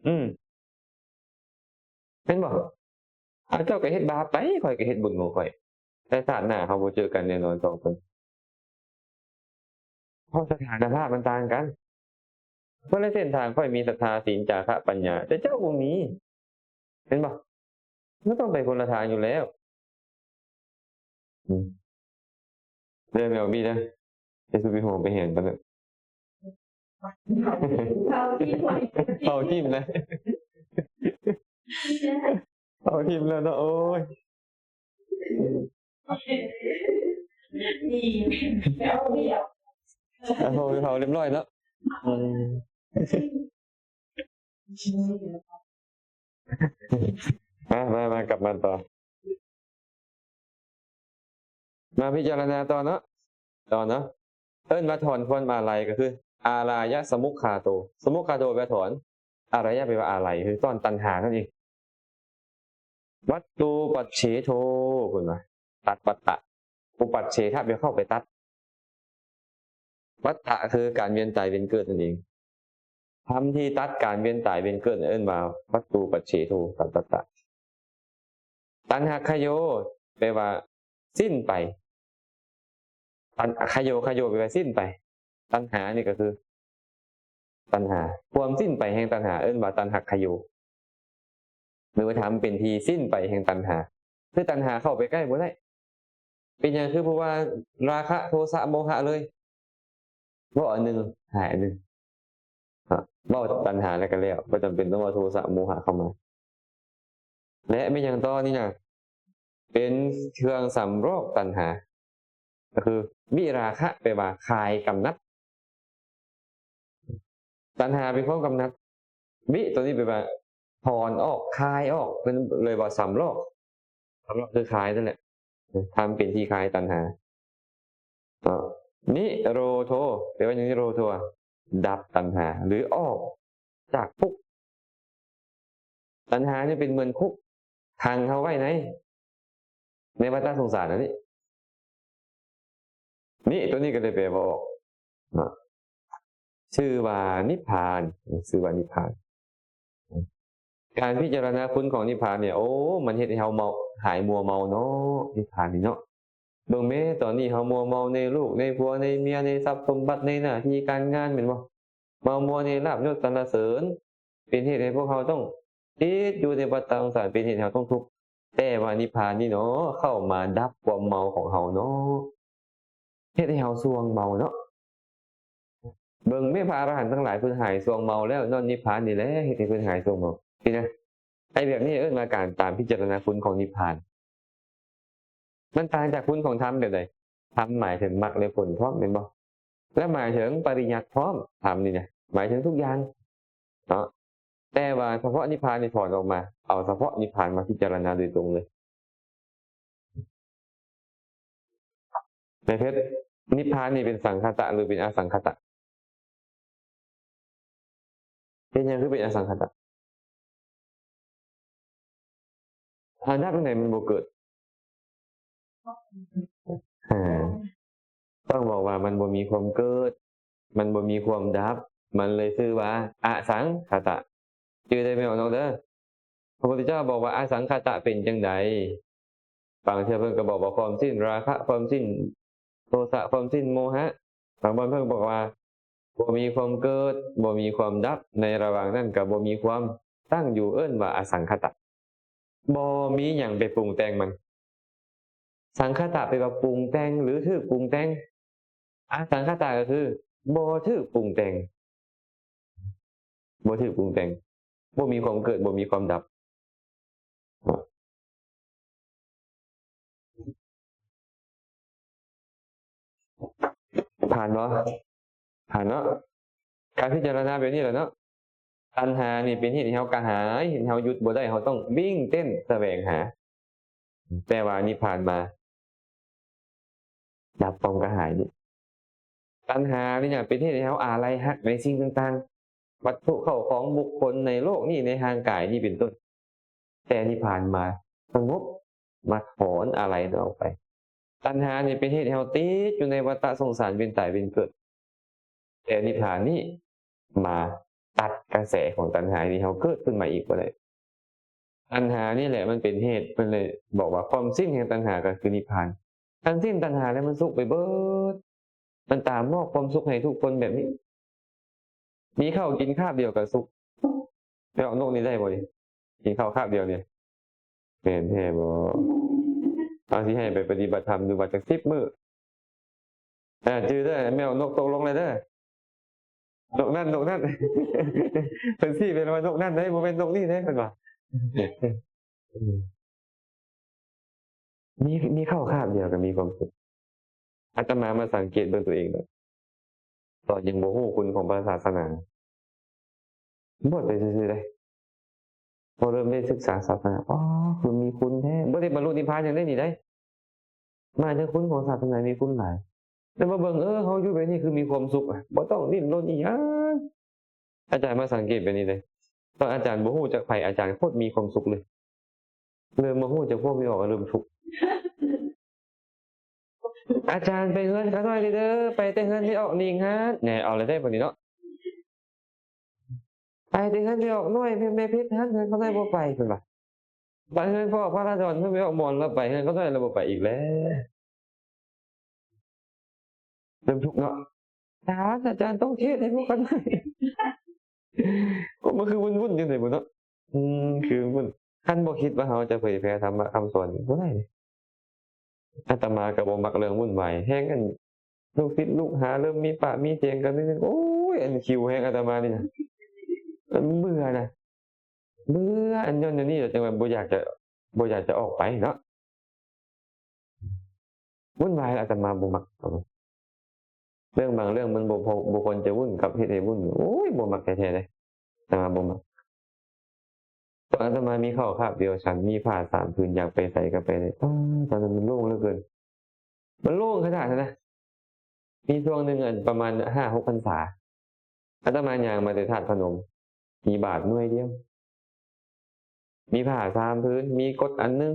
ອືມ ແມ່ນບໍ່? ອາ ເຈົ້າກໍເຮັດບາບໄປ ຂ້ອຍກໍເຮັດບຸນຂອງຂ້ອຍ. ແຕ່ຊາດໜ້າເຮົາບໍ່ເຈີກັນແນ່ນອນສອງຄົນ ເພາະສະຖານະພາບມັນຕ່າງກັນ. ຄົນລະເສັ້ນທາງ ຂ້ອຍມີສັດທາ ສິນ ຈາຄະ ປັນຍາ ແຕ່ເຈົ້າບໍ່ມີ ເຫັນບໍ່? ມັນຕ້ອງໄປຄົນລະທາງຢູ່ແລ້ວ. ອືມ ເດີແມວບີເດີ ໄປສູ່ໄປໂຮມໄປແຫນປານນັ້ນ ເຜົາຖິ້ມ ເຜົາຖິ້ມນະ ເຜົາຖິ້ມແລ້ວເນາະ. ໂອ້ຍ ນີ້ ເອົາ ເອົາ ເຜົາ ເຜົາລຽບຮ້ອຍເນາະ. ອືມ ມາ ມາ ມາ ກັບມາຕໍ່ ມາພິຈາລະນາຕໍ່ເນາະ ຕໍ່ເນາະ. ເອີ້ນວ່າຖອນຄວາມອາໄລ ກໍຄື ອາລາຍະສະມຸກຄາໂຕ. ສະມຸກຄາໂຕແປວ່າຖອນ, ອາລາຍະແປວ່າອາໄລ ຄືຖອນຕັນຫານັ້ນເອງ. ວັດຕູປັດເສໂທ ເພິ່ນວ່າ ຕັດວັດຕະ. ອຸປັດເສທະ ແປເຂົ້າໄປຕັດ. ວັດຕະ ຄືການວຽນຕາຍວຽນເກີດນັ້ນເອງ. ທຳທີ່ຕັດການວຽນຕາຍວຽນເກີດເອີ້ນວ່າ ວັດຕູປັດເສໂທ ຕັດວັດຕະ. ຕັນຫະຄະໂຍ ແປວ່າສິ້ນໄປ. ຕັນ ຄະໂຍ ຄະໂຍ ແປວ່າສິ້ນໄປ. ຕັນຫານີ້ກໍຄືຕັນຫາ, ຄວາມສິ້ນໄປແຫ່ງຕັນຫາເອີ້ນວ່າຕັນຫະຄະໂຍ ຫຼືວ່າທຳເປັນທີ່ສິ້ນໄປແຫ່ງຕັນຫາ ຄືຕັນຫາເຂົ້າໄປໃກ້ບໍ່ໄດ້. ເປັນຫຍັງຄືບໍ່ວ່າລາຄະ ໂທສະ ໂມຫະເລີຍ? ເວົ້າອັນໜຶ່ງ ຫາຍອັນໜຶ່ງ. ເວົ້າຕັນຫາແລ້ວກໍແລ້ວ, ບໍ່ຈຳເປັນຕ້ອງເວົ້າໂທສະ ໂມຫະເຂົ້າມາ. ແລະ ແມ່ນຫຍັງຕໍ່ນີ້ນະ? ເປັນເຄື່ອງສຳລອກຕັນຫາ. ກໍຄື ວິລາຄະ ແປວ່າຄາຍກຳໜັດ. ຕັນຫາເປັນຄວາມກຳໜັດ. ວິ ຕົວນີ້ແປວ່າຖອນອອກ, ຄາຍອອກ, ເພິ່ນເລີຍວ່າສຳລອກ. ສຳລອກຄືຄາຍນັ້ນແຫຼະ, ທຳເປັນທີ່ຄາຍຕັນຫາເນາະ. ນິໂຣໂທ ແປວ່າຫຍັງ? ນິໂຣໂທ ດັບຕັນຫາ ຫຼື ອອກຈາກຄຸກ. ຕັນຫານີ້ເປັນເໝືອນຄຸກ ຂັງເຮົາໄວ້ໃນ ໃນວັດຕະສົງສານອັນນີ້. ນິ ຕົວນີ້ກໍໄດ້ແປວ່າອອກເນາະ, ຊື່ວ່ານິບພານ, ຊື່ວ່ານິບພານ. ການພິຈາລະນາຄຸນຂອງນິບພານນີ້ ໂອ້ ມັນເຮັດໃຫ້ເຮົາເມົາ ຫາຍມົວເມົາເນາະ ນິບພານນີ້ເນາະ. ເບິ່ງແມ້ ຕອນນີ້ເຮົາມົວເມົາໃນລູກ ໃນຜົວ ໃນເມຍ ໃນຊັບສົມບັດ ໃນໜ້າທີ່ການງານ ແມ່ນບໍ່? ເມົາມົວໃນລາບຍົດສັນລະເສີນ ເປັນເຫດໃຫ້ພວກເຮົາຕ້ອງຕິດຢູ່ໃນວັດຕະສົງສານ, ເປັນເຫດໃຫ້ເຮົາຕ້ອງທຸກ. ແຕ່ວ່ານິບພານນີ້ເນາະ ເຂົ້າມາດັບຄວາມເມົາຂອງເຮົາເນາະ, ເຮັດໃຫ້ເຮົາສ່ວງເມົາເນາະ. ເບິ່ງແມ້ ພະອະລະຫັນທັງຫຼາຍເພິ່ນຫາຍສ່ວງເມົາແລ້ວ, ຍ້ອນນິບພານນີ້ແຫຼະເຮັດໃຫ້ເພິ່ນຫາຍສ່ວງເມົາ. ນີ້ນະ ໄອ້ແບບນີ້ເອີ້ນວ່າການຕາມພິຈາລະນາຄຸນຂອງນິບພານ. ມັນຕ່າງຈາກຄຸນຂອງທຳແບບໃດ? ທຳໝາຍເຖິງມັກ ແລະ ຜົນພ້ອມ ແມ່ນບໍ່? ແລະ ໝາຍເຖິງປະລິຍັດພ້ອມ, ທຳນີ້ນະ ໝາຍເຖິງທຸກຢ່າງເນາະ. ແຕ່ວ່າສະເພາະນິບພານນີ້ຖອນອອກມາ, ເອົາສະເພາະນິບພານມາພິຈາລະນາໂດຍຕົງເລີຍ. ແມ່ເພັດ, ນິບພານນີ້ເປັນສັງຄະຕະ ຫຼື ເປັນອະສັງຄະຕະ? ເປັນຫຍັງຄືເປັນອະສັງຄະຕະ? ອັນດັບຈັ່ງໃດມັນບໍ່ເກີດ? ເອີ ຕ້ອງບອກວ່າມັນບໍ່ມີຄວາມເກີດ, ມັນບໍ່ມີຄວາມດັບ, ມັນເລີຍຊື່ວ່າອະສັງຄະຕະ. ຈື່ໄດ້ແມ່ນບໍ່ນ້ອງເດີ? ພະພຸດທະເຈົ້າບອກວ່າອະສັງຄະຕະເປັນຈັ່ງໃດ? ບາງເທື່ອເພິ່ນກໍບອກວ່າຄວາມສິ້ນລາຄະ, ຄວາມສິ້ນໂທສະ, ຄວາມສິ້ນໂມຫະ. ບາງບ່ອນເພິ່ນບອກວ່າບໍ່ມີຄວາມເກີດ, ບໍ່ມີຄວາມດັບ, ໃນລະຫວ່າງນັ້ນກໍບໍ່ມີຄວາມຕັ້ງຢູ່, ເອີ້ນວ່າອະສັງຄະຕະ. ບໍ່ມີຫຍັງໄປປຸງແຕ່ງມັນ. ສັງຄະຕະແປວ່າປຸງແຕ່ງ ຫຼື ຖືກປຸງແຕ່ງ. ອະສັງຄະຕະກໍຄືບໍ່ຖືກປຸງແຕ່ງ, ບໍ່ຖືກປຸງແຕ່ງ, ບໍ່ມີຄວາມເກີດ, ບໍ່ມີຄວາມດັບ. ຜ່ານບໍ່? ຜ່ານເນາະ. ການພິຈາລະນາແບບນີ້ແຫຼະເນາະ. ຕັນຫານີ້ເປັນເຫດໃຫ້ເຮົາກະຫາຍ, ເຮັດໃຫ້ເຮົາຢຸດບໍ່ໄດ້, ເຮົາຕ້ອງວິ່ງເຕັ້ນສະແຫວງຫາ. ແຕ່ວ່ານິບພານມາດັບຄວາມກະຫາຍນີ້. ຕັນຫານີ້ນະເປັນເຫດໃຫ້ເຮົາອາໄລຮັກໃນສິ່ງຕ່າງໆ, ວັດຖຸເຂົ້າຂອງ, ບຸກຄົນໃນໂລກນີ້, ໃນຮ່າງກາຍນີ້ເປັນຕົ້ນ. ແຕ່ນິບພານມາສະຫງົບ, ມາຖອນອາໄລນັ້ນອອກໄປ. ຕັນຫານີ້ເປັນເຫດໃຫ້ເຮົາຕິດຢູ່ໃນວັດຕະສົງສານ ເວນຕາຍເວນເກີດ. ແຕ່ນິບພານນີ້ມາຕັດກະແສຂອງຕັນຫາ ທີ່ເຮົາເກີດຂຶ້ນມາອີກບໍ່ໄດ້. ຕັນຫານີ້ແຫຼະມັນເປັນເຫດ, ເພິ່ນເລີຍບອກວ່າຄວາມສິ້ນແຫ່ງຕັນຫາກໍຄືນິບພານ. ຄັນສິ້ນຕັນຫາແລ້ວມັນສຸກໄປເບີດ, ມັນຕາມມອບຄວາມສຸກໃຫ້ທຸກຄົນແບບນີ້. ມີເຂົ້າກິນຄາບດຽວກໍສຸກ. ແມ່ອອກນົກນີ້ໄດ້ບໍ່ນີ້? ກິນເຂົ້າຄາບດຽວນີ້ ແມ່ນແທ້ບໍ່? ເຮົາຊິໃຫ້ໄປປະຕິບັດທຳຢູ່ວັດຈັກສິບມື້. ເອີ ຈື່ເດີ ແມ່ອອກນົກຕົກລົງແລ້ວເດີ. ນົກນັ້ນ ນົກນັ້ນ ເພິ່ນຊີ້ໄປວ່ານົກນັ້ນເດ້ ບໍ່ແມ່ນນົກນີ້ເດ້ ເພິ່ນວ່າ. ມີ ມີເຂົ້າຄາບດຽວກໍມີຄວາມສຸກ. ອາດຕະມາມາສັງເກດເບິ່ງຕົວເອງເນາະ, ຕອນຍັງບໍ່ຮູ້ຄຸນຂອງພະສາສະໜາ ບວດໄປຊື່ໆເດ້. ພໍເລີ່ມໄດ້ສຶກສາສາສະໜາ ອໍ ຄືມີຄຸນແທ້, ບໍ່ໄດ້ບັນລຸນິບພານຫຍັງເດ້ນີ້ເດ້. ມາຈາກຄຸນຂອງສາສະໜາມີຄຸນຫຼາຍ. ແລ້ວມາເບິ່ງ ເອີ ເຮົາຢູ່ແບບນີ້ຄືມີຄວາມສຸກ ບໍ່ຕ້ອງດີ້ນລົນອີຫຍັງ. ອາຈານມາສັງເກດແບບນີ້ເດ້. ຕອນອາຈານບໍ່ຮູ້ຈັກໃຜ ອາຈານໂຄດມີຄວາມສຸກເລີຍ. ເລີ່ມມາຮູ້ຈັກພວກແມ່ອອກ ເລີ່ມທຸກ. ອາຈານໄປເຮືອນຂ້ານ້ອຍເດີ ໄປແຕ່ເຮືອນແມ່ອອກໜິງຫັ້ນ. ແນ່ ເອົາແລ້ວເດ້ບັດນີ້ເນາະ. ໄປແຕ່ເຮືອນແມ່ອອກນ້ອຍ ແມ່ເພັດຫັ້ນ ເຮືອນຂ້ານ້ອຍບໍ່ໄປ ເພິ່ນວ່າ. ບາດເຮືອນພໍ່ພະລາດອນ ເຮືອນແມ່ອອກໝອນລະໄປ ເຮືອນຂ້ານ້ອຍລະບໍ່ໄປອີກແລ້ວ. ເລີ່ມທຸກເນາະ. ອາຈານ ອາຈານຕ້ອງເທດໃຫ້ພວກຂ້ານ້ອຍ. ໂອ້ ມັນຄືວຸ້ນໆ ຈັ່ງໃດບໍ່ເນາະ. ອືມ ຄືວຸ້ນ. ຄັນບໍ່ຄິດວ່າເຮົາຈະເຜີຍແຜ່ທຳມະຄຳສອນນີ້ ບໍ່ໄດ້ເດ້. ອາດຕະມາກໍບໍ່ມັກເລື່ອງວຸ້ນວາຍແຮງ. ອັນ ລູກສິດລູກຫາເລີ່ມມີປາກມີສຽງກັນ ໂອ້ຍ ອັນ ຄິວແຮງອາດຕະມານີ້ນະ. ອັນ ເບື່ອນະ ເບື່ອ ອັນ ຍ້ອນອັນນີ້ແຫຼະ ຈັ່ງວ່າບໍ່ຢາກຈະ ບໍ່ຢາກຈະອອກໄປເນາະ. ວຸ້ນວາຍ ອາດຕະມາບໍ່ມັກ. ເລື່ອງບາງເລື່ອງມັນບໍ່ ບໍ່ຄວນຈະວຸ້ນກັບເຮັດໃຫ້ວຸ້ນ. ໂອ້ຍ ບໍ່ມັກແທ້ໆເດ້. ອາດຕະມາບໍ່ມັກ. ຕອນອາດຕະມາມີເຂົ້າຄາບດຽວສັນ ມີຜ້າສາມຜືນ ຢາກໄປໃສກໍໄປໄດ້. ປ້າ ຕອນນັ້ນມັນໂລ່ງເຫຼືອເກີນ. ມັນໂລ່ງຂະໜາດນັ້ນນະ. ມີຊ່ວງໜຶ່ງ ອັນ ປະມານຫ້າຫົກພັນສາ ອາດຕະມາຍ່າງມາແຕ່ທາດພະນົມ ມີບາດໜ່ວຍດຽວ ມີຜ້າສາມຜືນ ມີກົດອັນໜຶ່ງ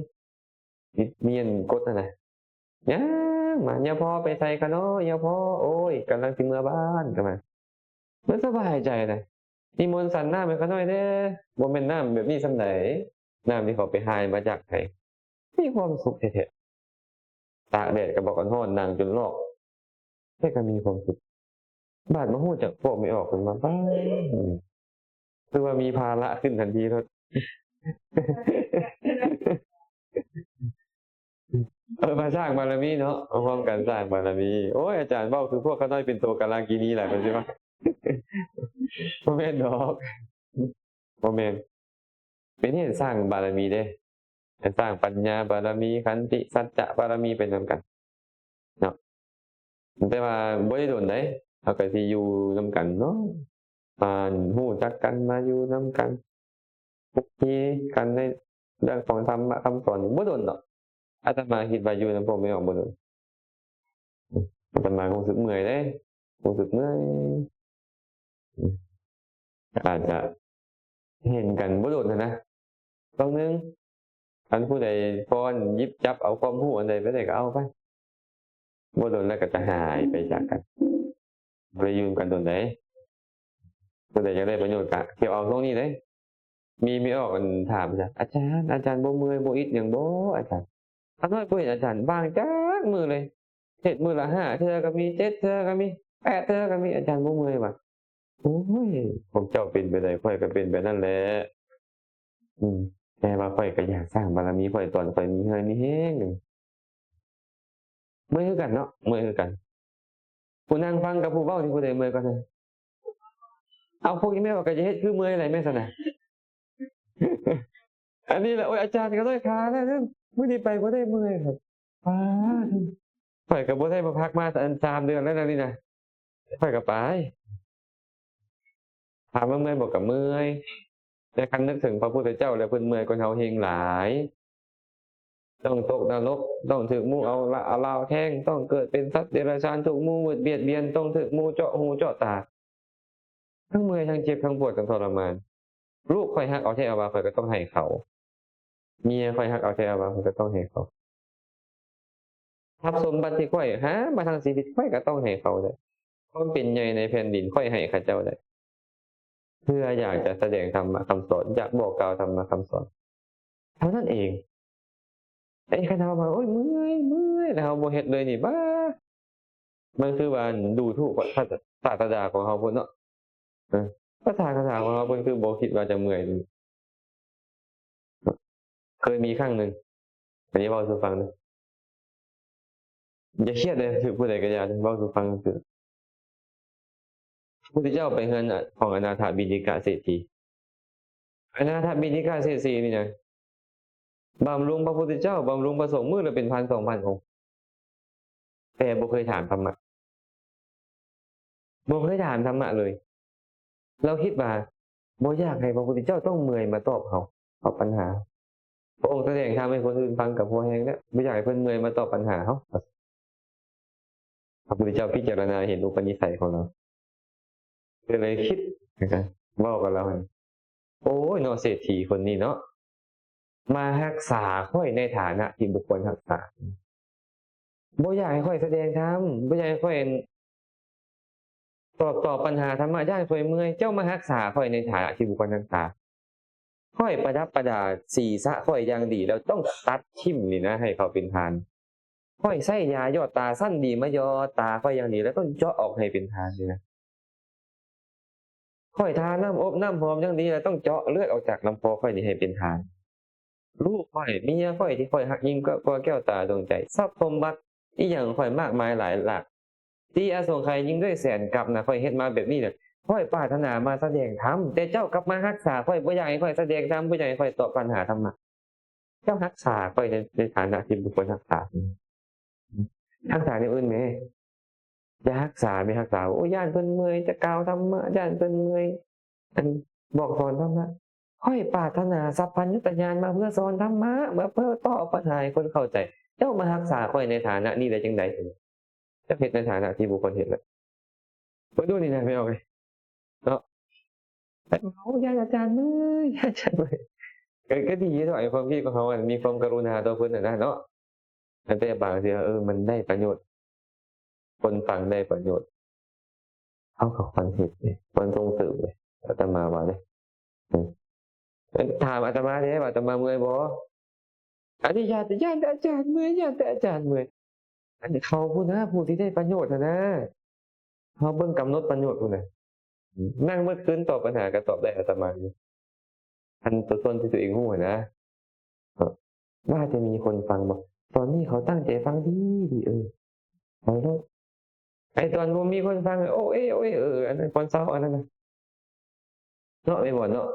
ມີ ມີອັນກົດຫັ້ນນະ. ຍ່າງມາ ຍາພໍ່ໄປໃສຄະນໍ ຍາພໍ່ ໂອ້ຍ ກຳລັງຊິເມືອບ້ານ ກໍມາ. ມັນສະບາຍໃຈນະ. ນິມົນສັນນ້ຳໃຫ້ຂ້ານ້ອຍແດ່. ບໍ່ແມ່ນນ້ຳແບບນີ້ສ່ຳໃດ, ນ້ຳທີ່ເຂົາໄປຮ່າຍມາຈາກໄຜ. ມີຄວາມສຸກແທ້ໆ. ຕາກແດດກໍບໍ່ຮ້ອນ, ນັ່ງຈົນລອກ ແຕ່ກໍມີຄວາມສຸກ. ບາດມາຮູ້ຈັກພວກແມ່ອອກເພິ່ນມາ ປ້າ ຄືວ່າມີພາລະຂຶ້ນທັນທີໂລດ. ເອີ ມາສ້າງບາລະມີເນາະ, ມາພ້ອມກັນສ້າງບາລະມີ. ໂອ້ຍ ອາຈານເວົ້າຄືພວກຂ້ານ້ອຍເປັນໂຕກາລາກິນີຫຼາຍ ເພິ່ນຊິວ່າ. ບໍ່ແມ່ນດອກ, ບໍ່ແມ່ນ. ເປັນເຫດສ້າງບາລະມີເດ້, ສ້າງປັນຍາບາລະມີ, ຂັນຕິ, ສັດຈະບາລະມີໄປນຳກັນເນາະ. ແຕ່ວ່າບໍ່ໄດ້ດົນໃດ, ເຮົາກໍຊິຢູ່ນຳກັນເນາະ, ມາຮູ້ຈັກກັນ, ມາຢູ່ນຳກັນ, ຄຸກຄີກັນໃນເລື່ອງຂອງທຳມະຄຳສອນ ບໍ່ດົນດອກ. ອາດຕະມາຄິດວ່າຢູ່ນຳພວກແມ່ອອກບໍ່ດົນ, ອາດຕະມາຮູ້ສຶກເມື່ອຍເດ້, ຮູ້ສຶກເມື່ອຍ. ອາດຈະເຫັນກັນບໍ່ດົນຫັ້ນນະ, ຊ່ວງໜຶ່ງ ຄັນຜູ້ໃດຟ້ອນ ຫຍິບຈັບເອົາຄວາມຮູ້ອັນໃດໄປໄດ້ກໍເອົາໄປ, ບໍ່ດົນແລ້ວກໍຈະຫາຍໄປຈາກກັນ, ບໍ່ໄດ້ຢູ່ນຳກັນດົນໃດ. ຜູ້ໃດຢາກໄດ້ປະໂຫຍດກໍເກັບເອົາຊ່ວງນີ້ເດ້. ມີ ມີອອກອັນຖາມອາຈານ ອາຈານ ອາຈານບໍ່ເມື່ອຍບໍ່ອິດຫຍັງບໍ່ອາຈານ? ຂ້ານ້ອຍບໍ່ເຫັນອາຈານວ່າງຈັກມື້ເລີຍ ເຮັດມື້ລະຫ້າເທື່ອກໍມີ ເຈັດເທື່ອກໍມີ ແປດເທື່ອກໍມີ ອາຈານບໍ່ເມື່ອຍຫວາ? ໂອ້ຍ ພວກເຈົ້າເປັນໄປໄດ້ ຂ້ອຍກໍເປັນໄປນັ້ນແຫຼະ. ອືມ ແຕ່ວ່າຂ້ອຍກໍຢາກສ້າງບາລະມີ ຂ້ອຍຕອນຂ້ອຍມີເຫື່ອມີແຮງ. ເມື່ອຍຄືກັນເນາະ ເມື່ອຍຄືກັນ. ຜູ້ນັ່ງຟັງກັບຜູ້ເວົ້ານີ້ຜູ້ໃດເມື່ອຍກວ່າກັນ? ເອົາ ພວກນີ້ແມ່ນວ່າກໍຈະເຮັດຄືເມື່ອຍແຫຼະແມ່ນຊັ້ນນະ. ອັນນີ້ແຫຼະ ໂອ້ຍ ອາຈານກໍໄດ້ຄ່າແລ້ວເດີ ມື້ນີ້ໄປບໍ່ໄດ້ເມື່ອຍຄັບ. ປ້າດ ຂ້ອຍກໍບໍ່ໄດ້ມາພັກມາ ອັນ ສາມເດືອນແລ້ວນະນີ້ນະ ຂ້ອຍກໍໄປ. ຖາມວ່າເມື່ອຍບໍ່? ກໍເມື່ອຍ, ແຕ່ຄັນນຶກເຖິງພະພຸດທະເຈົ້າແລ້ວ ເພິ່ນເມື່ອຍກວ່າເຮົາແຮງຫຼາຍ. ຕ້ອງຕົກນະລົກ, ຕ້ອງຖືກໝູເອົາລະ ເອົາລາວແທງ, ຕ້ອງເກີດເປັນສັດເດຍລະສານ, ຖືກໝູບຽດບຽນ, ຕ້ອງຖືກໝູເຈາະຫູເຈາະຕາ, ທັງເມື່ອຍ, ທັງເຈັບ, ທັງປວດ, ທັງທໍລະມານ. ລູກຂ້ອຍຮັກເອົາແທ້ເອົາວ່າ ຂ້ອຍກໍຕ້ອງໃຫ້ເຂົາ. ເມຍຂ້ອຍຮັກເອົາແທ້ເອົາວ່າ ຂ້ອຍກໍຕ້ອງໃຫ້ເຂົາ. ຊັບສົມບັດທີ່ຂ້ອຍຫາມາທັງຊີວິດ ຂ້ອຍກໍຕ້ອງໃຫ້ເຂົາແຫຼະ. ຄວາມເປັນໃຫຍ່ໃນແຜ່ນດິນ ຂ້ອຍໃຫ້ເຂົາເຈົ້າແຫຼະ ເພື່ອຢາກຈະສະແດງທຳມະຄຳສອນ, ຢາກບອກກ່າວທຳມະຄຳສອນເທົ່ານັ້ນເອງ. ໄອ້ຄັນເຮົາມາ ໂອ້ຍ ເມື່ອຍ ເມື່ອຍ ແລ້ວເຮົາບໍ່ເຮັດເລີຍນີ້ ບ້າ ມັນຄືວ່າດູຖູກພະ ພະສາສະດາຂອງເຮົາພຸ້ນເນາະ. ເອີ ພະສາສະດາຂອງເຮົາເພິ່ນຄືບໍ່ຄິດວ່າຈະເມື່ອຍ. ເຄີຍມີຄັ້ງໜຶ່ງ ອັນນີ້ເວົ້າສູ່ຟັງເດີ ຢ່າຄຽດເດີ ຖືກຜູ້ໃດກໍຢ່າເດີ ເວົ້າສູ່ຟັງຊື່. ພະພຸດທະເຈົ້າໄປເຮືອນຂອງອະນາຖະບິນທິກະເສດຖີ. ອະນາຖະບິນທິກະເສດຖີນີ້ນະ ບຳລຸງພະພຸດທະເຈົ້າ ບຳລຸງພະສົງມື້ລະເປັນພັນສອງພັນອົງ ແຕ່ບໍ່ເຄີຍຖາມທຳມະ. ບໍ່ເຄີຍຖາມທຳມະເລີຍ. ລາວຄິດວ່າບໍ່ຢາກໃຫ້ພະພຸດທະເຈົ້າຕ້ອງເມື່ອຍມາຕອບເຮົາ ຕອບປັນຫາ. ພະອົງສະແດງທຳໃຫ້ຄົນອື່ນຟັງກໍພໍແຮງແລ້ວ, ບໍ່ຢາກໃຫ້ເພິ່ນເມື່ອຍມາຕອບປັນຫາເຮົາ. ພະພຸດທະເຈົ້າພິຈາລະນາເຫັນອຸປະນິໄສຂອງລາວ ກໍເລີຍຄິດ ເວົ້າກັບລາວຫັ້ນ, ໂອ້ຍເນາະ ເສດຖີຄົນນີ້ເນາະ ມາຮັກສາຂ້ອຍໃນຖານະທີ່ບໍ່ຄວນຮັກສາ. ບໍ່ຢາກໃຫ້ຂ້ອຍສະແດງທຳ, ບໍ່ຢາກໃຫ້ຂ້ອຍຕອບ ຕອບປັນຫາທຳມະ, ຢ້ານຂ້ອຍເມື່ອຍ. ເຈົ້າມາຮັກສາຂ້ອຍໃນຖານະທີ່ບໍ່ຄວນຮັກສາ. ຂ້ອຍປະດັບປະດາສີສະຂ້ອຍຢ່າງດີ ແລ້ວຕ້ອງຕັດຖິ້ມນີ້ນະ ໃຫ້ເຂົາເປັນທານ. ຂ້ອຍໃຊ້ຢາຢອດຕາຊັ້ນດີມາຢອດຕາຂ້ອຍຢ່າງດີ ແລ້ວຕ້ອງເຈາະອອກໃຫ້ເປັນທານນີ້ນະ. ຂ້ອຍທານ້ຳອົບນ້ຳຫອມຢ່າງດີ ແລ້ວຕ້ອງເຈາະເລືອດອອກຈາກລຳຄໍຂ້ອຍນີ້ໃຫ້ເປັນທານ. ລູກຂ້ອຍ ເມຍຂ້ອຍທີ່ຂ້ອຍຮັກຍິ່ງກວ່າແກ້ວຕາດວງໃຈ, ຊັບສົມບັດອີ່ຫຍັງຂ້ອຍມາກມາຍຫຼາຍຫຼາກ, ຕີອະສົງໄຂຍິ່ງດ້ວຍແສນກັບນະ, ຂ້ອຍເຮັດມາແບບນີ້ນະ. ຂ້ອຍປາດຖະໜາມາສະແດງທຳ, ແຕ່ເຈົ້າກັບມາຮັກສາຂ້ອຍ, ບໍ່ຢາກໃຫ້ຂ້ອຍສະແດງທຳ, ບໍ່ຢາກໃຫ້ຂ້ອຍຕອບປັນຫາທຳມະ. ເຈົ້າຮັກສາຂ້ອຍໃນ ໃນຖານະທີ່ບໍ່ຄວນຮັກສາ. ຮັກສາແນວອື່ນແດ່. ຢ່າຮັກສາແມ່ ຮັກສາ, ໂອ້ຍ ຢ້ານເພິ່ນເມື່ອຍຈະກ່າວທຳມະ, ຢ້ານເພິ່ນເມື່ອຍ ອັນ ບອກສອນທຳມະ. ຂ້ອຍປາດຖະໜາສັບພັນຍຸດຕະຍານມາເພື່ອສອນທຳມະ, ມາເພື່ອຕອບບັນຫາໃຫ້ຄົນເຂົ້າໃຈ. ເຈົ້າມາຮັກສາຂ້ອຍໃນຖານະນີ້ໄດ້ຈັ່ງໃດ? ຈັກເຮັດໃນຖານະທີ່ບໍ່ຄວນເຮັດລະ. ເບິ່ງດູນີ້ນະ ແມ່ອອກເອີຍ ເນາະ. ເຮົາຢ້ານອາຈານເມື່ອຍ ຢ້ານອາຈານເມື່ອຍ. ກໍ ກໍດີເນາະ ໄອ້ຄວາມຄິດຂອງເຮົາ ອັນ ມີຄວາມກະລຸນາຕໍ່ເພິ່ນຫັ້ນນະເນາະ. ແຕ່ບາງເທື່ອ ເອີ ມັນໄດ້ປະໂຫຍດ, ຄົນຟັງໄດ້ປະໂຫຍດ, ເຮົາກໍຄວນເຮັດເດ້, ຄວນສົ່ງເສີມເດ້, ອາດຕະມາວ່າເດ້. ເອີ ຖາມອາດຕະມາແດ່ວ່າອາດຕະມາເມື່ອຍບໍ່? ອັນນີ້ຢ້ານ ຢ້ານແຕ່ອາຈານເມື່ອຍ, ຢ້ານແຕ່ອາຈານເມື່ອຍ. ອັນເຂົາພຸ້ນນະ ຜູ້ທີ່ໄດ້ປະໂຫຍດຫັ້ນນະ, ເຮົາເບິ່ງກຳນົດປະໂຫຍດພຸ້ນນະ. ນັ່ງເບິດຄືນຕອບບັນຫາກໍຕອບໄດ້ ອາດຕະມາຢູ່. ອັນຕົວ ສ່ວນທີ່ຕົວເອງຮູ້ຫັ້ນນະ. ວ່າຈະມີຄົນຟັງບໍ່? ຕອນນີ້ເຂົາຕັ້ງໃຈຟັງດີໆ ເອີ ເອົາໂລດ. ໄອ້ຕອນບໍ່ມີຄົນຟັງ ໂອ້ເອ ໂອ້ເອ ເອີ ອັນນັ້ນຄວນເຊົາ ອັນນັ້ນນະ ເນາະ ແມ່ນບໍ່ເນາະ?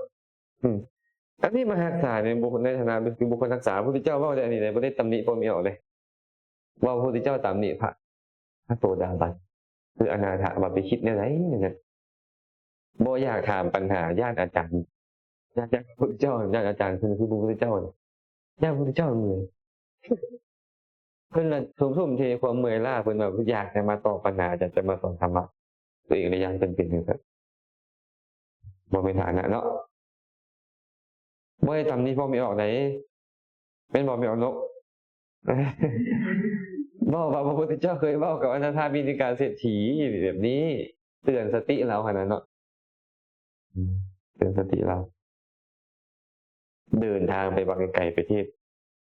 ອືມ ອັນນີ້ມາຮັກສາແມ່ນບຸກຄົນ ໃນຖານະເປັນບຸກຄົນຮັກສາ. ພະພຸດທະເຈົ້າເວົ້າແຕ່ອັນນີ້ແຫຼະ, ບໍ່ໄດ້ຕຳໜິພໍ່ແມ່ອອກເດ້. ເວົ້າພະພຸດທະເຈົ້າຕຳໜິພະ ພະໂສດາບັນ ຄືອະນາຖະ ວ່າໄປຄິດແນວໃດນັ້ນນະ. ບໍ່ຢາກຖາມປັນຫາ ຢ້ານອາຈານ ຢ້ານ ຢ້ານພະພຸດທະເຈົ້າ ຢ້ານອາຈານເພິ່ນ ຄືພະພຸດທະເຈົ້າ ຢ້ານພະພຸດທະເຈົ້າເມື່ອຍ. ເພິ່ນລະທຸ່ມເທຄວາມເມື່ອຍລ້າ ເພິ່ນວ່າຢາກຈະມາຕອບບັນຫາ ຢາກຈະມາສອນທຳມະ, ຕົວເອງລະຢ້ານເພິ່ນເປັນຈັ່ງຊັ້ນ. ບໍ່ແມ່ນຖານະເນາະ. ບໍ່ໄດ້ຕຳໜິພໍ່ແມ່ອອກໃດ ແມ່ນບໍ່ແມ່ອອກນົກ? ເວົ້າວ່າພະພຸດທະເຈົ້າເຄີຍເວົ້າກັບອະນາຖະບິນທິກາເສດຖີແບບນີ້ ເຕືອນສະຕິລາວຫັ້ນນະເນາະ. ອືມ ເຕືອນສະຕິລາວ. ເດີນທາງໄປວັດໄກໆ ໄປເທດ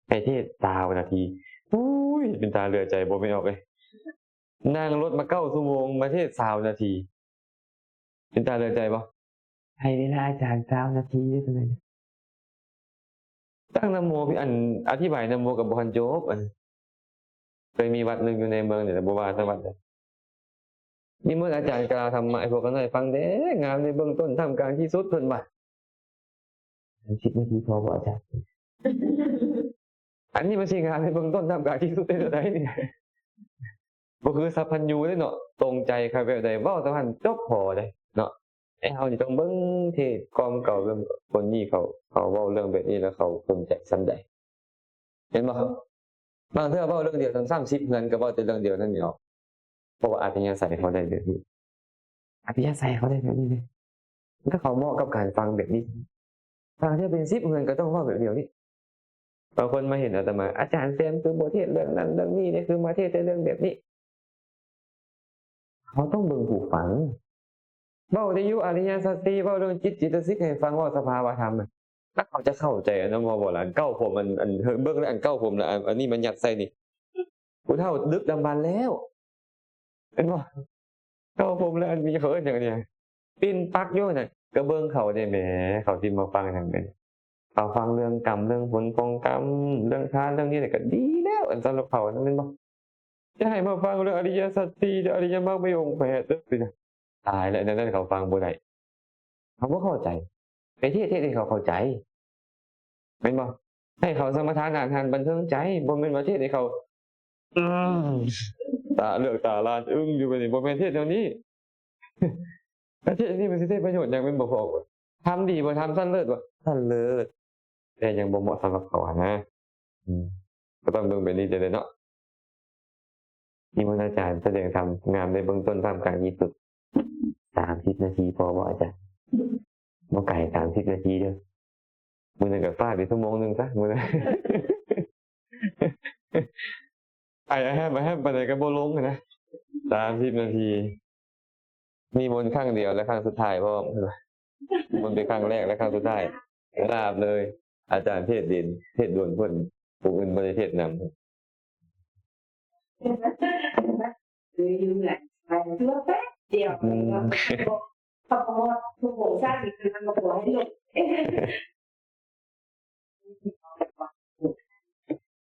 ໄປເທດຊາວນາທີ. ໂອ້ຍ ເປັນຕາເຫຼືອໃຈ ບໍ່ແມ່ນອອກເອີຍ. ນັ່ງລົດມາເກົ້າຊົ່ວໂມງ ມາເທດຊາວນາທີ ເປັນຕາເຫຼືອໃຈບໍ່? ໃຫ້ເວລາອາຈານຊາວນາທີເດີ້. ຕັ້ງນະໂມ ອັນ ອະທິບາຍນະໂມກໍບໍ່ທັນຈົບ. ອັນ ເຄີຍມີວັດໜຶ່ງຢູ່ໃນເມືອງນີ້ແຫຼະ ບໍ່ວ່າແຕ່ວັດໃດ ນິມົນອາຈານກ່າວທຳມະໃຫ້ພວກຂ້ານ້ອຍຟັງແດ່ ງາມໃນເບື້ອງຕົ້ນ ທ່າມກາງທີ່ສຸດ ເພິ່ນວ່າ. ສິບນາທີພໍບໍ່ອາຈານ? ອັນນີ້ມັນຊິງາມໃນເບື້ອງຕົ້ນ ທ່າມກາງທີ່ສຸດໄດ້ແນວໃດນີ້? ບໍ່ຄືສັບພັນຍູເດ້ເນາະ ຕົງໃຈຄັກແບບໃດ ເວົ້າສ່ຳນັ້ນຈົບພໍເດ້ເນາະ. ແຕ່ເຮົານີ້ຕ້ອງເບິ່ງເທດກ່ອມເກົ່າ ເລື່ອງຄົນນີ້ເຂົາ ເຂົາເວົ້າເລື່ອງແບບນີ້ແລ້ວເຂົາສົນໃຈສ່ຳໃດ ແມ່ນບໍ່? ບາງເທື່ອເວົ້າເລື່ອງດຽວຊ້ຳໆ ສິບເຮືອນກໍເວົ້າແຕ່ເລື່ອງດຽວນັ້ນນີ້ເນາະ. ເພາະວ່າອັດທະຍາໄສເຂົາໄດ້ແບບນີ້ ອັດທະຍາໄສເຂົາໄດ້ແບບນີ້ເດ້ ແລ້ວເຂົາເໝາະກັບການຟັງແບບນີ້. ບາງເທື່ອເປັນສິບເຮືອນກໍຕ້ອງເວົ້າແບບດຽວນີ້. ບາງຄົນມາເຫັນອາດຕະມາ ອາຈານແຊມຄືບໍ່ເທດເລື່ອງນັ້ນເລື່ອງນີ້ເດ້ ຄືມາເທດແຕ່ເລື່ອງແບບນີ້. ເຮົາຕ້ອງເບິ່ງຜູ້ຟັງ. ເວົ້າແຕ່ຢູ່ອະລິຍະສັດສີ່ ເວົ້າເລື່ອງຈິດ ຈິດຕະສິກໃຫ້ຟັງ ເວົ້າສະພາວະທຳ ແລ້ວເຂົາຈະເຂົ້າໃຈອັນນັ້ນບໍ່ ບໍ່ລະ ອັນເກົ້າຜົມ ອັນ ອັນເບິ່ງແລ້ວ ອັນເກົ້າຜົມ ແລ້ວ ອັນ ອັນນີ້ມາຍັດໃສ່ນີ້ ຜູ້ເຖົ້າດຶກດຳບັນແລ້ວ ເຫັນບໍ່? ເກົ້າຜົມ ແລ້ວ ອັນນີ້ເຂົາເອີ້ນຫຍັງອັນນີ້ ປິ່ນປັກຢູ່ຫັ້ນນະ. ກໍເບິ່ງເຂົາແດ່ແໝ ເຂົາຊິມາຟັງຫຍັງແດ່? ເຂົາຟັງເລື່ອງກຳ ເລື່ອງຜົນຂອງກຳ ເລື່ອງທານ ເລື່ອງນີ້ແຫຼະ ກໍດີແລ້ວ ອັນສຳລັບເຂົານັ້ນ ແມ່ນບໍ່? ຈະໃຫ້ມາຟັງເລື່ອງອະລິຍະສັດສີ່ ເລື່ອງອະລິຍະມັກມີອົງແປດ ເອີ ຕາຍແລ້ວ ແນວນັ້ນເຂົາຟັງບໍ່ໄດ້ ເຂົາບໍ່ເຂົ້າໃຈ. ໄປເທດ ເທດໃຫ້ເຂົາເຂົ້າໃຈ ແມ່ນບໍ່? ໃຫ້ເຂົາສະມາທານອານຫັນບັນເທີງໃຈ ບໍ່ແມ່ນວ່າເທດໃຫ້ເຂົາ ອືມ ຕາເລືອກຕາລານອຶ້ງຢູ່ ແບບນີ້ ບໍ່ແມ່ນເທດແນວນີ້. ແລ້ວເທດແນວນີ້ມັນຊິໄດ້ປະໂຫຍດຫຍັງ ແມ່ນບໍ່? ທຳດີບໍ່? ທຳຊັ້ນເລີດບໍ່? ຊັ້ນເລີດ ແຕ່ຍັງບໍ່ເໝາະສຳລັບເຂົາຫັ້ນນະ. ອືມ ກໍຕ້ອງເບິ່ງແບບນີ້ຈັ່ງໃດເນາະ. ນິມົນອາຈານສະແດງທຳ ງາມໃນເບື້ອງຕົ້ນ ທ່າມກາງທີ່ສຸດ. ສາມສິບນາທີພໍບໍ່ອາຈານ? ບໍ່ໄກ ສາມສິບນາທີເດີ້. ມື້ນັ້ນກໍຟາດໄປຊົ່ວໂມງໜຶ່ງຊະ ມື້ນັ້ນ. ໄອ້ອາແຮມ ອາແຮມປານໃດກໍບໍ່ລົງຫັ້ນນະ ສາມສິບນາທີ. ນິມົນຄັ້ງດຽວ ແລະ ຄັ້ງສຸດທ້າຍພ້ອມ ນິມົນເປັນຄັ້ງແລກ ແລະ ຄັ້ງສຸດທ້າຍ ລາບເລີຍ. ອາຈານເທດເດັ່ນ ເທດດົນເພິ່ນ ຜູ້ອື່ນບໍ່ໄດ້ເທດນຳ. ອືມ ເຂົາກໍຮອດຊົ່ວໂມງສາມສິບ ເພິ່ນກໍບໍ່ໃຫ້ລົງ.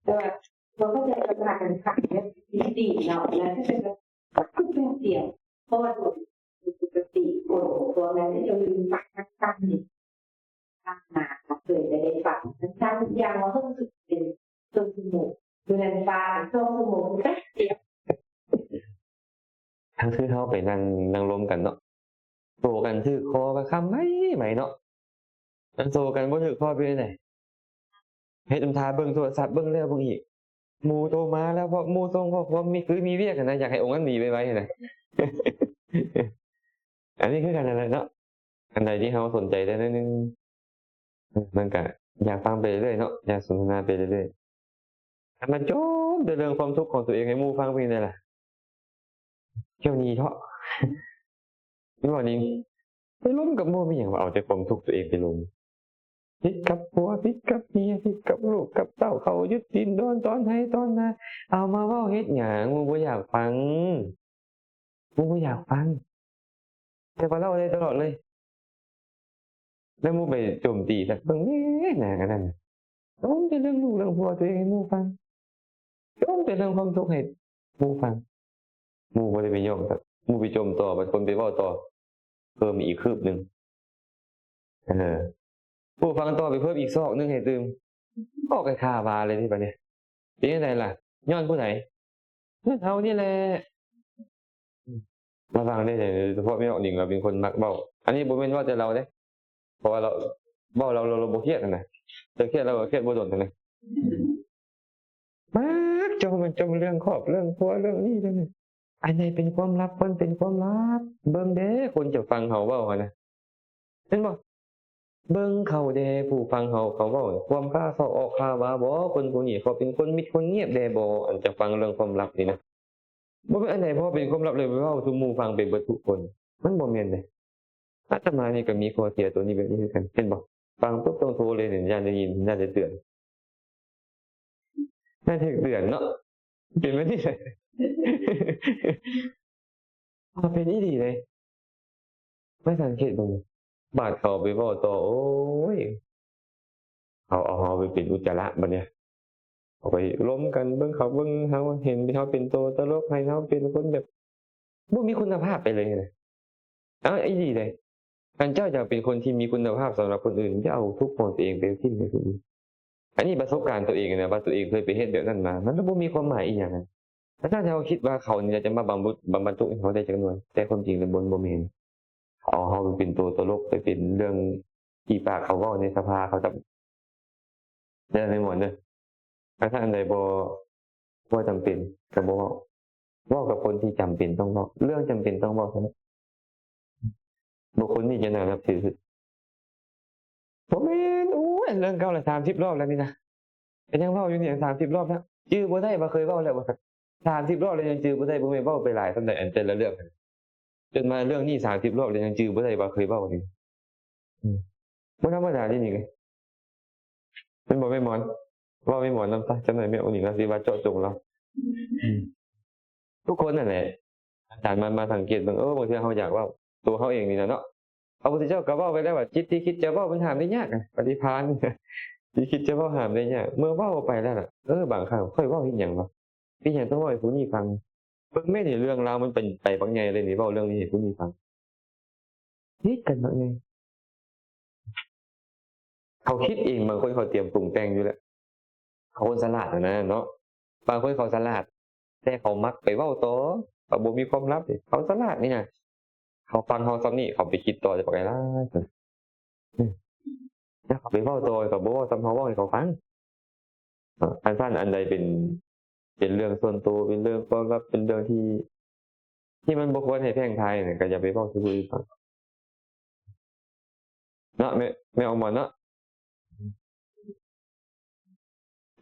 ແຕ່ວ່າເຂົາກໍຈະພາກັນຂັບແບບດີເນາະ ແລ້ວກໍຈະແບບ ຄືແປັບດຽວ ເພາະວ່າປົກກະຕິຄົນພວກນັ້ນຈະລືມປາກທັງຊັ້ນນີ້ ຜ່ານມາເຄີຍຈະໄດ້ຟັງທັງໆ ທຸກຢ່າງວ່າເຮົາຮູ້ສຶກເປັນເຄິ່ງຊົ່ວໂມງ ມື້ນັ້ນວ່າສອງຊົ່ວໂມງແປັບດຽວ. ກໍຄືເຮົາໄປນັ່ງ ນັ່ງລົມກັນເນາະ ໂຕກັນຖືກຄໍກໍຄຳໄໝໆເນາະ. ອັນໂຕກັນບໍ່ຖືກຄໍເປັນຈັ່ງໃດ? ເຮັດນຳທ່າເບິ່ງໂທລະສັບ ເບິ່ງແລ້ວເບິ່ງອີກ ໝູ່ໂທມາແລ້ວ ພວກໝູ່ສົ່ງຂໍ້ຄວາມ ມີຄືມີວຽກຫັ້ນນະ ຢາກໃຫ້ອົງນັ້ນໜີໄວໆຫັ້ນນະ. ອັນນີ້ຄືກັນນັ້ນແຫຼະເນາະ ອັນໃດທີ່ເຮົາສົນໃຈໄດ້ໜ້ອຍໜຶ່ງ ມັນກະຢາກຟັງໄປເລື້ອຍໆເນາະ ຢາກສົນທະນາໄປເລື້ອຍໆ. ຄັນມັນຈົ່ມແຕ່ເລື່ອງຄວາມທຸກຂອງຕົວເອງໃຫ້ໝູ່ຟັງເປັນຈັ່ງໃດລະ? ທ່ຽວໜີເທາະ ແມ່ນບໍ່ນິງ? ໄປລົມກັບໝູ່ມີຫຍັງວະ ເອົາແຕ່ຄວາມທຸກຕົວເອງໄປລົມ ຜິດກັບຜົວ ຜິດກັບເມຍ ຜິດກັບລູກກັບເຕົ້າ ເຂົາຍຶດດິນດອນ ຕອນໄຮ່ຕອນນາ ເອົາມາເວົ້າເຮັດຫຍັງ? ໝູ່ບໍ່ຢາກຟັງ ໝູ່ບໍ່ຢາກຟັງ ແຕ່ວ່າເລົ່າໄດ້ຕະຫຼອດເລີຍ. ແລ້ວໝູ່ໄປໂຈມຕີໃສ່ ເບິ່ງແດ່ນາງອັນນັ້ນ ຈົ່ມແຕ່ເລື່ອງລູກເລື່ອງຜົວຕົວເອງໃຫ້ໝູ່ຟັງ ຈົ່ມແຕ່ເລື່ອງຄວາມທຸກໃຫ້ໝູ່ຟັງ. ໝູ່ບໍ່ໄດ້ໄປຍ້ອງ ໝູ່ໄປຈົ່ມຕໍ່ ບັດຄົນໄປເວົ້າຕໍ່ ເພີ່ມອີກຄືບໜຶ່ງ. ເອີ ຜູ້ຟັງຕໍ່ໄປເພີ່ມອີກຊອກໜຶ່ງໃຫ້ຕື່ມ ອອກໄປຄາວາເລີຍນີ້ ບັດນີ້ເປັນຈັ່ງໃດລະ? ຍ້ອນຜູ້ໃດ? ຍ້ອນເຮົານີ້ແຫຼະ. ລະວັງເດ້ ໂດຍສະເພາະແມ່ອອກນິງ ລາວເປັນຄົນມັກເວົ້າ ອັນນີ້ບໍ່ແມ່ນເວົ້າແຕ່ລາວເດ້ ເພາະວ່າລາວເວົ້າ ລາວ ລາວ ລາວບໍ່ຄຽດຫັ້ນນະ ແຕ່ຄຽດ ລາວກໍຄຽດບໍ່ດົນຫັ້ນນະ. ມັກຈົ່ມ ມັນຈົ່ມເລື່ອງຄອບເລື່ອງຄົວ ເລື່ອງນີ້ເລື່ອງນັ້ນ ອັນໃດເປັນຄວາມລັບ ມັນເປັນຄວາມລັບ. ເບິ່ງເດ້ ຄົນຈະຟັງເຮົາເວົ້າຫັ້ນນະ ເຫັນບໍ່? ເບິ່ງເຂົາແດ່ ຜູ້ຟັງເຮົາ ເຂົາເວົ້າຄວາມຄາຊອກອອກຄາວາບໍ? ຄົນຜູ້ນີ້ເຂົາເປັນຄົນມິດຄົນງຽບແດ່ບໍ ອັນຈະຟັງເລື່ອງຄວາມລັບນີ້ນະ? ບໍ່ແມ່ນອັນໃດພໍເປັນຄວາມລັບແລ້ວໄປເວົ້າສູ່ໝູ່ຟັງໄປເບິດທຸກຄົນ ມັນບໍ່ແມ່ນເດ້. ອາດຕະມານີ້ກໍມີຂໍ້ເສຍໂຕນີ້ແບບນີ້ຄືກັນ ເຫັນບໍ່? ຟັງປຸບຕ້ອງໂທເລີຍນີ້ ຢ້ານໄດ້ຍິນ ຢ້ານໄດ້ເຕືອນ ຢ້ານຖືກເຕືອນເນາະ ເປັນແບບນີ້ ເປັນອີ່ຫຼີເດ້. ມາສັງເກດເບິ່ງ ບາດເຂົາໄປເວົ້າຕໍ່ ໂອ້ຍ ເຂົາເອົາເຮົາໄປເປັນອຸດຈາລະ ບາດນີ້ ເຂົາໄປລົມກັນເບິ່ງ ເຂົາເບິ່ງເຮົາ ເຫັນເຮົາເປັນໂຕຕະຫຼົກ ໃຫ້ເຮົາເປັນຄົນແບບບໍ່ມີຄຸນນະພາບໄປເລີຍນະ. ເອົາ ອີ່ຫຼີເດ້ ຄັນເຈົ້າຢາກເປັນຄົນທີ່ມີຄຸນນະພາບສຳລັບຄົນອື່ນ ຢ່າເອົາທຸກຂອງຕົວເອງໄປຖິ້ມໃຫ້ຄົນອື່ນ. ອັນນີ້ປະສົບການຕົວເອງນະ ວ່າຕົວເອງເຄີຍໄປເຮັດແບບນັ້ນມາ ມັນບໍ່ມີຄວາມໝາຍອີ່ຫຍັງນະ. ແລ້ວຖ້າເຮົາຄິດວ່າເຂົານີ້ແຫຼະຈະມາບຳລຸ ບຳບັນທຸໃຫ້ເຮົາໄດ້ຈັກໜ່ວຍ ແຕ່ຄວາມຈິງແລ້ວມັນບໍ່ແມ່ນ. ເອົາເຮົາໄປເປັນຕົວຕະຫຼົກ ໄປເປັນເລື່ອງຂີ້ປາກເຂົາເວົ້າໃນສະພາ ເຂົາຈະ ເດີ ແມ່ນບໍ່ເດີ? ຖ້າອັນໃດບໍ່ ບໍ່ຈຳເປັນກໍບໍ່ເວົ້າ ເວົ້າກັບຄົນທີ່ຈຳເປັນຕ້ອງເວົ້າ ເລື່ອງຈຳເປັນຕ້ອງເວົ້າເທົ່ານັ້ນ. ບຸກຄົນນີ້ຈະໜ້ານັບຖື. ບໍ່ແມ່ນ ໂອ້ຍ ເລື່ອງເກົ່າລະ ສາມສິບລອບແລ້ວນີ້ນະ ກໍຍັງເວົ້າຢູ່ນີ້ ສາມສິບລອບແລ້ວ ຈື່ບໍ່ໄດ້ວ່າເຄີຍເວົ້າແລ້ວວ່າ ສາມສິບລອບແລ້ວຍັງຈື່ບໍ່ໄດ້ ບໍ່ແມ່ນເວົ້າໄປຫຼາຍສ່ຳໃດ ອັນແຕ່ລະເລື່ອງ ຈົນມາເລື່ອງນີ້ ສາມສິບລອບແລ້ວຍັງຈື່ບໍ່ໄດ້ວ່າເຄີຍເວົ້ານີ້. ອືມ ບໍ່ທຳມະດາເດ້ນີ້. ແມ່ນບໍ່ແມ່ໝອນ? ເວົ້າແມ່ໝອນນຳຊະ ຈັກໜ້ອຍແມ່ໂອນິງລາວຊິວ່າເຈາະຈົງລາວ. ອືມ ທຸກຄົນນັ້ນແຫຼະ ອາຈານມາ ມາສັງເກດເບິ່ງ ເອີ ບາງເທື່ອເຮົາຢາກເວົ້າ ຕົວເຮົາເອງນີ້ນະເນາະ ພະພຸດທະເຈົ້າກໍເວົ້າໄວ້ແລ້ວວ່າ ຈິດທີ່ຄິດຈະເວົ້າມັນຫ້າມໄດ້ຍາກ ປະຕິພານ ທີ່ຄິດຈະເວົ້າຫ້າມໄດ້ຍາກ. ເມື່ອເວົ້າອອກໄປແລ້ວນະ ເອີ ບາງຄັ້ງຂ້ອຍເວົ້າເຮັດຫຍັງວະ? ເປັນຫຍັງຕ້ອງເວົ້າໃຫ້ຜູ້ນີ້ຟັງ? ເບິ່ງແມ່ນີ້ ເລື່ອງລາວມັນໄປ ໄປບັກໃຫຍ່ເລີຍນີ້ ເວົ້າເລື່ອງນີ້ໃຫ້ຜູ້ນີ້ຟັງ ຜິດກັນບັກໃຫຍ່. ເຂົາຄິດເອງ ບາງຄົນເຂົາຕຽມປຸງແຕ່ງຢູ່ແລ້ວ ເຂົາຄົນສະຫຼາດຫັ້ນນະເນາະ. ບາງຄົນເຂົາສະຫຼາດ ແຕ່ເຂົາມັກໄປເວົ້າຕໍ່ ເຂົາບໍ່ມີຄວາມລັບເດ ເຂົາສະຫຼາດນີ້ນະ. ເຂົາຟັງເຮົາສ່ຳນີ້ ເຂົາໄປຄິດຕໍ່ໄດ້ບັກຫຼາຍໆ ອືມ ແລ້ວເຂົາໄປເວົ້າຕໍ່ ເຂົາບໍ່ເວົ້າສ່ຳເຮົາເວົ້າໃຫ້ເຂົາຟັງ. ເອີ ອັນຊັ້ນອັນໃດເປັນ ເປັນເລື່ອງສ່ວນໂຕ ເປັນເລື່ອງຄວາມລັບ ເປັນເລື່ອງທີ່ ທີ່ມັນບໍ່ຄວນໃຫ້ແພ່ງພາຍນະ ກໍຢ່າໄປເວົ້າສູ່ຜູ້ອື່ນຟັງເນາະ ແມ່ ແມ່ອອກມາເນາະ.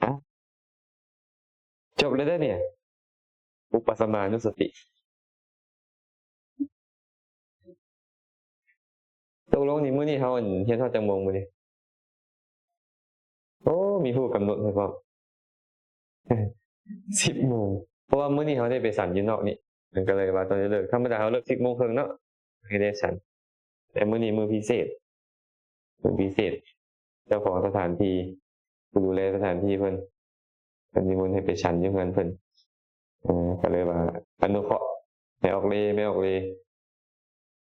ອະ ຈົບແລ້ວເດີນີ້ ອຸປະສະມານຸສະຕິ. ຕົກລົງນີ້ ມື້ນີ້ເຮົາ ອັນ ຮຽນຮອດຈັກໂມງມື້ນີ້? ໂອ້ ມີຜູ້ກຳນົດໃຫ້ພ້ອມ ສິບໂມງ ເພາະວ່າມື້ນີ້ເຮົາໄດ້ໄປສັນຢູ່ນອກນີ້ ມັນກໍເລີຍວ່າຕ້ອງໄດ້ເລີກ. ທຳມະດາເຮົາເລີກສິບໂມງເຄິ່ງເນາະ ໃຫ້ໄດ້ສັນ ແຕ່ມື້ນີ້ມື້ພິເສດ ເປັນພິເສດ ເຈົ້າຂອງສະຖານທີ່ ຜູ້ດູແລສະຖານທີ່ເພິ່ນ ເພິ່ນນິມົນໃຫ້ໄປສັນຢູ່ເຮືອນເພິ່ນ. ເອີ ກໍເລີຍວ່າອະນຸເຄາະ ແມ່ອອກເລ ແມ່ອອກເລ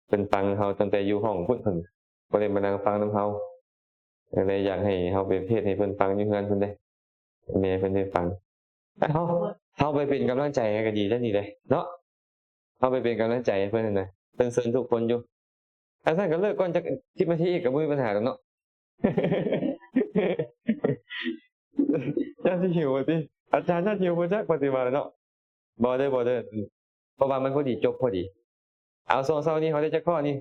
ເພິ່ນຟັງເຮົາຕັ້ງແຕ່ຢູ່ຫ້ອງພຸ້ນ ເພິ່ນບໍ່ໄດ້ມານັ່ງຟັງນຳເຮົາ ກໍເລີຍຢາກໃຫ້ເຮົາໄປເທດໃຫ້ເພິ່ນຟັງຢູ່ເຮືອນເພິ່ນເດ້ ແມ່ເພິ່ນໄດ້ຟັງ. ເຮົາ ເຮົາໄປເປັນກຳລັງໃຈໃຫ້ກໍດີແລ້ວນີ້ເດ້ເນາະ ເຮົາໄປເປັນກຳລັງໃຈໃຫ້ເພິ່ນຫັ້ນນະ ເພິ່ນເຊີນທຸກຄົນຢູ່. ຄັນຊັ້ນກໍເລີກກ່ອນຈັກສິບນາທີອີກກໍບໍ່ມີບັນຫາດອກເນາະ. ຢ້ານຊິຫິວວ່າຕິ ອາຈານຢ້ານຫິວບໍ່ຈັກ ປະຕິບັດເນາະ. ບໍ່ເດີ ບໍ່ເດີ ເພາະວ່າມັນພໍດີຈົບພໍດີ. ເອົາ ຊ່ວງເຊົ້ານີ້ເຮົາໄດ້ຈັກຂໍ້ນີ້?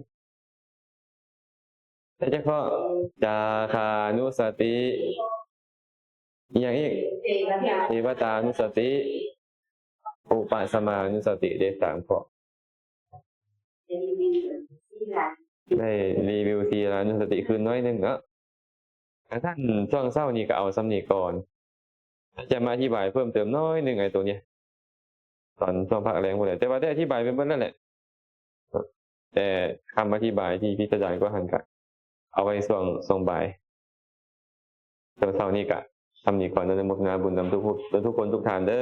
ໄດ້ຈັກຂໍ້? ຈາຄານຸສະຕິ ອີ່ຫຍັງອີກ? ເທວະຕານຸສະຕິ ອຸປະສະມານຸສະຕິ ໄດ້ສາມຂໍ້. ໄດ້ຣີວິວສີ່ລານຸສະຕິຄືນໜ້ອຍໜຶ່ງເນາະ. ຄັນຊັ້ນ ຊ່ວງເຊົ້ານີ້ກໍເອົາສ່ຳນີ້ກ່ອນ ຈະມາອະທິບາຍເພີ່ມເຕີມໜ້ອຍໜຶ່ງ ໄອ້ໂຕນີ້ ຕອນຊ່ວງພັກແລງພຸ້ນແຫຼະ ແຕ່ວ່າໄດ້ອະທິບາຍໄປເບິດແລ້ວແຫຼະ. ແຕ່ຄຳອະທິບາຍທີ່ພິສະດານກວ່າຫັ້ນກະເອົາໄວ້ຊ່ວງ ຊ່ວງບ່າຍ. ຊ່ວງເຊົ້ານີ້ກະສ່ຳນີ້ກ່ອນ ອະນຸໂມທະນາບຸນນຳທຸກ ທຸກຄົນທຸກທ່ານເດີ.